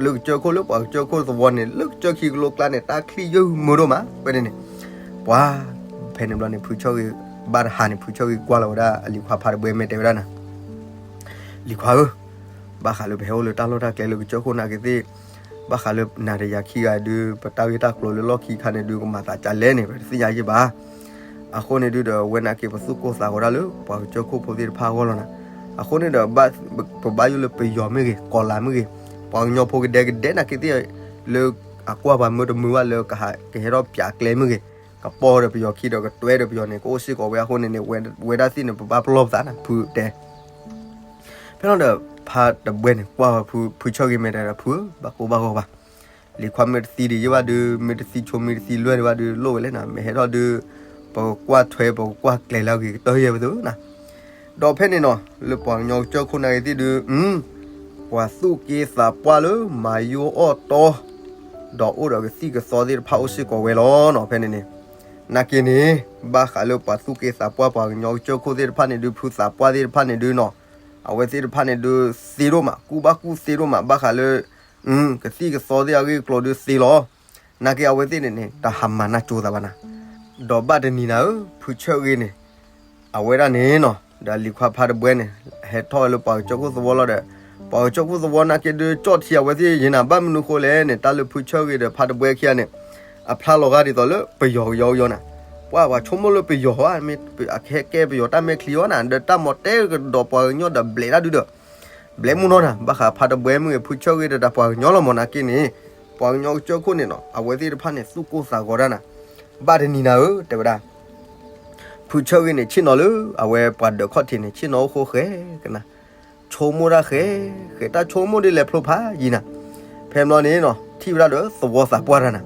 လၢကစၢၢ်ခိၣ်လၢပှၤကစၢၢ်ခိၣ်သဝီန့ၣ် လၢကစၢၢ်ခံကလိကျါန့ၣ် တၢ်ချံၣ်ယုၢ်မုာ်ဒိၣ်မး ဝဲန့ၣ်န့ၣ်, ပှၤဖဲန့ၣ်ဘျီန့ၣ် ဖုဆၢဂ့ၤဘၣ်တဟါန့ၣ် ဖုဆၢဂ့ၤကွၢ်လီၤဝဲဒၣ်အလံၤခွါဖါတဘှဲမ့ၢ်တဲဝဲဒၣ်နၤ လံၤခွါဧၢ, ဘၣ်ဃးလၢပဟဲအိၣ်လၢတၢ်လီၢ်တၢ်ကျဲလၢကစၢၢ်ခိၣ်နာ်က့သ့ၣ်, ဘၣ်ဃးလၢနၤဒီးယၤခံဂၤဒုး ပတၢ်ဂ့ၢ်တၢ်ကျိၤလၢလီၢ်ခံခါန့ၣ်ဒုး ကမၤသးကလဲၣ်န့ၣ် ပတသ့ၣ်ညါယဲၢ်ဘၣ်. အဃိန့ၣ်ဒုးဒီး အဝဲနာ်က့ပသူၣ်ကိၢ်သးဂီၤဒၣ်လၢ ပှၤကစၢၢ်ခိၣ်ဖိသ့ၣ်တဖၣ်အဂီၢ်လီၤနၤ. အဃိန့ၣ်ဒီး ပဘၣ်ယိၣ်လၢပယီၤမ့ၢ်ဂ့ၤ ကီၤလၤမ့ၢ်ဂ့ၤ ပှၤကညီဖိကဒဲကဒဲနာ်က့သ့ၣ် လၢအကွၢ်ပှၤမၢတမုာ်ဘၣ်လၢ ကဟဲထီၣ်ပၠးကျဲမ့ၢ်ဂ့ၤ ကပီၢ်ဒီးပယီၤခံဒီးကတွဲဒီးပယီၤန့ၣ် ကအိၣ်စ့ၢ်ကီးဝဲအဃိန့ၣ်န့ၣ် ဝဲဒၣ်သ့ၣ်န့ၣ် ပဘၣ်ပလီၢ်ပသးနၤ ဖုတဲ ဖဲလီၤဒီး ဖါတဘှဲန့ၣ် ကွၢ်ဝဲဖုဆၢဂ့ၤမဲာ်တဲဒီး ဖုဧၢ ဘၣ်ကိၢ်ဘၣ်ဂီၤဘၣ်. လံၤခွါမ့ၢ်တသံဒံးယဲၢ်ဘၣ်ဒုး မ့ၢ်တသံဆိမ့ၢ်တသံလွဲၢ်ဒံးဘၣ်ဒုး လိၣ်ဝဲလဲၣ်နၤ မ့ၢ်ဟဲထီၣ်ဒုး ပကကွၢ်ထွဲ ပကကွၢ်ကျဲၤလၢအဂ့ၤကတၢၢ်ယဲၢ်ဝဲသ့ၣ်နၤ. ဒီးဖဲန့ၣ်နီၤ လၢပှၤကညီကစၢၢ်ခိၣ်နာ်က့သ့ၣ်ဒုး ပှၤသူၣ်က့သးပှၢ်လၢမၤယိအီၣ်တီ ဒီးအိၣ်ဒီးကသံၣ်ကသီသ့ၣ်တဖၣ်အိၣ်စ့ၢ်ကီးဝဲလီၤနီၤ ဖဲန့ၣ်န့ၣ်. နာ်က့န့ၣ် ဘၣ်ဃးလၢပှၤသူၣ်က့သးပှၢ်ပှၤကညီကစၢၢ်ခိၣ်သ့ၣ်တဖၣ်န့ၣ်ဒုး ဖုသးပှၢ်သ့ၣ်တဖၣ်န့ၣ်ဒုးနီၤ အဝဲသ့ၣ်တဖၣ်န့ၣ်ဒုး သ့ဒိၣ်မး ကူၣ်ဘၣ်ကူၣ်သ့ဒိၣ်မး ဘၣ်ဃးလၢ ကသံၣ်ကသီသ့ၣ်အဂ့ၢ်အကျိၤဒုးသ့လီၤ. နာ်က့အဝဲသ့ၣ်န့ၣ်န့ၣ် တဟးမၤနၢ်ကၠိသးဘၣ်နၤ. ဒီးဘၣ်တနံၤနၤဧၢ ဖုဆၢဂ့ၤန့ၣ် အဝဲဒၣ်န့ၣ်နီၤ ဒီးလံၤခွါဖါတဘှဲန့ၣ် ဟဲထီၣ်ဝဲလၢပှၤကစၢၢ်ခိၣ်သဝီလီၤဒီး ပှၤကစၢၢ်ခိၣ်သဝီနာ်က့ဒုး ကၠီၣ်ထံအဝဲသ့ၣ်ယဲၢ်နၤ ဘၣ်မနုၤဃိလဲၣ်န့ၣ် တၢ်လၢဖုဆၢဂ့ၤဒီးဖါတဘှဲခံဂၤန့ၣ် အဖျါလီၤဂာ်ဒ်သိးလၢပယီၤကယီကယီနၤ. ပှၤပှၤဆိကမိၣ်လၢပယီၤဧါ မ့ၢ်အကဟဲကဲပယီၤတၢ်မဲာ်ချံအီၤနၤ ဒီးတၢ်မၤတဲကဒီးပှၤကညီဒီးဘျဲးတၢ်ဒုဒီး ဘျဲးမုၢ်နီၢ်နၤ, ဘၣ်ဃးဖါတဘှဲမုၢ်ဂ့ၤ ဖုဆၢဂ့ၤဒီးတၢ်ပှၤကညီလီၤမၢ်နၤက့န့ၣ်, ပှၤကညီကစၢၢ်ခိၣ်န့ၣ်နီၤ အဝဲသ့ၣ်တဖၣ်န့ၣ် သူၣ်ကိၢ်သးဂီၤဒၣ်နၤ, ဘၣ်တနံၤနၤဧၢ တဲဝဲဒၣ် ဖုဆၢဂ့ၤန့ၣ် ဆ့ၣ်နီၤလၢအဝဲပှၤဒၢးခီၣ်ထံးန့ၣ် ဆ့ၣ်နီၤအိၣ်ဃိဃဲကနၤ, ဆိကမိၣ်တၢ်ဃဲ, ဃဲတၢ်ဆိကမိၣ်ဒ်လဲၣ်ဖျိဖးယံၤနၤ, ဖဲမလီၤန့ၣ်နီၤ ထံၣ်ဝဲဒၣ်ဒီးသဝီသးပှၢ်တၢ်နၤ,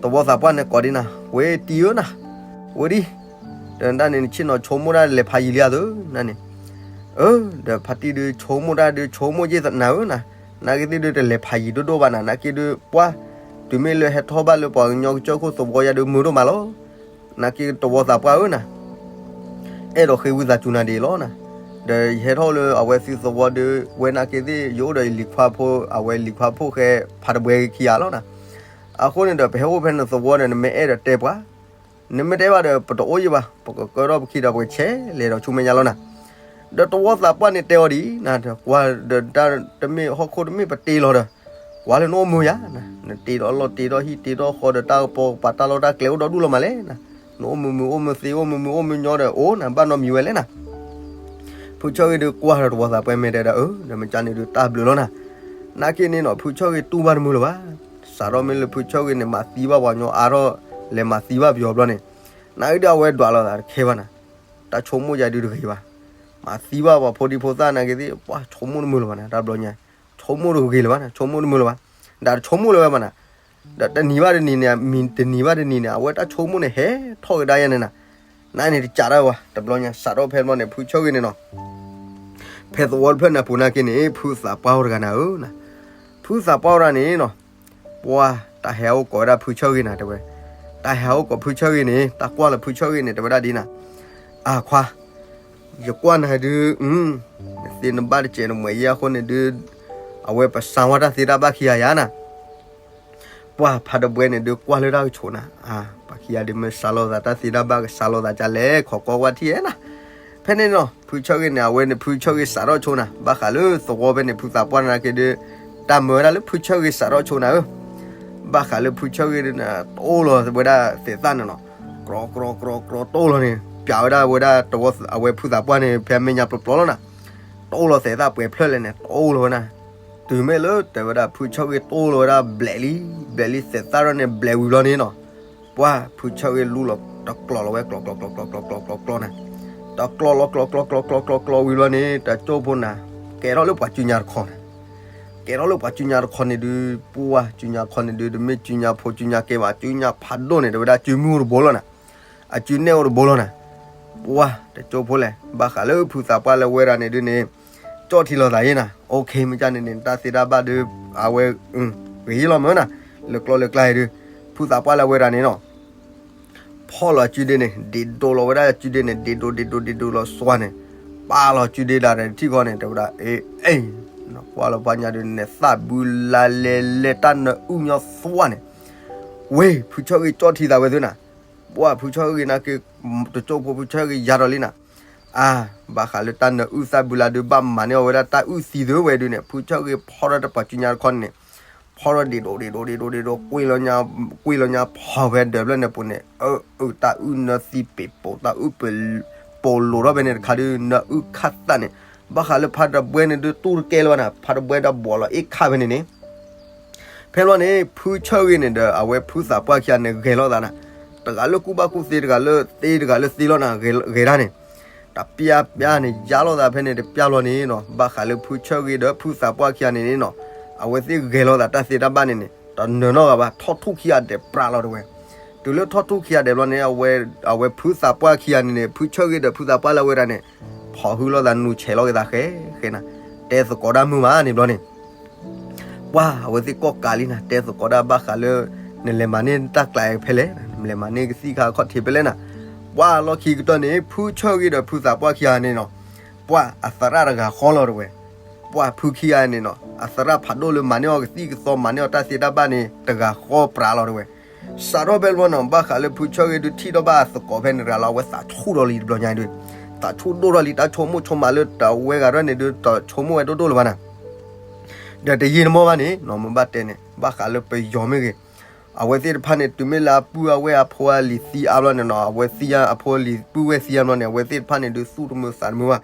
သဝီသးပှၢ်န့ၣ်ကိးဒ်နၤ, ဝဲတံၤဧၢနၤ, ဝဲဒ်, ဒီးတၢ်န့ၣ် နဆ့ၣ်နီၤဆိကမိၣ်တၢ်လဲၤဖးယံၤလံဧါသၢနၤန့ၣ်, အၢ, ဒီးဖါတံၢ်ဒုးဆိကမိၣ်တၢ်ဒုးဆိကမိၣ်ယ့ၢ်နၤဧၢနၤ, နာ်က့သ့ၣ်ဒုးတလဲၤဖးယံၤဒိၣ်ဒိၣ်ဘၣ်နၤ, နာ်က့ဒုးပှၢ်, တုၤမ့ၢ်လၢဟဲထီၣ်ဘၣ်လၢပှၤကညီကစၢၢ်ခိၣ်သဝီယါဒုးမုာ်ဒိၣ်မးလီၤ နာ်က့သဝီသးပှၢ်ဧၢနၤ, အဲၣ်ဒိးဃ့ဝံသးစူၤနၤဒ်အံၤလီၤနၤ, ဒီးယဟဲထီၣ်လၢအဝဲသုသဝီဒုး ဝဲနာ်က့သ့ၣ် ယအိၣ်ဒီးယလံၤခွါဖိ အဝဲလံၤခွါဖိဃဲ ဖါတဘှဲခံဂၤလီၤနၤ, အဃိန့ၣ်ဒီး ပဟဲအိၣ်ဖဲနသဝီဒီး နမ့ၢ်အဲၣ်ဒိးတဲပှၤ, နမ့ၢ်တဲဘၣ်ဒီး ပတအိၣ်ယံၤဘၣ်, ပကကၢထီၣ်ပခံဒီး ပကဆဲးလဲၤဒီးဆူမဲာ်ညါလီၤနၤ, ဒီးသဝီသးပှၢ်န့ၣ်တဲအီၤဒ်အံၤနၤ, ကွၢ်ဒီးတၢ်တမ့ၢ်ဟီၣ်ခိၣ်တမ့ၢ်ပတ့လီၤဒီး, ကွၢ်လၢနအိၣ်မုာ်ယၤနၤ, နတ့ဒီးလီၢ်တ့ဒီးဟံၣ်တ့ဒီးဃီဒီး တၢ်ကပီၤကပၤတၢ်လီၢ်တၢ်ကျဲအိၣ်ဒီဒူၣ်လီၤမးလဲၣ်နၤ, နအိၣ်မုာ်မုာ်အိၣ်မုာ်သ့အိၣ်မုာ်မုာ်အိၣ်မုာ်ညီဒီး အိၣ်နၤဘၣ်နီတမံၤဝဲလဲၣ်နၤ, ဖုဆၢဂ့ၤဒုးကွၢ်ဒီးသဝီသးပှၢ်မ့ၢ်တဲဒီး အၢ ဒီးမ့ၢ်ကန့ၣ်ဒုးတၢ်ဘျုးလီၤနၤ, နာ်က့န့ၣ်နီၤ ဖုဆၢဂ့ၤတူၢ်ဘၣ်တမုာ်လၢၤဘၣ်, စးထီၣ်မ့ၢ်လၢဖုဆၢဂ့ၤန့ၣ် မၤသံဘၣ်ပှၤကညီအါထီၣ် လဲၤမၤသံဘၣ်ပယီၤဘျီန့ၣ်, နာ်က့ဒုးအဝဲဒွးလိာ်သးတခဲဘၣ်နၤ, တၢ်ဆိကမိၣ်ယါဒုးတဂ့ၤဘၣ်, မၤသံဘၣ်ပှၤဖိဒံဖိသၣ်နာ်က့သ့ၣ် ပှၤဆိကမိၣ်တမုာ်လၢၤဘၣ်နၤ, တၢ်ဘျီညါ, ဆိကမိၣ်တဂ့ၤလၢၤဘၣ်နၤ, ဆိကမိၣ်တမုာ်လၢၤဘၣ်, ဒီးတဆိကမိၣ်လၢၤဝဲဘၣ်နၤ, ဒီးတနံၤဘၣ်တနံၤန့ၣ် မံၤတနံၤဘၣ်တနံၤန့ၣ် အဝဲတၢ်ဆိကမိၣ်န့ၣ် ဟဲထီၣ်ကဒါယါန့ၣ်နၤ, နန့ၣ်တစးဒၣ်ဝဲ တဘျီညါ စးထီၣ်ဖဲဘျီန့ၣ် ဖုဆၢဂ့ၤန့ၣ်နီၤ ဖဲသဝီတဖျၢၣ်န့ၣ်အပူၤနာ်က့န့ၣ် ဖုသးပှၢ်အိၣ်တဂၤနၤဧၢ, ဖုသးပှၢ်အိၣ်တဂၤန့ၣ်နီၤ, ပှၤတၢ်ဟဲအိၣ်ကိးဝဲဒၣ်ဖုဆၢဂ့ၤနၤတဲဝဲ, တၢ်ဟဲအိၣ်ကိးဖုဆၢဂ့ၤန့ၣ် တၢ်ကွၢ်လီၤဖုဆၢဂ့ၤန့ၣ် တဲဝဲဒၣ်ဒ်နၤ, အၢ ခွါ, ယကွၢ်နၤဒုး, နသ့နဘၣ်တစဲးနမှဲၤယဲအဃိန့ၣ်ဒုး, အဝဲပစၢ်ဝဲတၢ်သ့တၢ်ဘၣ်ခံဂၤယါနၤ ပှၢ်ဖးတဘှဲန့ၣ်ဒုးကွၢ်လၢတၢ်ကဆိးနၤ, အၢ ပှၤခံဂၤဒုးမ့ၢ်စးလိာ်သးတၢ်သ့တၢ်ဘၣ် ကစးလိာ်သးကလဲၣ် ခိးကွၢ်ဝဲထံၣ်ဧဲနၤ, ဖဲန့ၣ်နီၤ ဖုဆၢဂ့ၤန့ၣ် အဝဲန့ၣ်ဖုဆၢဂ့ၤစးထီၣ်ဆိနၤ ဘၣ်ဃးလၢသဝီဖဲန့ၣ် ဖုသးပှၢ်နာ်က့ဒုး, တၢ်မၢဝဲဒၣ်လၢဖုဆၢဂ့ၤစးထီၣ်ဆိနၤဧၢ, ဘၣ်ဃးလၢဖုဆၢဂ့ၤဒုးန့ၣ် တအိၣ်လီၤဝဲဒၣ်သဲးသၣ်န့ၣ်နီၤ, ကြီကြီကြီကြီတအိၣ်လီၤန့ၣ် ပျးဝဲဒၣ်ဝဲဒၣ်တဝီအဝဲဖုသးပှၢ်န့ၣ် ဖဲမဲာ်ညါပျီပျီလီၤနၤ, တအိၣ်လီၤသဲးသၣ်ပှဲၤဖျၢၣ်လဲၣ်န့ၣ် တအိၣ်လီၤဝဲနၤ, တုၤမ့ၢ်လၢတဲဝဲဒၣ်ဖုဆၢဂ့ၤတအိၣ်လီၤဝဲဒၣ်ဘျဲးလံ, ဘျဲးလံသဲးသၣ်ထီၣ်န့ၣ် ဘျဲးဝံၤဘျီန့ၣ်နီၤ, ပှၢ်ဖုဆၢဂ့ၤလူလီၤတကျိၤလီၤဝဲ ကျိၤကျိၤကျိၤကျိၤကျိၤကျိၤကျိၤန့ၣ်, တကျိၤလီၤကျိၤကျိၤကျိၤကျိၤကျိၤကျိၤဝံၤဘျီန့ၣ် တကၠိဖိနၤ, ကဲထီၣ်လၢပှၤစုညါတခီန့ၣ် ကဲထီၣ်လၢပှၤစုညါတခီန့ၣ်ဒုး, ပှၢ်စုညါတခီန့ၣ်ဒုး တမ့ၢ်စုညါဖိစုညါကဲဘၣ် စုညါဖးဒိၣ်န့ၣ် တဲဝဲဒၣ်စုမုၢ်အိၣ်တဘိလီၤနၤ, အစုနဲၣ်အိၣ်တဘိလီၤနၤ, ပှၢ်တကၠိဖိလဲၣ် ဘၣ်ဃးလၢဖုသးပှၢ်လၢဝဲဒၣ်န့ၣ်ဒုးန့ၣ်, ကၠီၣ်ထံလီၤသးယဲနၤ, အိၣ်ခ့ မ့ၢ်ကန့ၣ်န့ၣ် တၢ်သ့တၢ်ဘၣ်ဒုး, အဝဲ, ဂ့ၤလီၤမၢ်နၤ, လၢကျိၤလၢကျါအံၤဒုး, ဖုသးပှၢ်လၢဝဲဒၣ်န့ၣ်နီၤ ဖီၣ်လီၤအစုဒ့န့ၣ် ဒ့ဒိလီၤဝဲဒၣ်အစုဒ့န့ၣ် ဒ့ဒိဒ့ဒိဒ့ဒိလီၤစွါန့ၣ်, ပာ်လီၤအစုဒ့ဒၣ်ဒီးထံၣ်ဃီန့ၣ် တဲဝဲဒၣ်, အ့ အ့, ကွၢ်လီၤပှၤညါဒုးန့ၣ် သၣ်ဘုလါလဲလဲတၢ်နၢအုၣ်ညီသွါန့ၣ်, ဝ့ၢ် ဖုဆၢဂ့ၤကၠီၣ်ထံသးဝဲသုနၤ, ပှၢ်ဖုဆၢဂ့ၤနာ်က့, တကၠိဖိဖုဆၢဂ့ၤယၤဒီးလံနၤ, အါ, ဘၣ်ဃးလၢတၢ်နၢအုၣ်သၣ်ဘုလါဒုး ဘၣ်မၤန့ၢ်အီၤဝဲဒၣ်တၢ်အုၣ်သံသုဝဲဒုးန့ၣ် ဖုဆၢဂ့ၤဖီၣ်ထီၣ်တပှၤစုညါတခီန့ၣ် ဖီၣ်ထီၣ်ဒ့ဒိဒ့ဒိဒ့ဒိဒ့ဒိ ကွံာ်လီၤညါဖီၣ်ဖဲဒၢးဖျၢၣ်န့ၣ်ပူၤန့ၣ်, အၢ အၢ တၢ်အုၣ်နၢသံပ့ၤပိာ် တၢ်အုၣ်ပ့ၤပိာ်လိာ်ထီၣ်ဖဲန့ၣ်တခါဒုး နၢအုၣ်ခၣ်သၣ်န့ၣ်, ဘၣ်ဃးလၢဖါတဘှဲန့ၣ်ဒုး တူၢ်တကဲလၢၤဘၣ်နၤ, ဖါတဘှဲဒီးဘီးလီၤအ့ၣ်ခၣ်ဖဲန့ၣ်န့ၣ် ဖဲလီၤန့ၣ် ဖုဆၢဂ့ၤန့ၣ်ဒီး အဝဲဖုသးပှၢ်ခံဂၤန့ၣ် ဂဲၤလိာ်သးနၤ, တဂၤလၢကူၣ်ဘၣ်ကူၣ်သ့ တဂၤလၢသ့ တဂၤလၢသ့လီၤနၤ, ဂဲၤတၢ်န့ၣ် တပျၢ်ပျၢ်န့ၣ် ယါလိာ်သးဖဲန့ၣ် တပျၢ်ဘျီန့ၣ်နီၤ, ဘၣ်ဃးလၢဖုဆၢဂ့ၤဒီးဖုသးပှၢ်ခံဂၤန့ၣ်န့ၣ်နီၤ, အဝဲသ့ၣ်ဂဲၤလိာ်သးတၢ်သ့တၢ်ဘၣ်န့ၣ်န့ၣ် တနၢၤနီတဂၤဘၣ်, ထီၣ်ထူၣ်ခံဂၤဒဲးပြးလီၤတဝဲ. တုၤလၢထီၣ်ထူၣ်ခံဂၤဒဲးဘျီန့ၣ် အဝဲဖုသးပှၢ်ခံဂၤန့ၣ်န့ၣ် ဖုဆၢဂ့ၤဒီးဖုသးပှၢ်လၢအဝဲဒၣ်န့ၣ် ဖီၣ်ဟုလိာ်သးနူၤဆဲးလိာ်က့ၤသးဃဲဃဲနၤ, တဲသကိးတၢ်မုာ်မးန့ၣ်ဘျီန့ၣ် ပှၢ်အဝဲသ့ၣ်ကိးကးလံနၤ, တဲသကိးတၢ်ဘၣ်ဃးလၢ နလဲၤမၤန့ၢ်တၢ်ကျးဖဲလဲၣ်, နလဲၤမၤန့ၢ်ကသံၣ်ခါခီၣ်ထံးဖဲလဲၣ်နၤ. ပှၢ်လီၢ်ခံကတၢၢ်န့ၣ် ဖုဆၢဂ့ၤဒီးဖုသးပှၢ်ခံဂၤန့ၣ်နီၤ, ပှၢ်အသရၣ်တဂၤဃီလီၤတဝဲ. ပှၢ်ဖုခံဂၤန့ၣ်နီၤ အသရၣ်ဖးဒိၣ်လၢမၤန့ၢ်အီၤကသံၣ်ကသီ မၤန့ၢ်အီၤတၢ်သ့တၢ်ဘၣ်န့ၣ် တဂၤဃီပြးလီၤတဝဲ. စးထီၣ်ဖဲလီၤနီၤ ဘၣ်ဃးလၢဖုဆၢဂ့ၤဒုးထံၣ်ထီၣ်ဘၣ်အသကိးဖဲန့ၣ်တဂၤလီၤ အဝဲသးဆူၣ်ထီၣ်လံတဘျီညါဒုး, သးဆူၣ်ဒိၣ်ထီၣ်လံ တၢ်ဆိကမိၣ်ဆိကမးလၢတဝဲဂၤဒၣ်န့ၣ်ဒုး တဆိကမိၣ်ဝဲဒိၣ်ဒိၣ်လၢၤဘၣ်နၤ ဒီးတယံာ်တမီၢ်ဘၣ်န့ၣ်နီၤ မ့ၢ်ဘၣ်တဲန့ၣ် ဘၣ်ဃးလၢပယီၤမ့ၢ်ဂ့ၤ, အဝဲသ့ၣ်တဖၣ်န့ၣ် တုၤမ့ၢ်လၢအပုၢ်အဝဲၢ်အဖိအလံၤသံအါဘျီန့ၣ်နီၤ အဝဲသံအဖိအလံၤပုၢ်ဝဲၢ်သံအါဘျီန့ၣ် အဝဲသ့ၣ်တဖၣ်န့ၣ်ဒုးသူၣ်တမုာ်သးတမုာ်ဘၣ်.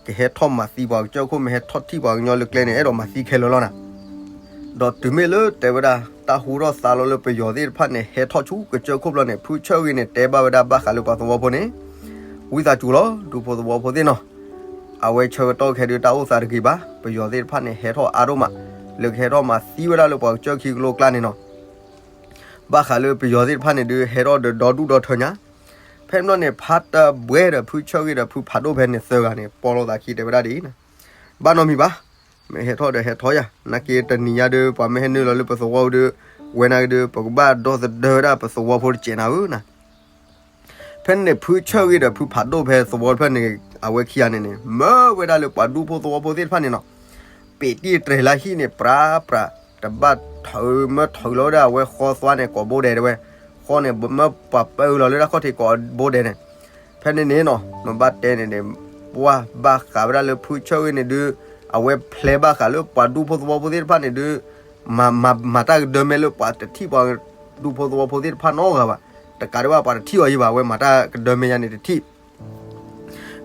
ကဟဲထီၣ်မၤသံပှၤကစၢၢ်ခိၣ် မ့ၢ်ဟဲထီၣ်ထံၣ်ပှၤကညီလၢကျဲန့ၣ် အဲၣ်ဒိးမၤသံခဲလၢာ်လီၤနၤ. ဒီးတုၤမ့ၢ်လၢတဲဝဲဒၣ် တၢ်ဟူထီၣ်သါလီၤလၢပယီၤသ့ၣ်တဖၣ်န့ၣ် ဟဲထီၣ်ဆူကစၢၢ်ခိၣ်ဘျီန့ၣ် ဖုဆၢဂ့ၤန့ၣ် တဲဘၣ်ဝဲဒၣ်ဘၣ်ဃးလၢပှၤသဝီဖိန့ၣ်, ဝံသးစူၤလီၤ ဒူဖိသဝီဖိသ့ၣ်နီၤ, အဝဲဆၢကတီၢ်ခဲဒုးတၢ်အိၣ်သးတဂ့ၤဘၣ်, ပယီၤသ့ၣ်တဖၣ်န့ၣ် ဟဲထီၣ်အါဒိၣ်မး, လၢကဟဲထီၣ်မၤသံဝဲဒၣ်လၢပှၤကစၢၢ်ခံကလိကျါန့ၣ်နီၤ. ဘၣ်ဃးလၢပယီၤသ့ၣ်တဖၣ်န့ၣ်ဒုး ဟဲထီၣ်ဒီးဒီဒူၣ်ဒီထၢညါ. ဖဲန့ၣ်ဘျီန့ၣ် ဖးတဘှဲဒီးဖုဆၢဂ့ၤဒီးဖုဖးဒိၣ်ဖဲန့ၣ် သၢဂၤန့ၣ် ပိာ်လိာ်သးခံ တဲဝဲဒၣ်ဒ်အံၤ, ဘၣ်နီတမံၤဘၣ်, မ့ၢ်ဟဲထီၣ်ဒီးဟဲထီၣ်ယၤ, နာ်က့တနံၤညါဒုး ပှၤမ့ၢ်ဟဲနုာ်လီၤလၢပသဝီဒုး, ဝဲနာ်က့ဒုး ပကဘၣ်ဒီသဒၢဝဲဒၣ်ပသဝီဖိတစဲးနၤဧၢနၤ. ဖဲန့ၣ်န့ၣ် ဖုဆၢဂ့ၤဒီးဖုဖးဒိၣ်ဖဲသဝီတဖျၢၣ်န့ၣ် အဝဲခံဂၤန့ၣ်န့ၣ် မၢဝဲဒၣ်လၢပှၤဒူဖိသဝီဖိသ့ၣ်တဖၣ်န့ၣ်နီၤ, ပ့းတံၢ်တြဲၤလၢဟံၣ်န့ၣ် ပြးပြး, တဘၣ်ထုးမၢထုးလီၤဝဲဒၣ်အဝဲဃီသွါန့ၣ် ကိးဘိဒဲးတဲဝဲ, ဃီန့ၣ် မၢပှၤပၢလီၤလၢတၢ်ခီၣ်ထံးကိးဘိဒဲးန့ၣ်. ဖဲန့ၣ်န့ၣ်နီၤ နဘၣ်တဲန့ၣ်န့ၣ် ပှၤဘၣ်ဃးဝဲဒၣ်လၢဖုဆၢဂ့ၤန့ၣ်ဒုး, အဝဲဖျဲဘၣ်ဃးလၢပှၤဒူဖိသဝီဖိသ့ၣ်တဖၣ်န့ၣ်ဒုး, မၤတၢ်ကဒၢမဲလၢပှၤတထံၣ်ပှၤဒူဖိသဝီဖိသ့ၣ်တဖၣ်နီတဂၤဘၣ်, တကးဒံးဘၣ်ပှၤတထံၣ်အီၤယံၤဘၣ်, အဝဲမၤတၢ်ကဒၢမဲယါန့ၣ်တထံၣ်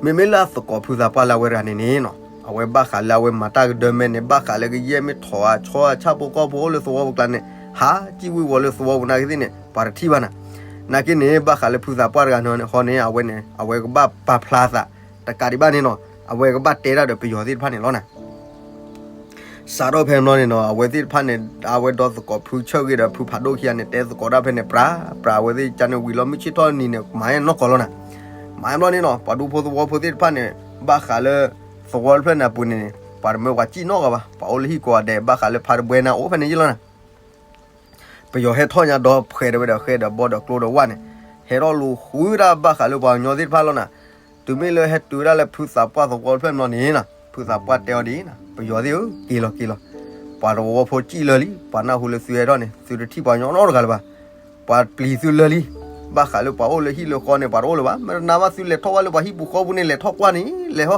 မ့မ့ၢ်လၢအသကိးဖုသးပှၢ်လၢအဝဲတဂၤန့ၣ်န့ၣ်နီၤ, အဝဲဘၣ်ဃးလၢအဝဲမၤတၢ်ကဒၢမဲန့ၣ် ဘၣ်ဃးလၢကယဲၢ်မ့ၢ်ထိးအဆီအဆၣ်ဖိကီၢ်ဖိအိၣ်လၢသဝီပူၤကျါန့ၣ် ဟးကံၣ်ဝံၤဝီၤလၢသဝီပူၤနာ်က့သ့ၣ်န့ၣ် ပှၤတထံၣ်ဘၣ်နၤ. နာ်က့န့ၣ် ဘၣ်ဃးလၢဖုသးပှၢ်တဂၤန့ၣ်ဃီန့ၣ် အဝဲန့ၣ် အဝဲကဘၣ်ပာ်ဖျါသး, တကးဒံးဘၣ်န့ၣ်နီၤ အဝဲကဘၣ်တဲတၢ်ဒီးပယီၤသ့ၣ်တဖၣ်န့ၣ်လီၤနၤ. စးထီၣ်ဖဲန့ၣ်ဘျီန့ၣ်နီၤ အဝဲသ့ၣ်တဖၣ်န့ၣ် အဝဲဒီသကိးဖုဆၢဂ့ၤဒီးဖုဖးဒိၣ်ခံဂၤန့ၣ် တဲသကိးတၢ်ဖဲန့ၣ် ပြးပြး အဝဲသ့ၣ်ကန့ၣ်ဝံၤလီၤ မုၢ်ဆ့ၣ်ထီၣ်နံၤန့ၣ် မၤနီၢ်ကီၢ်လီၤနၤ. မၤဘျီန့ၣ်နီၤ ပှၤဒူဖိသဝီဖိသ့ၣ်တဖၣ်န့ၣ် ဘၣ်ဃးလၢ သဝီတဖျၢၣ်န့ၣ်အပူၤန့ၣ် ပှၤတမၢပှၤစံၣ်နီတဂၤဘၣ်, ပှၤအိၣ်လၢဟံၣ်ကိးဂၤဒဲး ဘၣ်ဃးလၢဖးတဘှဲန့ၣ်အိၣ်ဖဲန့ၣ်ယံၤလီၤနၤ. ပယီၤဟဲထီၣ်ညါဒီးဖှဲးဒီးဝဲဒီးဃဲဒီးဘီဒီးကျိဒီးဝၣ်န့ၣ် ဟဲထီၣ်လူၤဃုဒၣ်ဘၣ်ဃးလၢပှၤကညီသ့ၣ်တဖၣ်လီၤနၤ. တုၤမ့ၢ်လၢဟဲတုၤဝဲဒၣ်လၢဖုသးပှၢ်သဝီတဖျၢၣ်ဘျီန့ၣ်နီၤ ဖုသးပှၢ်တဲအီၤဒ်အံၤနၤ ပယီၤသ့ၣ်ဧၢ က့ၤလီၤက့ၤလီၤ, ပှၤသဝီဖိစံၣ်လၢာ်လံ, ပှၤနၢ်ဟူလၢသုဟဲထီၣ်န့ၣ် သုတထံၣ်ပှၤကညီနီတဂၤလၢၤဘၣ်. ပှၤပျံၤသုလၢာ်လံ, ဘၣ်ဃးလၢပှၤအိၣ်လၢဟံၣ်လၢဃီန့ၣ် ပှၤတအိၣ်လၢၤဘၣ်. မ့ၢ်တနာ်ဘၣ်သုလဲၤထီၣ်ဝဲလၢပှၤဟံၣ်ပူၤဃီပူၤန့ၣ် လဲၤထီၣ်ကွၢ်န့ၣ် လဲၤဟ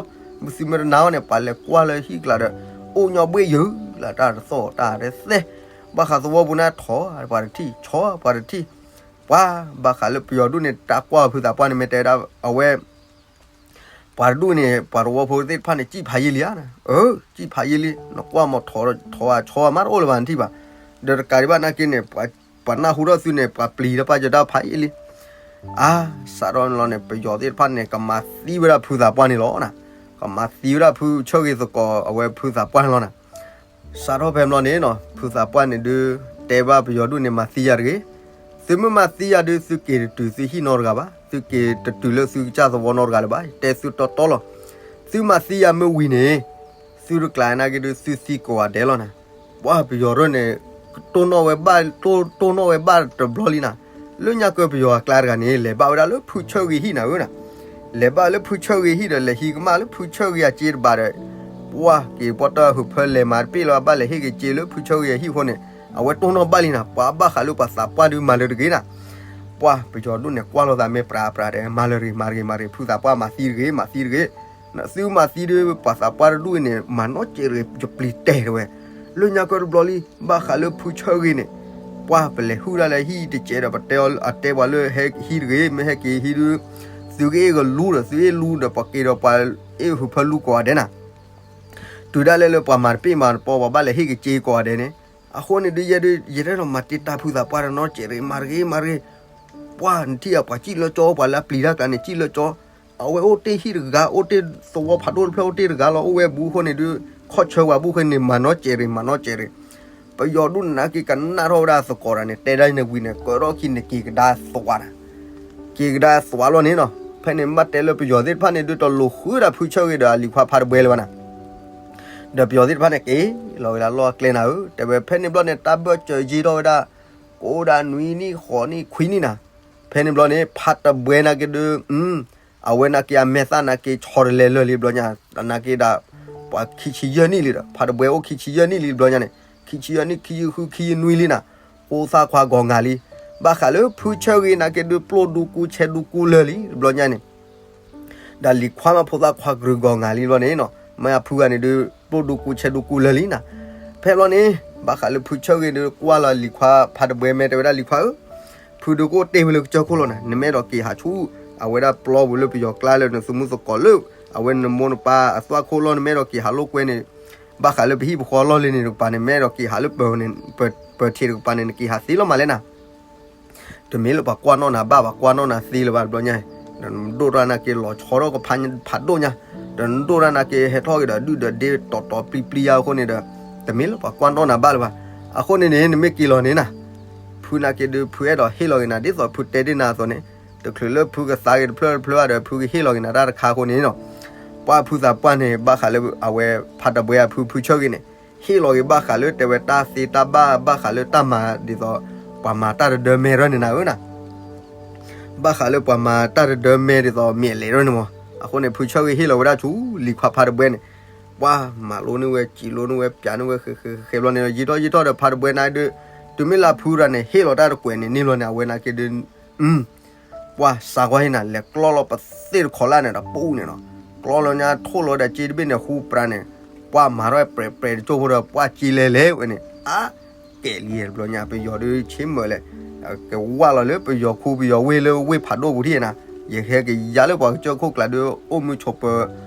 ီ, သုမ့ၢ်တနာ်ဘၣ်န့ၣ် ပှၤလဲၤကွၢ်လၢဟံၣ်ကျါဒီး အိၣ်ညီဘှ့ၣ်ယုာ်လၢတၢ်တသီၣ် တၢ်တသဲ, ဘၣ်ဃးသဝီပူၤန့ၣ် ထိးပှၤတထံၣ် ဆီပှၤတထံၣ်, ပှၤဘၣ်ဃးလၢပယီၤဒူၣ်န့ၣ် တၢ်ကွၢ်ဖုသးပှၢ်န့ၣ် မ့ၢ်တဲဝဲဒၣ်အဝဲ ပှၤတဒူၣ်န့ၣ် ပှၤသဝီဖိသ့ၣ်တဖၣ်န့ၣ် စံၣ်ဖးယံာ်လံဧါ, အၢ စံၣ်ဖးယံာ်လံ, နကွၢ်မးထိးအဆီအမးတအိၣ်လၢၤဘၣ်နထံၣ်ဘၣ်. ဒီးတကးဒံးဘၣ်နာ်က့န့ၣ် ပှၤနၢ်ဟူထီၣ်သုန့ၣ် ပှၤပျံၤတၢ်ပာ်စၢၤတၢ်ဖးယံာ်လံ. အါ စးထီၣ်န့ၣ်လီၤန့ၣ် ပယီၤသ့ၣ်တဖၣ်န့ၣ် ကမၤသံဝဲဒၣ်ဖုသးပှၢ်န့ၣ်လီၤနၤ, ကမၤသံဝဲဒၣ်ဖုဆၢဂ့ၤသကိးအဝဲဖုသးပှၢ်န့ၣ်လီၤနၤ. စးထီၣ်ဖဲန့ၣ်ဘျီန့ၣ်နီၤ ဖုသးပှၢ်န့ၣ်ဒုး တဲဘၣ်ပယီၤဒူၣ်န့ၣ် မၤသံယၤတဂ့ၤ. သုမ့ၢ်မၤသံယၤဒုး သုက့ၤတတုၤသုဟံၣ်နီတဂၤဘၣ်, သုက့ၤတတုၤလၢသုကစၢ်သဝီနီတဂၤလၢၤဘၣ်, တဲသုတီတီလီၤ. သုမၤသံယၤမ့ၢ်ဝံၤန့ၣ် သုတကျါနာ်က့ဒုး သုသံကိးဂၤဒဲးလီၤနၤ. ပှၤပယီၤဒူၣ်န့ၣ် တိၢ်နီၣ်ဝဲဘၣ် တိၢ်နီၣ်ဝဲဘၣ်တဘျီလံနၤ. လၢညါကၢပယီၤအကျါတဂၤန့ၣ် လဲၤဘၣ်ဝဲဒၣ်လၢဖုဆၢဂ့ၤဟံၣ်နၤဧၢနၤ. လဲၤဘၣ်လၢဖုဆၢဂ့ၤဟံၣ်ဒီး လဲၤဟံးကမၣ်လၢဖုဆၢဂ့ၤအစ့တဘးဒီး ပှၤက့ၤပီၣ်တၢၢ်ဟူးဖၢလဲၤမၤတပ့ၢ်လီၤ ဘၣ်လဲၤဟ့ၣ်က့ၤစ့လၢဖုဆၢဂ့ၤအဟံၣ်အဃိန့ၣ် အဝဲတိၢ်နီၣ်ဘၣ်လံနၤ. ပှၤဘၣ်ဃးလၢပှၤသးပှၢ်ဒုးမၤလၢၤတဂ့ၤနၤ. ပှၤပယီၤဒူၣ်န့ၣ် ကွၢ်လိာ်သးမ့ၢ်ပြးပြးဒီး မၤလၢၤတဂ့ၤ မၤတဂ့ၤ မၤတဂ့ၤ ဖုသးပှၢ်မၤသံတဂ့ၤ မၤသံတဂ့ၤ. သုမၤသံဒုး ပှၤသးပှၢ်တဒူၣ်အံၤန့ၣ် မၤနီၢ်စဲးတဂ့ၤ ယပျံၤတဲာ်တဲဝဲ. လၢညါကၢတဘျီလံ ဘၣ်ဃးလၢဖုဆၢဂ့ၤန့ၣ် ပှၤပလဲၤဟုၣ်ဒၣ်လၢဟံၣ်တစဲးဒီး ပတဲအီၤအတဲပှၤလၢဟဲဟံးတဂ့ၤ မ့ၢ်ဟဲက့ၤဟံးဒုး သုကအ့ၣ်ကလူဒီး သုအ့ၣ်လူဒီး ပှၤက့ၤဒီးပှၤအ့ၣ်ဟူးဖၢလူကိးဂၤဒဲးနၤ. တုၤဒၣ်လဲာ်လၢပှၤမၤတပ့ၢ်မၤတပီ ပှၤဘၣ်လဲၤဟ့ၣ်က့ၤစ့ကိးဂၤဒဲးန့ၣ် အဃိန့ၣ်ဒုး ယဲဒုး ယတအဲၣ်ဒိးမၤတ့ၢ်တၢ်ဖုသးပှၢ်ဒီးနီၢ်စဲးတဂ့ၤ မၤတဂ့ၤ မၤတဂ့ၤ. ပှၤနထံၣ်အပှၤစံၣ်လၢကၠီ ပှၤလၢအပျံၤတၢ်ကျါန့ၣ် စံၣ်လၢကၠီ အဝဲအိၣ်တ့ၢ်ဟံၣ်တဂၤ အိၣ်တ့ၢ်သဝီဖးဒိၣ်တဖျၢၣ် အိၣ်တ့ၢ်တဂၤလီၤ အိၣ်ဝဲဘူးအဃိန့ၣ်ဒုး ခီၣ်ဆၢဝဲဘူးအဃိန့ၣ် မၤနီၢ်စဲးတဂ့ၤ မၤနီၢ်စဲးတဂ့ၤ. ပယီၤဒူၣ်န့ၣ်နာ်က့ကနၣ်ထီၣ်ဝဲဒၣ်သကိးတၢ်န့ၣ် တဲဒၣ်န့ၣ်ဝံၤန့ၣ် ကၢထီၣ်ခံန့ၣ်က့ၤကဒါသွးနၤ. က့ၤကဒါသွးလီၤန့ၣ်နီၤ ဖဲန့ၣ်ဘၣ်တဲလၢပယီၤသ့ၣ်တဖၣ်န့ၣ်ဒုး တလိာ်ဃုဒၣ်ဖုဆၢဂ့ၤဒီးအလံၤခွါဖးတဘှဲလၢၤဘၣ်နၤ. ဒီးပယီၤသ့ၣ်တဖၣ်န့ၣ်က့ၤလီၤဝဲဒၣ်လီၢ်အကျဲနၤဧၢ တဲဝဲ ဖဲန့ၣ်ဘျီန့ၣ် တၢ်ဘၢၣ်စၢၤယ့ၢ်ထီၣ်ဝဲဒၣ် ကအိၣ်ဒၣ်နွံနံၣ်ဃိးနံၣ်ခွံနံၣ်နၤ. ဖဲန့ၣ်ဘျီန့ၣ် ဖးတဘှဲနာ်က့ဒုး အဝဲနာ်က့အမဲာ်သၣ်နာ်က့ဆီတလဲလၢာ်လံဘျီညါ နာ်က့ဒၣ် ပှၤခံဆံယဲၢ်နံၣ်လံဒီး ဖးတဘှဲအိၣ်ခံဆံယဲၢ်နံၣ်လံဘျီညါန့ၣ် ခံဆံယဲၢ်နံၣ် ခံဆံဃု ခံဆံနွံလံနၤ. ဖိသၣ်ခွါဂီၤငၤလံ. ဘၣ်ဃးလၢဖုဆၢဂ့ၤနာ်က့ဒုး ပျိၢ်ဒူကူဆဲဒူကူလၢာ်လံတဘျီညါန့ၣ် ဒီးလံၤခွါမးဖိသၣ်ခွါကရၢဂီၤငၤလံဘျီန့ၣ်နီၤ မ့ၢ်အဖုဂၤန့ၣ်ဒုး ပျိၢ်ဒူကူဆဲဒူကူလၢာ်လံနၤ. ဖဲဘျီန့ၣ် ဘၣ်ဃးလၢဖုဆၢဂ့ၤဒုး ကွၢ်လီၤလံၤခွါဖးတဘှဲမဲာ်တဲဝဲဒၣ်လံၤခွါဧၢ ဖုဒုးကအိၣ်တ့ၢ်ဝဲလၢကစၢၢ်ခိၣ်လီၤနၤ နမ့ၢ်အဲၣ်ဒိးက့ၤဟးဆူ အဝဲဒၣ်ပျီပူၤလၢပယီၤကျါလၢနသုမုၢ်သကိးလၢ အဝဲနမိၢ်နပၢ်အသွၣ်ခိၣ်လီၢ်န့ၣ် မ့ၢ်အဲၣ်ဒိးက့ၤဟးလိာ်ကွဲန့ၣ်, ဘၣ်ဃးလၢပဟံၣ်ပဃီလီၢ်လံန့ၣ်တကပၤန့ၣ် မ့ၢ်အဲၣ်ဒိးက့ၤဟးလၢပၢၤန့ၣ်, ပၢၤ, ပၢၤထံးတကပၤန့ၣ် နက့ၤဟးသ့လီၤမးလဲၣ်နၤ. တမ့ၢ်လၢပှၤကွၢ်နီၣ်နၤဘၣ်, ပှၤကွၢ်နီၣ်နၤသ့လၢၤဘၣ်တဘျီညါ, ဒီးနဒိၣ်တၢ်နာ်က့ၤလီၤဆီထီၣ်ကဖးဖးဒိၣ်ညါ, ဒီးနဒိၣ်တၢ်နာ်က့ၤဟဲထီၣ်က့ၤဒီးဒုၣ်ဒီးဒ့တီၤတီၤပျံၤပျံၤယါအဃိန့ၣ်ဒီး, တမ့ၢ်လၢပှၤကွၢ်နီၣ်နၤဘၣ်လၢၤဘၣ်. အဃိန့ၣ်န့ၣ် နမ့ၢ်က့ၤလီၤန့ၣ်နၤ, ဖုနာ်က့ၤဒုး ဖုအဲၣ်ဒိးဟ့ၣ်လီၤက့ၤနၤ ဒ်သိးဖုတဲဒ်နၤအသိးန့ၣ်, တချုးလၢဖုကသါက့ၤတဖျၢၣ်တဖျၢၣ်ဘၣ်ဒီး ဖုကဟ့ၣ်လီၤက့ၤနၤတၢ်တခါအဃိန့ၣ်နီၤ. ပှၤဖုသးပှၢ်န့ၣ် ဘၣ်ဃးလၢအဝဲဖးတဘှဲအဖု ဖုဆၢဂ့ၤန့ၣ် ဟ့ၣ်လီၤက့ၤဘၣ်ဃးလၢတဲဝဲတၢ်သ့တၢ်ဘၣ် ဘၣ်ဃးလၢတၢ်မၤဒ်သိး ပှၤမၤတၢ်တဒၢမဲရၢန့ၣ်နၤဧၢနၤ. ဘၣ်ဃးလၢပှၤမၤတၢ်တဒၢမဲဒ်သိးမ့ၢ်အလဲၤရၢန့ၣ်မး. အဃိန့ၣ် ဖုဆၢဂ့ၤဟ့ၣ်လီၤဝဲဒၣ်ဆူလံၤခွါဖးတဘှဲန့ၣ်, ပှၤမၤလိန့ၢ်ဝဲ စံးလိန့ၢ်ဝဲ ပျးန့ၢ်ဝဲဃဲဃဲဃဲဃဲဘျီန့ၣ်ဒီး ယံာ်ထီၣ်ယံာ်ထီၣ်ဒီး ဖးတဘှဲနၤဒုး, တုၤမ့ၢ်လၢဖုရၤန့ၣ် ဟ့ၣ်လီၤတၢ်တကွဲးန့ၣ်န့ၣ်ဘျီန့ၣ် အဝဲနာ်က့ၤဒုး ပှၤစးကွၢ်ဟ့ၣ်နၤ လဲၤကျီလီၤပသ့ၣ်တခီလၢ်န့ၣ်ဒီး ပူၤန့ၣ်နီၤ, ကျီလီၤညါထိၣ်လီၤဒီးစ့တဘ့ၣ်န့ၣ် ဟူပြးန့ၣ်, ပှၤမၤထီၣ်ပြဲးပြဲးတကၢၢ်ဖိဒီး ပှၤစ့လဲၤလဲၤဝဲန့ၣ် အါကဲးလံတဘျီညါ ပယီၤဒုးဆ့မၢၢ်လဲၣ်, ကဝၢ်လီၤလၢပယီၤခူပယီၤဝ့ၢ်လၢဝ့ၢ်ဖးဒိၣ်ပူၤထံၣ်နၤ, ယဟဲက့ၤယါလၢပှၤကစၢၢ်ခိၣ်ကျးဒုး အိၣ်မုာ်ဆိးပၢၤ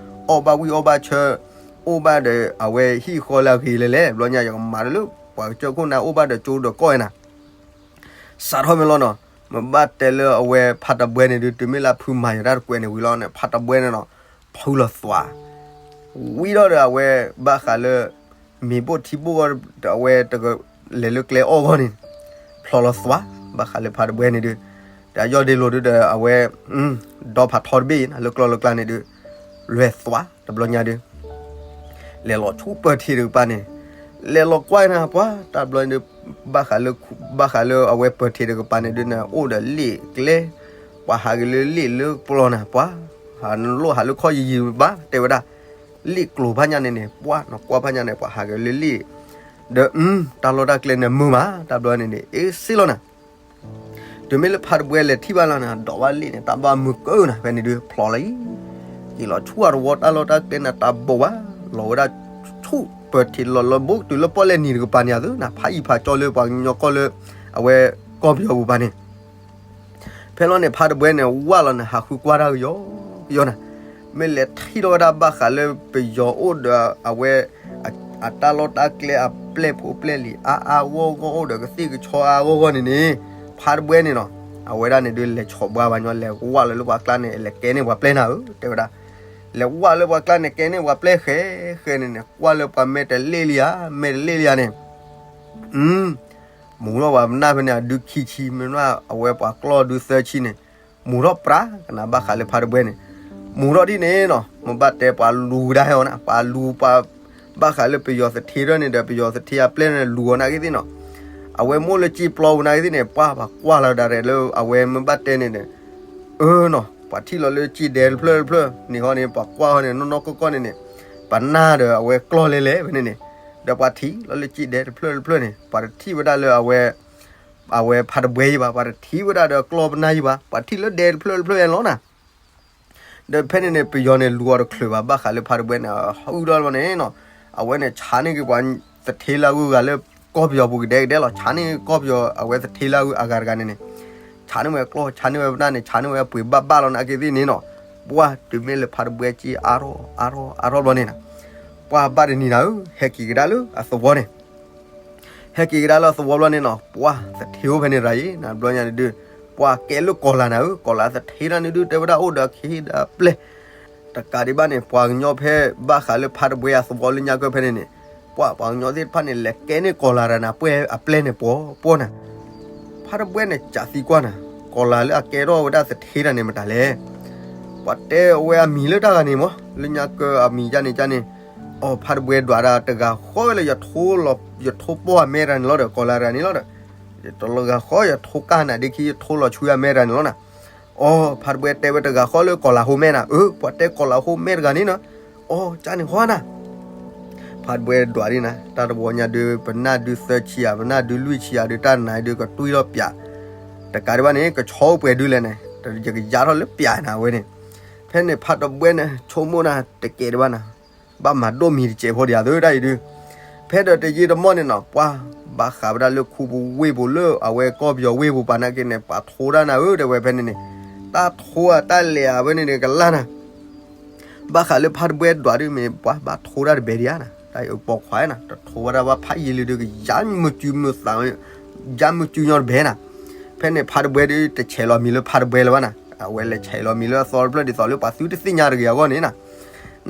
အီၣ်ဘၣ်ဝံၣ်အီၣ်ဘၣ်ဆၢ အိၣ်ဘၣ်ဒီးအဝဲဟံၣ်ဃီလၢအဂ့ၤလဲၤလဲၤ တဘျီညါ ယကမၤတၢ်လၢပှၤကစၢၢ်ခိၣ်န့ၣ် အိၣ်ဘၣ်ဒီးကၠိဒီးကီၢ်နၤ စးထီၣ်မ့ၢ်လီၤနီၤ, မ့ၢ်ဘၣ်တဲလၢအဝဲဖးတဘှဲန့ၣ်ဒုး တုၤမ့ၢ်လၢဖုမၤယၤတၢ်တကွဲးန့ၣ်ဝံၤလီၤန့ၣ် ဖးတဘှဲန့ၣ်နီၤ, ဖုလီၤသွး, ဝံၤဒီးဒီးအဝဲ ဘၣ်ဃးလၢ မ့ၤဘိၣ်ထံဘိၣ်ဂီၢ် အဝဲတကလဲၤလၢကျဲအီၣ်ဂီၢ်န့ၣ် ဖျိလီၤသွး, ဘၣ်ဃးလၢဖးတဘှဲန့ၣ်ဒုး, ဒီးယီၢ်ဒ့လိၤဒုးဒီးအဝဲ ဒီဖးထီတဘ့ၣ်အံၤ လၢကျီလၢကျါန့ၣ်ဒုး လဲၤသွးတဘျီညါဒုး လဲၤလီၤဆူပၢၤထံးတကပၤန့ၣ်, လဲၤလီၤကွၢ်နၤ ပှၤတၢ်ဘျီဒုး ဘၣ်ဃးလၢ ဘၣ်ဃးလၢအဝဲပၢၤထံးတကပၤန့ၣ်ဒုးန့ၣ် အိၣ်ဒီးလ့ၣ်ကျဲ, ပှၤဟးက့ၤလၢလ့ၣ်လၢပျီနၤ ပှၤ ဟးနလိၣ်ဟးလၢခီၣ်ယံာ်ယံာ်ဘၣ် တဲဝဲဒၣ်, လ့ၣ်ကျိၤဖးညါန့ၣ်န့ၣ် ပှၤနကွၢ်ဖးညါန့ၣ် ပှၤဟးက့ၤလၢလ့ၣ်, ဒီး တၢ်လီၢ်တၢ်ကျဲန့ၣ်မုာ်မး တၢ်ဘျီန့ၣ်န့ၣ် အ့စ့လီၤနၤ တုၤမ့ၢ်လၢဖးတဘှဲလဲၤထံၣ်ဘၣ်လီၤန့ၣ် ဒိးဘၣ်လ့ၣ်န့ၣ် တၢ်ဘၣ်မုာ်ကၢနၤ ဖဲန့ၣ်ဒုး ဖျိလီၤအံၤ, က့ၤလီၤဆူအတဝီ တၢ်လီၢ်တၢ်ကျဲန့ၣ် တၢ်ဘိးဘၣ်, လီၤဝဲဒၣ်ဆူပၢၤထံး လီၤလၢဘူးတုၤလၢပီၣ်လဲၣ်နံၤတကပၤန့ၣ် အသုနၤ ဖးအံၤဖးကၠီလၢပှၤကညီကီၢ်လၢ အဝဲကီၢ်ပယီၤပူၤပၤန့ၣ် ဖဲလီၤန့ၣ် ဖးတဘှဲန့ၣ် ဝၢ်လီၤန့ၣ် ဟးဃုကွၢ်တၢ်ကယီကယီနၤ, မ့ၢ်လဲၤထံၣ်ထီၣ်ဝဲဒၣ်ဘၣ်ဃးလၢပယီၤအိၣ်ဒီးအဝဲ အတၢ်လီၢ်တၢ်ကျဲအပျဲၢ်ဖိပျဲၢ်လံၤအါအါဂီၢ်ဂီၢ် အိၣ်ဒီးကသ့ၣ်ကဆီအါအါဂီၢ်ဂီၢ်န့ၣ်န့ၣ်, ဖးတဘှဲန့ၣ်နီၤ, အဝဲဒၣ်န့ၣ်ဒုးလဲၤဆီၣ်ဘှါဘၣ်ညီ လဲၤဝၢ်လီၤလၢပှၤကျါန့ၣ် လဲၤကဲန့ၢ်ပှၤပျဲၢ်နၤဧၢ တဲဝဲဒၣ်, လဲၤဝၢ်လၢပှၤကျါန့ၣ် ကဲန့ၢ်ပှၤပျဲၢ်ဃဲဃဲန့ၣ်န့ၣ် ကွၢ်လၢပှၤမဲာ်တလ့ၣ်လံဧါ မဲာ်တလ့ၣ်လံဧါန့ၣ် မူၤထီၣ်ပှၤပနၢ်ဖဲန့ၣ် အဒုခံဆံ မ့ၢ်ဘၣ်အဝဲပှၤကျီၢ်ဒုသၢဆံန့ၣ်, မူၤထီၣ်ပြးကနၣ်ဘၣ်ဃးလၢဖးတဘှဲန့ၣ်, မူၤထီၣ်ဒ်န့ၣ်နီၤ မ့ၢ်ဘၣ်တဲပှၤလူၤကဒါဟဲအီၤနၤ ပှၤလူၤပှၤ ဘၣ်ဃးလၢပယီၤသထ့ထီၣ်န့ၣ်ဒီး ပယီၤသထ့အပျဲၢ်န့ၣ် လူၤအီၤနာ်က့သ့ၣ်နီၤ, အဝဲမိၢ်လၢက့ပျီပူၤနာ်က့သ့ၣ်န့ၣ် ပှၤပှၤကွၢ်လီၤဒၣ်ရဲၣ်လၢအဝဲမ့ၢ်ဘၣ်တဲန့ၣ်ဒီး အၢနီၤ ပှၤထံၣ်လီၤလၢက့ဒဲတဖျၢၣ်တဖျၢၣ်န့ၣ်ဟီန့ၣ် ပှၤကွၢ်ဟီန့ၣ် နီၢ်နီၢ်ကီၢ်ကီၢ်န့ၣ်န့ၣ်, ပနၢ်ဒီးအဝဲကျီၢ်လဲၤလဲၤဖဲန့ၣ်န့ၣ်, ဒီးပှၤထံၣ်လီၤလၢက့ဒဲတဖျၢၣ်တဖျၢၣ်န့ၣ် ပှၤတထံၣ်ဝဲဒၣ်လၢအဝဲ အဝဲဖးတဘှဲယံၤဘၣ် ပှၤတထံၣ်ဝဲဒၣ်ဒီးကျီၢ်ပနၢ်ယံၤဘၣ် ပှၤထံၣ်လၢဒဲတဖျၢၣ်တဖျၢၣ်အလီၤနၤ, ဒီးဖဲန့ၣ်န့ၣ် ပယီၤန့ၣ်လူၤအီၤတချုးဘၣ် ဘၣ်ဃးလၢဖးတဘှဲန့ၣ် ဟုၣ်ထီၣ်လီၤန့ၣ်နီၤ, အဝဲန့ၣ်ဆါန့ၢ်က့ၤပှၤသထ့လၢအဂုၤအဂၤလၢကီၢ်ပယီၤပူၤကဒဲကဒဲလီၤ ဆါန့ၢ်ကီၢ်ပယီၤအဝဲသထ့လၢအဂုၤအဂၤတဂၤန့ၣ်န့ၣ်, ဆါန့ၢ်ဝဲကျီၢ် ဆါန့ၢ်ဝဲပနၢ်န့ၣ် ဆါန့ၢ်ဝဲပှ့ၤဘၣ်ဘၣ်လီၤနာ်က့သ့ၣ်န့ၣ်နီၤ, ပှၤတုၤမ့ၢ်လၢဖးတဘှဲက့အါထီၣ်အါထီၣ်အါထီၣ်ဘျီန့ၣ်နၤ, ပှၤဘၣ်တနံၤနၤဧၢ ဟဲက့ၤကဒါလၢအသဝီန့ၣ် ဟဲက့ၤကဒါလၢအသဝီဘျီန့ၣ်နီၤ ပှၤသထ့အိၣ်ဖဲန့ၣ်ရၤအံၤ နဘျီညါန့ၣ်ဒုး ပှၤကဲလၢကီၤလၤနၤဧၢ ကီၤလၤသထ့တၢ်န့ၣ်ဒုး တဲဝဲဒၣ်အိၣ်ဒီးခ့ဒီးပျဲၢ် တကးဒံးဘၣ်န့ၣ် ပှၤကညီဖဲဘၣ်ဃးလၢဖးတဘှဲအသဝီလၢညါကၢၢ်ဖဲန့ၣ်န့ၣ် ပှၤပှၤကညီသ့ၣ်တဖၣ်န့ၣ် လဲၤကဲန့ၢ်ကီၤလၤရၤနၤ ပှဲၤအပျဲၢ်န့ၣ်ပှီၤပှီၤနၤ ဖးတဘှဲန့ၣ် စးသံကွၢ်နၤ ကီၤလၤလၢအကဲထီၣ်ဝဲဒၣ်သထ့တၢ်န့ၣ်မတၤလဲၣ် ပှၤတဲဝဲအမံၤလၢတၢ်ဂၤန့ၣ်မး လၢညါကၢၢ်အမံၤယါန့ၣ်ယါန့ၣ် အိ ဖးတဘှဲဒွးဒၣ်တဂၤဃီဝဲလၢ ယထိပီၢ်အမဲတဂၤန့ၣ်လီၤဒီး ကီၤလၤတဂၤန့ၣ်လီၤဒီး တဂၤဃီယထိကၢ်နၤဒ့ခံ ယထိလီၤဆူအမဲတဂၤန့ၣ်လီၤနၤ အိ ဖးတဘှဲတဲဝဲတဂၤဃီလၢကီၤလၤဟိမဲနၤ အၢ ပှၤတဲကီၤလၤဟိမဲတဂၤန့ၣ်နီၤ အိ ကၢ်န့ၣ်ဃီနၤ ဖးတဘှဲဒွးဒ်နၤ တၢ်တဝီညါဒုး ပနၢ်ဒုးသၢဆံဧါ ပနၢ်ဒုးလွံၢ်ဆံဧါဒုး တၢ်နါဒုးကတွံၢ်ထီၣ်ပၠး တကးဒံးဘၣ်န့ၣ် ကဆီအိၣ်ပှဲၤဒုးလဲၣ်န့ၣ် ယကယါထီၣ်လၢပၠးနၤဝဲန့ၣ် ဖဲန့ၣ်ဖးတဘှဲန့ၣ် ဆိကမိၣ်နၤ တကဲဒံးဘၣ်နၤ ဘၣ်မၤဒိၣ်မံၤတစဲးဖိဒံးဧါသၢတၢ်အံၤဒုး ဖဲဒီးတယံာ်တမီၢ်န့ၣ်နီၤ ပှၤဘၣ်ဃးဝဲဒၣ်လၢခူပူၤဝ့ၢ်ပူၤလၢအဝဲကီၢ်ပယီၤဝ့ၢ်ပူၤပှၤနာ်က့န့ၣ် ပှၤထိတၢ်နၤဧၢ တဲဝဲဖဲန့ၣ်န့ၣ် တၢ်ထိဧါတၢ်လဲၤဧါဝဲန့ၣ်န့ၣ် ကလၢ်နၤ ဘၣ်ဃးလၢဖါတဘှဲဒွးဒုးမ့ၢ်ပှၤဘၣ်ထိတၢ်တဘဲဒံးဧါနၤ, တၢ်ပိာ်ခွါနၤ တထိဝဲဒၣ်ဘၣ်ဖးယံာ်လံဒီးကယါမုာ်စုမုာ်သး, ယါမုာ်စုညီတဘဲနၤ. ဖဲန့ၣ်ဖါတဘှဲဒုးတဆဲးလီၤမံၤလၢဖါတဘှဲလၢၤဘၣ်နၤ, အဝဲလဲၤဆဲးလီၤမံၤလၢအသီတဖျၢၣ်ဒ်သိးလၢပှၤသုတသ့ၣ်ညါတဂ့ၤအဂီၢ်န့ၣ်နၤ.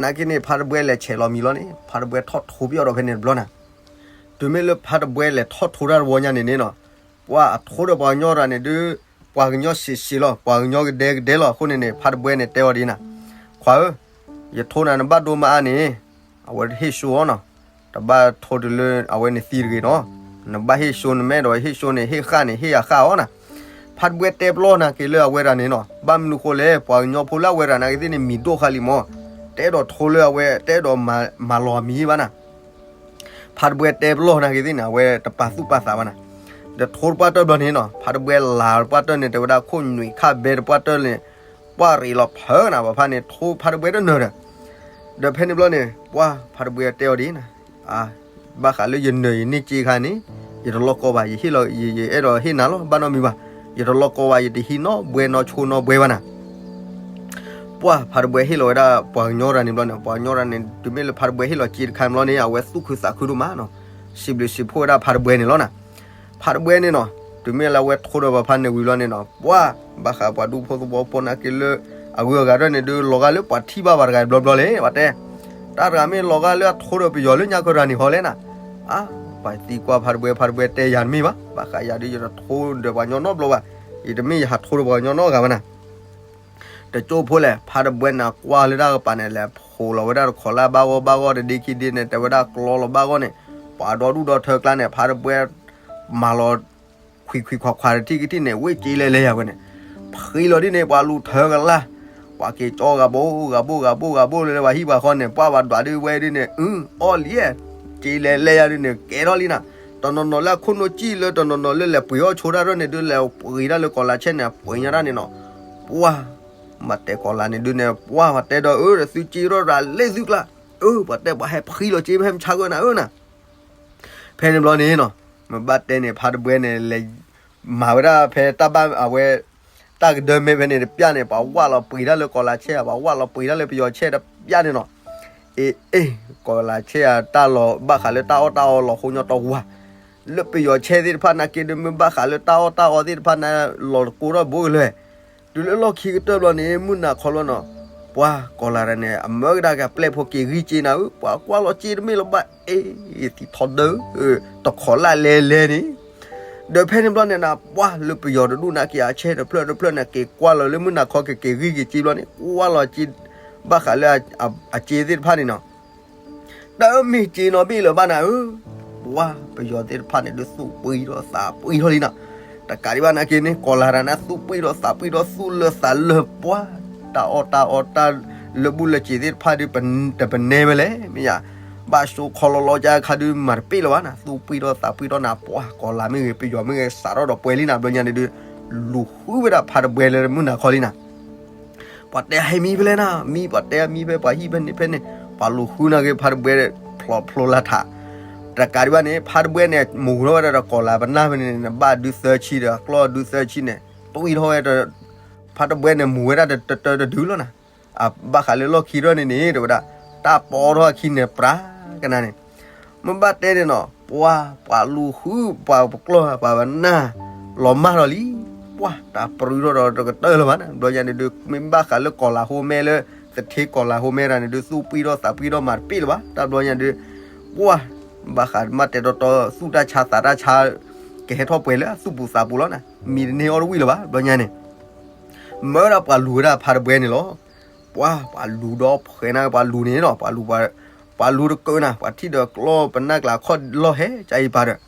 နာ်က့န့ၣ် ဖါတဘှဲလဲၤဆဲးလီၤမံၤလီၤန့ၣ် ဖါတဘှဲထီၣ်ထိပယီၤဒီးဖဲန့ၣ်တဘျီနၤ. တုၤမ့ၢ်လၢဖါတဘှဲလဲၤထီၣ်ထိတၢ်တဝီညါန့ၣ်န့ၣ်နၤ, ပှၤအထိဒီးပှၤကညီတဂၤန့ၣ်ဒုး ပှၤကညီစံးစံးလီၤ, ပှၤကညီကဒဲကဒဲလီၤ. အဃိန့ၣ်န့ၣ် ဖါတဘှဲန့ၣ်တဲအီၤဒ်နၤ, ခွါဧၢ, ယထိနၤနဘၣ်ဒိမါအါန့ၣ်, အဝဲဟ့ၣ်ဆိအီၤနၤ, တဘၣ်ထိတုၤလၢအဝဲန့ၣ်သံတဂ့ၤနၤ, နဘၣ်ဟ့ၣ်ဆိနမဲဒီးဟ့ၣ်ဆိန့ၣ် ဟ့ၣ်ဃၣ်န့ၣ် ဟ့ၣ်ယဃၣ်အီၤနၤ. ဖါတဘှဲတဲပလီၢ်နာ်က့ၤလၢအဝဲတဂၤန့ၣ်နၤ, ဘၣ်မနုၤဃိလဲၣ် ပှၤကညီဖိလၢအဝဲတဂၤနာ်က့ၤသ့ၣ်န့ၣ် မံၤဒိၣ်ဃာ်လံမး, တအဲၣ်ဒိးထိလၢအဝဲ တအဲၣ်ဒိးမၤလီၤမံၤဘၣ်နၤ. ဖါတဘှဲတဲပလီၢ်နာ်က့ၤသ့ၣ်န့ၣ် အဝဲတပာ်သူၣ်ပာ်သးဘၣ်နၤ. ဒီးထိတပှၢ်တၢၢ်ဘျီန့ၣ်နၤ, ဖါတဘှဲလၤတပှၢ်တၢၢ်န့ၣ် တဲဝဲဒၣ်ခိၣ်နွံခၣ်ဘဲတပှၢ်တၢၢ်န့ၣ်, ပှၢ်ရ့းလီၤဖၢနၤ ပှၤဖါန့ၣ် ထိဖါတဘှဲတနၢၤဒီး, ဒီးဖဲန့ၣ်ဘျီန့ၣ် ပှၢ်ဖါတဘှဲတဲအီၤဒ်နၤ, ဘၣ်ဃးလၢယနၢၤယန့ၢ်စ့ခါန့ၣ်, ယတလိၣ်ကိးဘၣ်, ယဟ့ၣ်လီၤ ယအဲၣ်ဒိးဟ့ၣ်နၤလီၤ ဘၣ်နီတမံၤဘၣ်, ယတလိၣ်ကိးဘၣ် ယတဟံးနီတဘှဲနီတဆိနီတဘှဲဘၣ်နၤ. ပှၢ်ဖါတဘှဲဟ့ၣ်လီၤဝဲဒၣ်ပှၤကညီတဂၤန့ၣ်ဘျီန့ၣ်, ပှၤကညီတဂၤန့ၣ် တုၤမ့ၢ်လၢဖါတဘှဲဟ့ၣ်လီၤစ့တခါန့ၣ်ဘျီန့ၣ် အဝဲသူၣ်ခုသးခုဒိၣ်မးနၤ, စံးဘျုးစံးဖှိၣ်ဝဲဒၣ်ဖါတဘှဲန့ၣ်လီၤနၤ. ဖါတဘှဲန့ၣ်နၤ, တုၤမ့ၢ်လၢအဝဲထိဒီးပှၤဖါန့ၣ်ဝံၤလီၤန့ၣ်နၤ, ပှၢ်ဘၣ်ဃးပှၤဒူဖိသဝီဖိနာ်က့ၤလၢ အဂုၤအဂၤတဖၣ်န့ၣ်ဒုး လီၤဂာ်လၢပှၤထံၣ်ဘၣ်ပှၤတဂၤဘျီဘျီလဲၣ် ပှၤတဲ, တၢ်တဂၤမ့ၢ်လီၤဂာ်လၢအထိဒီးပယီၤလၢညါခီတဂၤန့ၣ်ဟီလဲၣ်နၤ. အါ, ပှၤသံကွၢ်ဖါတဘှဲ, ဖါတဘှဲတဲယၤတမ့ၢ်ဘၣ်, ဘၣ်ဃးယၤဒုး ယတထိဒီးပှၤကညီနီတဘျီဘၣ်, ယတမ့ၢ်ယဟးထိဒီးပှၤကညီနီတဂၤဘၣ်နၤ. တကၠိဖိလဲၣ်, ဖါတဘှဲန့ၣ်ကွၢ်လၢတၢ်ကပၤန့ၣ် လဲၤဖိးလီၤဝဲဒၣ်တခီလၢ်ဘၣ်ဂီၢ်ဘၣ်ဂီၢ်တဒ့ခံဒ့န့ၣ် တဲဝဲဒၣ်ကျီလီၤဘၣ်ဂီၢ်န့ၣ်, ပှၤဒီဒူၣ်ဒီထၢကျါန့ၣ် ဖါတဘှဲ မၤလီၤ ခွံခွံခွါခွါတထံၣ်ကထံၣ်န့ၣ် ဝ့ၢ်က့လဲၤလဲၤယၤဝဲန့ၣ်, ဖှံလီၤဒ်န့ၣ် ပှၤလူၤထၢကလၢ်, ပှၤက့ၤကၠီဂၤဘိ ဂၤဘိ ဂၤဘိ ဂၤဘိလၢပှၤဟံၣ်ပှၤဃီန့ၣ် ပှၢ်ပှၤဒွးဒုးဝဲဒုးန့ၣ် အုအီၣ်လံ, က့လဲၤလဲၤယၤဒုးန့ၣ် ကဲထီၣ်လံနၤ, တနီၤနီၤလၢအခိၣ်နူာ်ကံၣ်လၢတနီၤနီၤလၢလဲၤပှ့ၤအီၣ်ဆိတၢ်ဒၣ်န့ၣ်ဒုး လဲၤပှ့ၤတၢ်လၢကီၤလၤဆဲန့ၣ် ပှ့ၤညါတၢ်န့ၣ်နီၤ, ပှၢ် မၤတဲကီၤလၤန့ၣ်ဒုးန့ၣ် ပှၢ်ပှၤတဲဒီးအၢ သုက့ထီၣ်ရၤလ့သုကျါ, အၢ ပှၤတဲပှၤဟဲဖှံလီၤက့ဖဲမဆါဂၢၢ်နၤအၢနၤ. ဖဲန့ၣ်ဘျီန့ၣ်နီၤ, မ့ၢ်ဘၣ်တဲန့ၣ် ဖါတဘှဲန့ၣ် လဲၤမၤဝဲဒၣ်ဖဲတၢ်ဘၣ်အဝဲ တၢ်ကဒၢမဲဖဲန့ၣ်တပျၢ်န့ၣ် ပှၤဝဲလီၤပှ့ၤတၢ်လၢကီၤလၤဆဲဧါ, ပှၤဝဲလီၤပှ့ၤတၢ်လၢပယီၤဆဲတပျၢ်န့ၣ်နီၤ, အ့ အ့ ကီၤလၤဆဲဧါ တၢ်လီၤဘၣ်ဃးလၢတၢ်အီၣ်တၢ်အီလီၤဃိညီတဝၤ, လၢပယီၤဆဲသ့ၣ်တဖၣ်နာ်က့ဒုး မ့ၢ်ဘၣ်ဃးလၢတၢ်အီၣ်တၢ်အီသ့ၣ်တဖၣ်န့ၣ် လီၤတကိးထီၣ်ဘိကလၢာ် တုၤလၢလီၢ်ခံကတၢၢ်ဘျီန့ၣ် မုၢ်နၤခီဘျီနီၤ, ပှၤကီၤလၤတဂၤန့ၣ် အမၢကဒါက့ၤပျဲၢ်ဖိက့ၤဂံၢ်စ့နၤဧၢ, ပှၤကွၢ်လီၤစ့တမ့ၢ်လၢၤဘၣ်, အ့ သံထီဒါဧၢ, တခိးလၢ်လဲၤလဲၤန့ၣ်, ဒီးဖဲန့ၣ်ဘျီန့ၣ်နၤ ပှၤလၢပယီၤတဒူၣ်နာ်က့ၤအဆဲတဖျၢၣ်တဖျၢၣ်န့ၣ် က့ၤကွၢ်လီၤလၢမုၢ်နၤခီက့ၤက့ၤဂံၢ်က့ၤစ့ဘျီန့ၣ် ကွၢ်လီၤစ့ ဘၣ်ဃးလၢအစ့သ့ၣ်တဖၣ်န့ၣ်နီၤ တမ့ၢ်စ့နီတဘ့ၣ်လၢၤဘၣ်နၤဧၢ, ပှၤပယီၤသ့ၣ်တဖၣ်န့ၣ်ဒုးသူၣ်ပှံၤထီၣ်သးပှံၤထီၣ်လံနီၤ, တကးဒံးဘၣ်နာ်က့န့ၣ် ကီၤလၤတဂၤန့ၣ် သူၣ်ပှံၤထီၣ်သးပှံၤထီၣ် သူၣ်လၢသးလၢပှၤ, တၢ်အီၣ်တၢ်အီတၢ်လၢဘူၣ်လၢစ့သ့ၣ်တဖၣ်ဒုး တပနဲဝဲလဲၣ် မ့ၢ်ယါ, ဘၣ်ဆိခီလီၤလီၤကခါဒုး မၤတပ့ၢ်လၢၤဘၣ်နၤ, သူၣ်ပှံၤထီၣ်သးပှံၤထီၣ်နၤ ပှၤကီၤလၤမ့ၢ်ဂ့ၤ ပယီၤမ့ၢ်ဂ့ၤ စးထီၣ်ဒီးပှဲၤလံနၤ ဘျီညါန့ၣ်ဒုး လူၤဃုဝဲဒၣ်ဖါတဘှဲလၢမုၢ်နၤခီလံနၤ ပှၤတဲဟဲမံဖဲလဲၣ်နၤ, မံပှၤတဲမံဖဲပှၤဟံၣ်ဖဲန့ၣ်ဖဲန့ၣ်, ပှၤလူၤဃုနာ်က့ဖါတဘှဲဖျိဖျိလၢထး, တကးဒံးဘၣ်န့ၣ် ဖါတဘှဲန့ၣ် မူၤထီၣ်ဝဲဒၣ်ဒီးကီၤလၤပနၢ်ဖဲန့ၣ် နဘၣ်ဒုးသၢဆံဒီး ကျီၢ်ဒုးသၢဆံန့ၣ် တွံၢ်ထီၣ်ဝဲ ဖါတဘှဲန့ၣ် မူၤဝဲဒၣ်တတၢတဒုလီၤနၤ, အဘၣ်ဃးလၢလီၢ်ခံထီၣ်န့ၣ်န့ၣ် တဲဝဲဒၣ် တၢ်ပီထီၣ်အခံန့ၣ် ပြးကနၤန့ၣ်, မ့ၢ်ဘၣ်တဲန့ၣ်နီၤ ပှၤ ပှၤလူၤဃု ပှၤပကျီၢ် ပှၤပနၢ် လီၤမၢ်ထီၣ်လံ, ပှၤတၢ်ပြူထီၣ်ဒီးတကတၢၢ်လၢၤဘၣ်န့ၣ် ဘျီညါန့ၣ်ဒုး မ့ၢ်ဘၣ်ဃးလၢကီၤလၤဟိမဲလၢ သထ့ကီၤလၤဟိမဲတၢ်န့ၣ်ဒုး သူၣ်ပှံၢ်ထီၣ်သးပှံၢ်ထီၣ်မၤတပ့ၢ်လၢၤဘၣ် တၢ်ဘျီညါဒုး, ပှၤ ဘၣ်ဃးမ့ၢ်တဲတီတီ သူၣ်တၢ်ဆါသးတၢ်ဆါ ကဟဲထီၣ်ပှဲၤလၢအသူၣ်ပူၤသးပူၤလီၤနၤ, မံတန့ၢ်အီၣ်တဝံၣ်လၢၤဘၣ် ဘျီညါန့ၣ် မၢဒၣ်ပှၤလူၤဝဲဒၣ်ဖါတဘှဲန့ၣ်လီၤ, ပှၤ ပှၤလူၤဒီးဖှဲးနၤ ပှၤလူၤန့ၣ်နီၤ ပှၤလူၤ ပှၤလူၤတကၢးနၤ ပှၤထံၣ်ဒီးကျီၢ်ပနၢ်ကျါခီၣ်လီၢ်ဟဲ ကအံၤပၤဒီး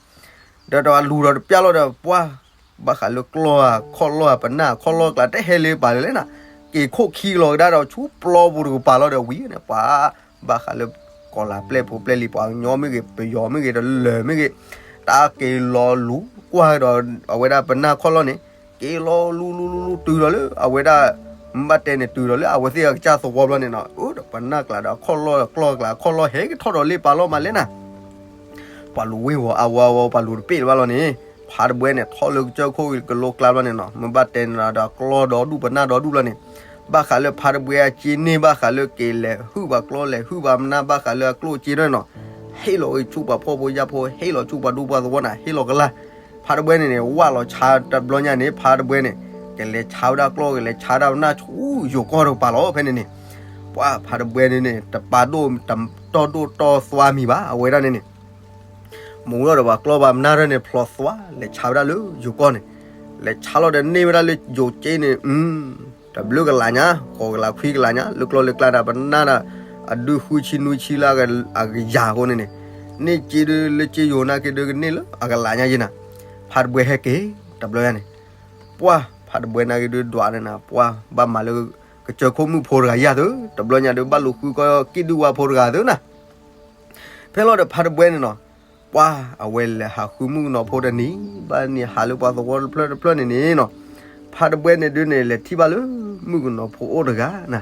ဒီးတၢ်လူၤဒီးတပျၢ်လီၤဒီး ပှၤ ဘၣ်ဃးလၢကျီၢ်ဧါ ခီၣ်လီၢ်ဧါ ပနၢ်ခီၣ်လီၢ်ကျါ တဟဲလၢပၤလၢလဲၣ်နၤ, က့ၤခိၣ်ခံကလီၤကဒါဒီး ဆူပျီပူၤတကပၤလီၤဒီးဝံၤန့ၣ် ပှၤ ဘၣ်ဃးလၢ ကီၤလၤပျဲၢ်ဖိပျဲၢ်လံၤ ပှၤကညီမ့ၢ်ဂ့ၤ ပယီၤမ့ၢ်ဂ့ၤ တလၢာ်မ့ၢ်ဂ့ၤ တၢ်က့ၤလီၤလူၤကွၢ်ဒီး အဝဲဒၣ်ပနၢ်ခီၣ်လီၢ်န့ၣ် က့ၤလီၤလူၤလူၤလူၤလူၤတုၤဒီးလၢ အဝဲဒၣ် မ့ၢ်ဘၣ်တဲန့ၣ် တုၤဒီးလၢအဝဲသ့ၣ်အကစၢ်သဝီဘျီန့ၣ်နီၤ အိၣ်ဒီးပနၢ်ကျါဒီးခီၣ်လီၢ် ကျီၢ်ကျါ ခီၣ်လီၢ်ဟဲက့ၤထီၣ်ဒီးလ့ပၤလီၤမးလဲၣ်နၤ ပှၤလူၤဝ့ၤဝီၤအါဝီအါဝီ ပှၤလူၤတပ့ၢ်လၢၤဘၣ်လီၤန့ၣ် ဖါတဘှဲန့ၣ် ထီၣ်လၢကစၢၢ်ခိၣ်ကလိကျါဘျီန့ၣ်နီၤ မ့ၢ်ဘၣ်တဲန့ၣ်ဒီး ကျီၢ်ဒီဒူၣ်ပနၢ်ဒီဒူၣ်လီၤန့ၣ် ဘၣ်ဃးလၢဖါတဘှဲအစ့န့ၢ် ဘၣ်ဃးလၢက့ၤလဲၤဟုၣ်ပှၤကျီ လဲၤဟုၣ်ပှၤမနါ ဘၣ်ဃးလၢအကျိၣ်အစ့န့ၣ်နီၤ, ဟ့ၣ်လီၤဝဲဆူပှၤဖှီၣ်ဖိယာ်ဖိ ဟ့ၣ်လီၤဆူပှၤဒူပှၤသဝီနၤ ဟ့ၣ်လီၤကလၢ်. ဖါတဘှဲန့ၣ်န့ၣ် ဝၣ်လီၤဆါတဘျီညါန့ၣ် ဖါတဘှဲန့ၣ် ကလဲၤဆါဝဲဒၣ်ကျီ ကလဲၤဆါဒၣ်ပနၢ်ဆူယိၤကီၢ်တကပၤလီၤ. ဖဲန့ၣ်န့ၣ် ပှၢ်ဖါတဘှဲန့ၣ်န့ၣ် တပာ်ဒိၣ် တတီၢ်ဒိၣ်တီၢ်သွါမံၤဘၣ် အဝဲဒၣ်န့ၣ်န့ၣ် မူလီၤဒီးပှၤကျီပှၤမနါရၢန့ၣ် ဖျိးသွါ လဲၤဆါဝဲဒၣ်လၢယိၤကီၢ်န့ၣ်, လဲၤဆါလီၤဒီးန့ၢ်ဝဲဒၣ်လၢယိၤစ့န့ၣ် တဘျုးကလးညါ ဃိးကလးခွံကလးညါ လၢကျီလၢကျါဒၣ်ပနၢ်ဒၣ် အဒုးဃုဆံနွံဆံလၢအကယၤအဃိန့ၣ်န့ၣ်, န့ၢ်စ့ဒုးလၢစ့ယိၤနာ်က့ဒုးကန့ၢ်လၢအကလးညါယဲနၤ, ဖါတဘှဲဟဲက့ၤ တဘျီညါန့ၣ်, ပှၢ်ဖါတဘှဲနာ်က့ဒုးဒွးန့ၣ်နၤ ပှၢ်ဘၣ်မၤလၢ ကစၢၢ်ခိၣ်မုၣ်ဖိတဂၤယၤသု, တဘျီညါဒုးဘၣ်လူၤဃုကီၢ်ကံၣ်ဒုၣ်ဝါဖိတဂၤသုနၤ ဖဲလီၤဒီးဖါတဘှဲန့ၣ်နီၤ, ပှၢ်အဝဲလဲၤဟးဃုမုၣ်ကနီၤဖိတနံၤ, ဘၣ်န့ၣ်ဟးလၢပှၤသဝီတဖျၢၣ်တဖျၢၣ်န့ၣ်န့ၣ်နီၤ, ဖါတဘှဲန့ၣ်ဒုးန့ၣ် လဲၤထံၣ်ဘၣ်လၢ မုၣ်ကနီၤဖိအိၣ်တဂၤနၤ,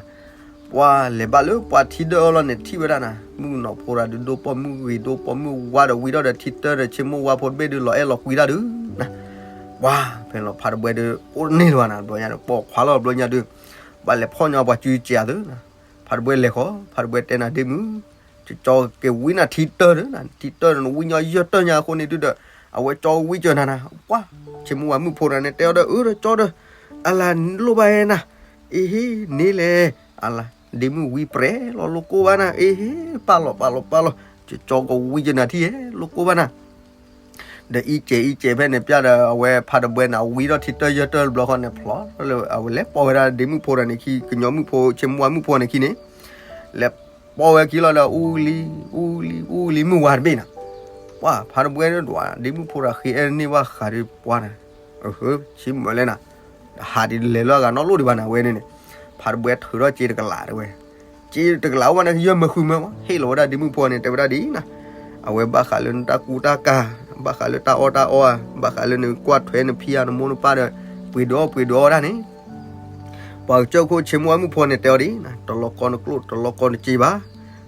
ပှၢ်လဲၤဘၣ်လၢပှၢ်ထံဒၢၣ်အလီၢ်န့ၣ် ထံၣ်ဝဲဒၣ်နၤ, မုၣ်ကနီၤဖိတဂၤဒုးဒိၣ်ပိာ်မုၣ်ဂ့ၤ ဒိၣ်ပိာ်မုၣ်ဝါဒီးဝံၤထီၣ်ဒီးထံတၢၢ်ဒီး ဆ့မိၣ်ဝါဖိတဘ့ၣ်ဒုးလီၤအဲၣ်လီၤကွံတၢ်ဒုးနၤ, ပှၢ်ဖဲလီၤဖါတဘှဲဒုး အိၣ်န့ၢ်လၢၤဘၣ်နၤ တဘျီညါဒုး ပိာ်ခွါလီၤတဘျီညါဒုး ဘၣ်လဲၤဖီၣ်ညီပှၤစုကဲးအသုနၤ, ဖါတဘှဲလဲၤဃီၤ ဖါတဘှဲတဲနၤဒ့မုၣ်, ကၠီက့ၤဝံနၤထံတၢၢ်ဒုးနၤ, ထံတၢၢ်ဒီးနဝံညီယဲၢ်တၢၢ်ညါအဃိန့ၣ်ဒုးဒီး အဝဲကၠီဝံကၢၤနၤနၤ, ပှၢ်ဆ့မိၣ်ဝါမုၣ်ဖိတဂၤန့ၣ် တဲအီၤဒီး အၢ ဒီးကၠီဒီး အလၤလိၣ်ဘၣ်ဟဲနၤ, အ့ဟ့ န့ၣ်လဲၣ်, အလၤ ဒ့မုၣ်ဝံပြဲလီၤ လိၣ်ကိၢ်ဘၣ်နၤ, အ့ဟ့ ပာ်လီၤပာ်လီၤပာ်လီၤ, ကၠီကဝံကၢၤနၤထံၣ်ဟဲ လိၣ်ကိၢ်ဘၣ်နၤ ဒီးအံၤစဲးအံၤစဲးဖဲန့ၣ် ပျၢ်ဒီးအဝဲဖါတဘှဲန့ၣ် အဝံထီၣ်ထံတၢၢ်ယဲၢ်တၢၢ်တဘျီဃီန့ၣ် ဖျိးလၢအဝဲလဲၤပိာ်ဝဲဒၣ်ဒ့မုၣ်ဖိတဂၤန့ၣ်ခံ ကညီမုၣ်ဖိ ဆ့မိၣ်ဝါမုၣ်ဖိန့ၣ်ခံန့ၣ်, လဲၤပိာ်ဝဲခံလီၤဒီး အူလံ အူလံ အူလံ မုၢ်ဝါတဘ့ၣ်နၤ, ပှၢ်ဖါတဘှဲဒွး ဒ့မုၣ်ဖိတဂၤဃ့အဲၣ်န့ၢ်ဘၣ်ဃးဒီးပှၢ်နၤ, ဆ့မိၣ်လဲၣ်နၤ, ဟးဒ်လဲၤလၢအဂၤနီတလိၣ်ဒံးဘၣ်နၤ အဝဲန့ၣ်န့ၣ်, ဖါတဘှဲထုးထီၣ်စ့တကလးတဲဝဲ စ့တကလးအိၣ်ဘၣ်န့ၣ် ယဲၢ်မၢဃုမၢမး ဟ့ၣ်လီၤဝဲဒၣ်ဒ့မုၣ်ဖိန့ၣ် တဲဝဲဒၣ်ဒ်အံၤနၤ, အဝဲဘၣ်ဃးလၢနတၢ်ကူတၢ်ကၤ, ဘၣ်ဃးလၢတၢ်အီၣ်တၢ်အီဧါ, ဘၣ်ဃးလၢနကွၢ်ထွဲနဖံဧါနမိၢ်နပၢ်ဒီး ပှ့ၤဒုးအီၣ်ပှ့ၤဒုးအီဝဲဒၣ်န့ၣ်, ပှၤကစၢၢ်ခိၣ်ဆ့မိၣ်ဝါမုၣ်ဖိန့ၣ် တဲအီၤဒ်အံၤနၤ, တလီၤကီနကျိၣ် တလီၤကီနစ့ဘၣ်,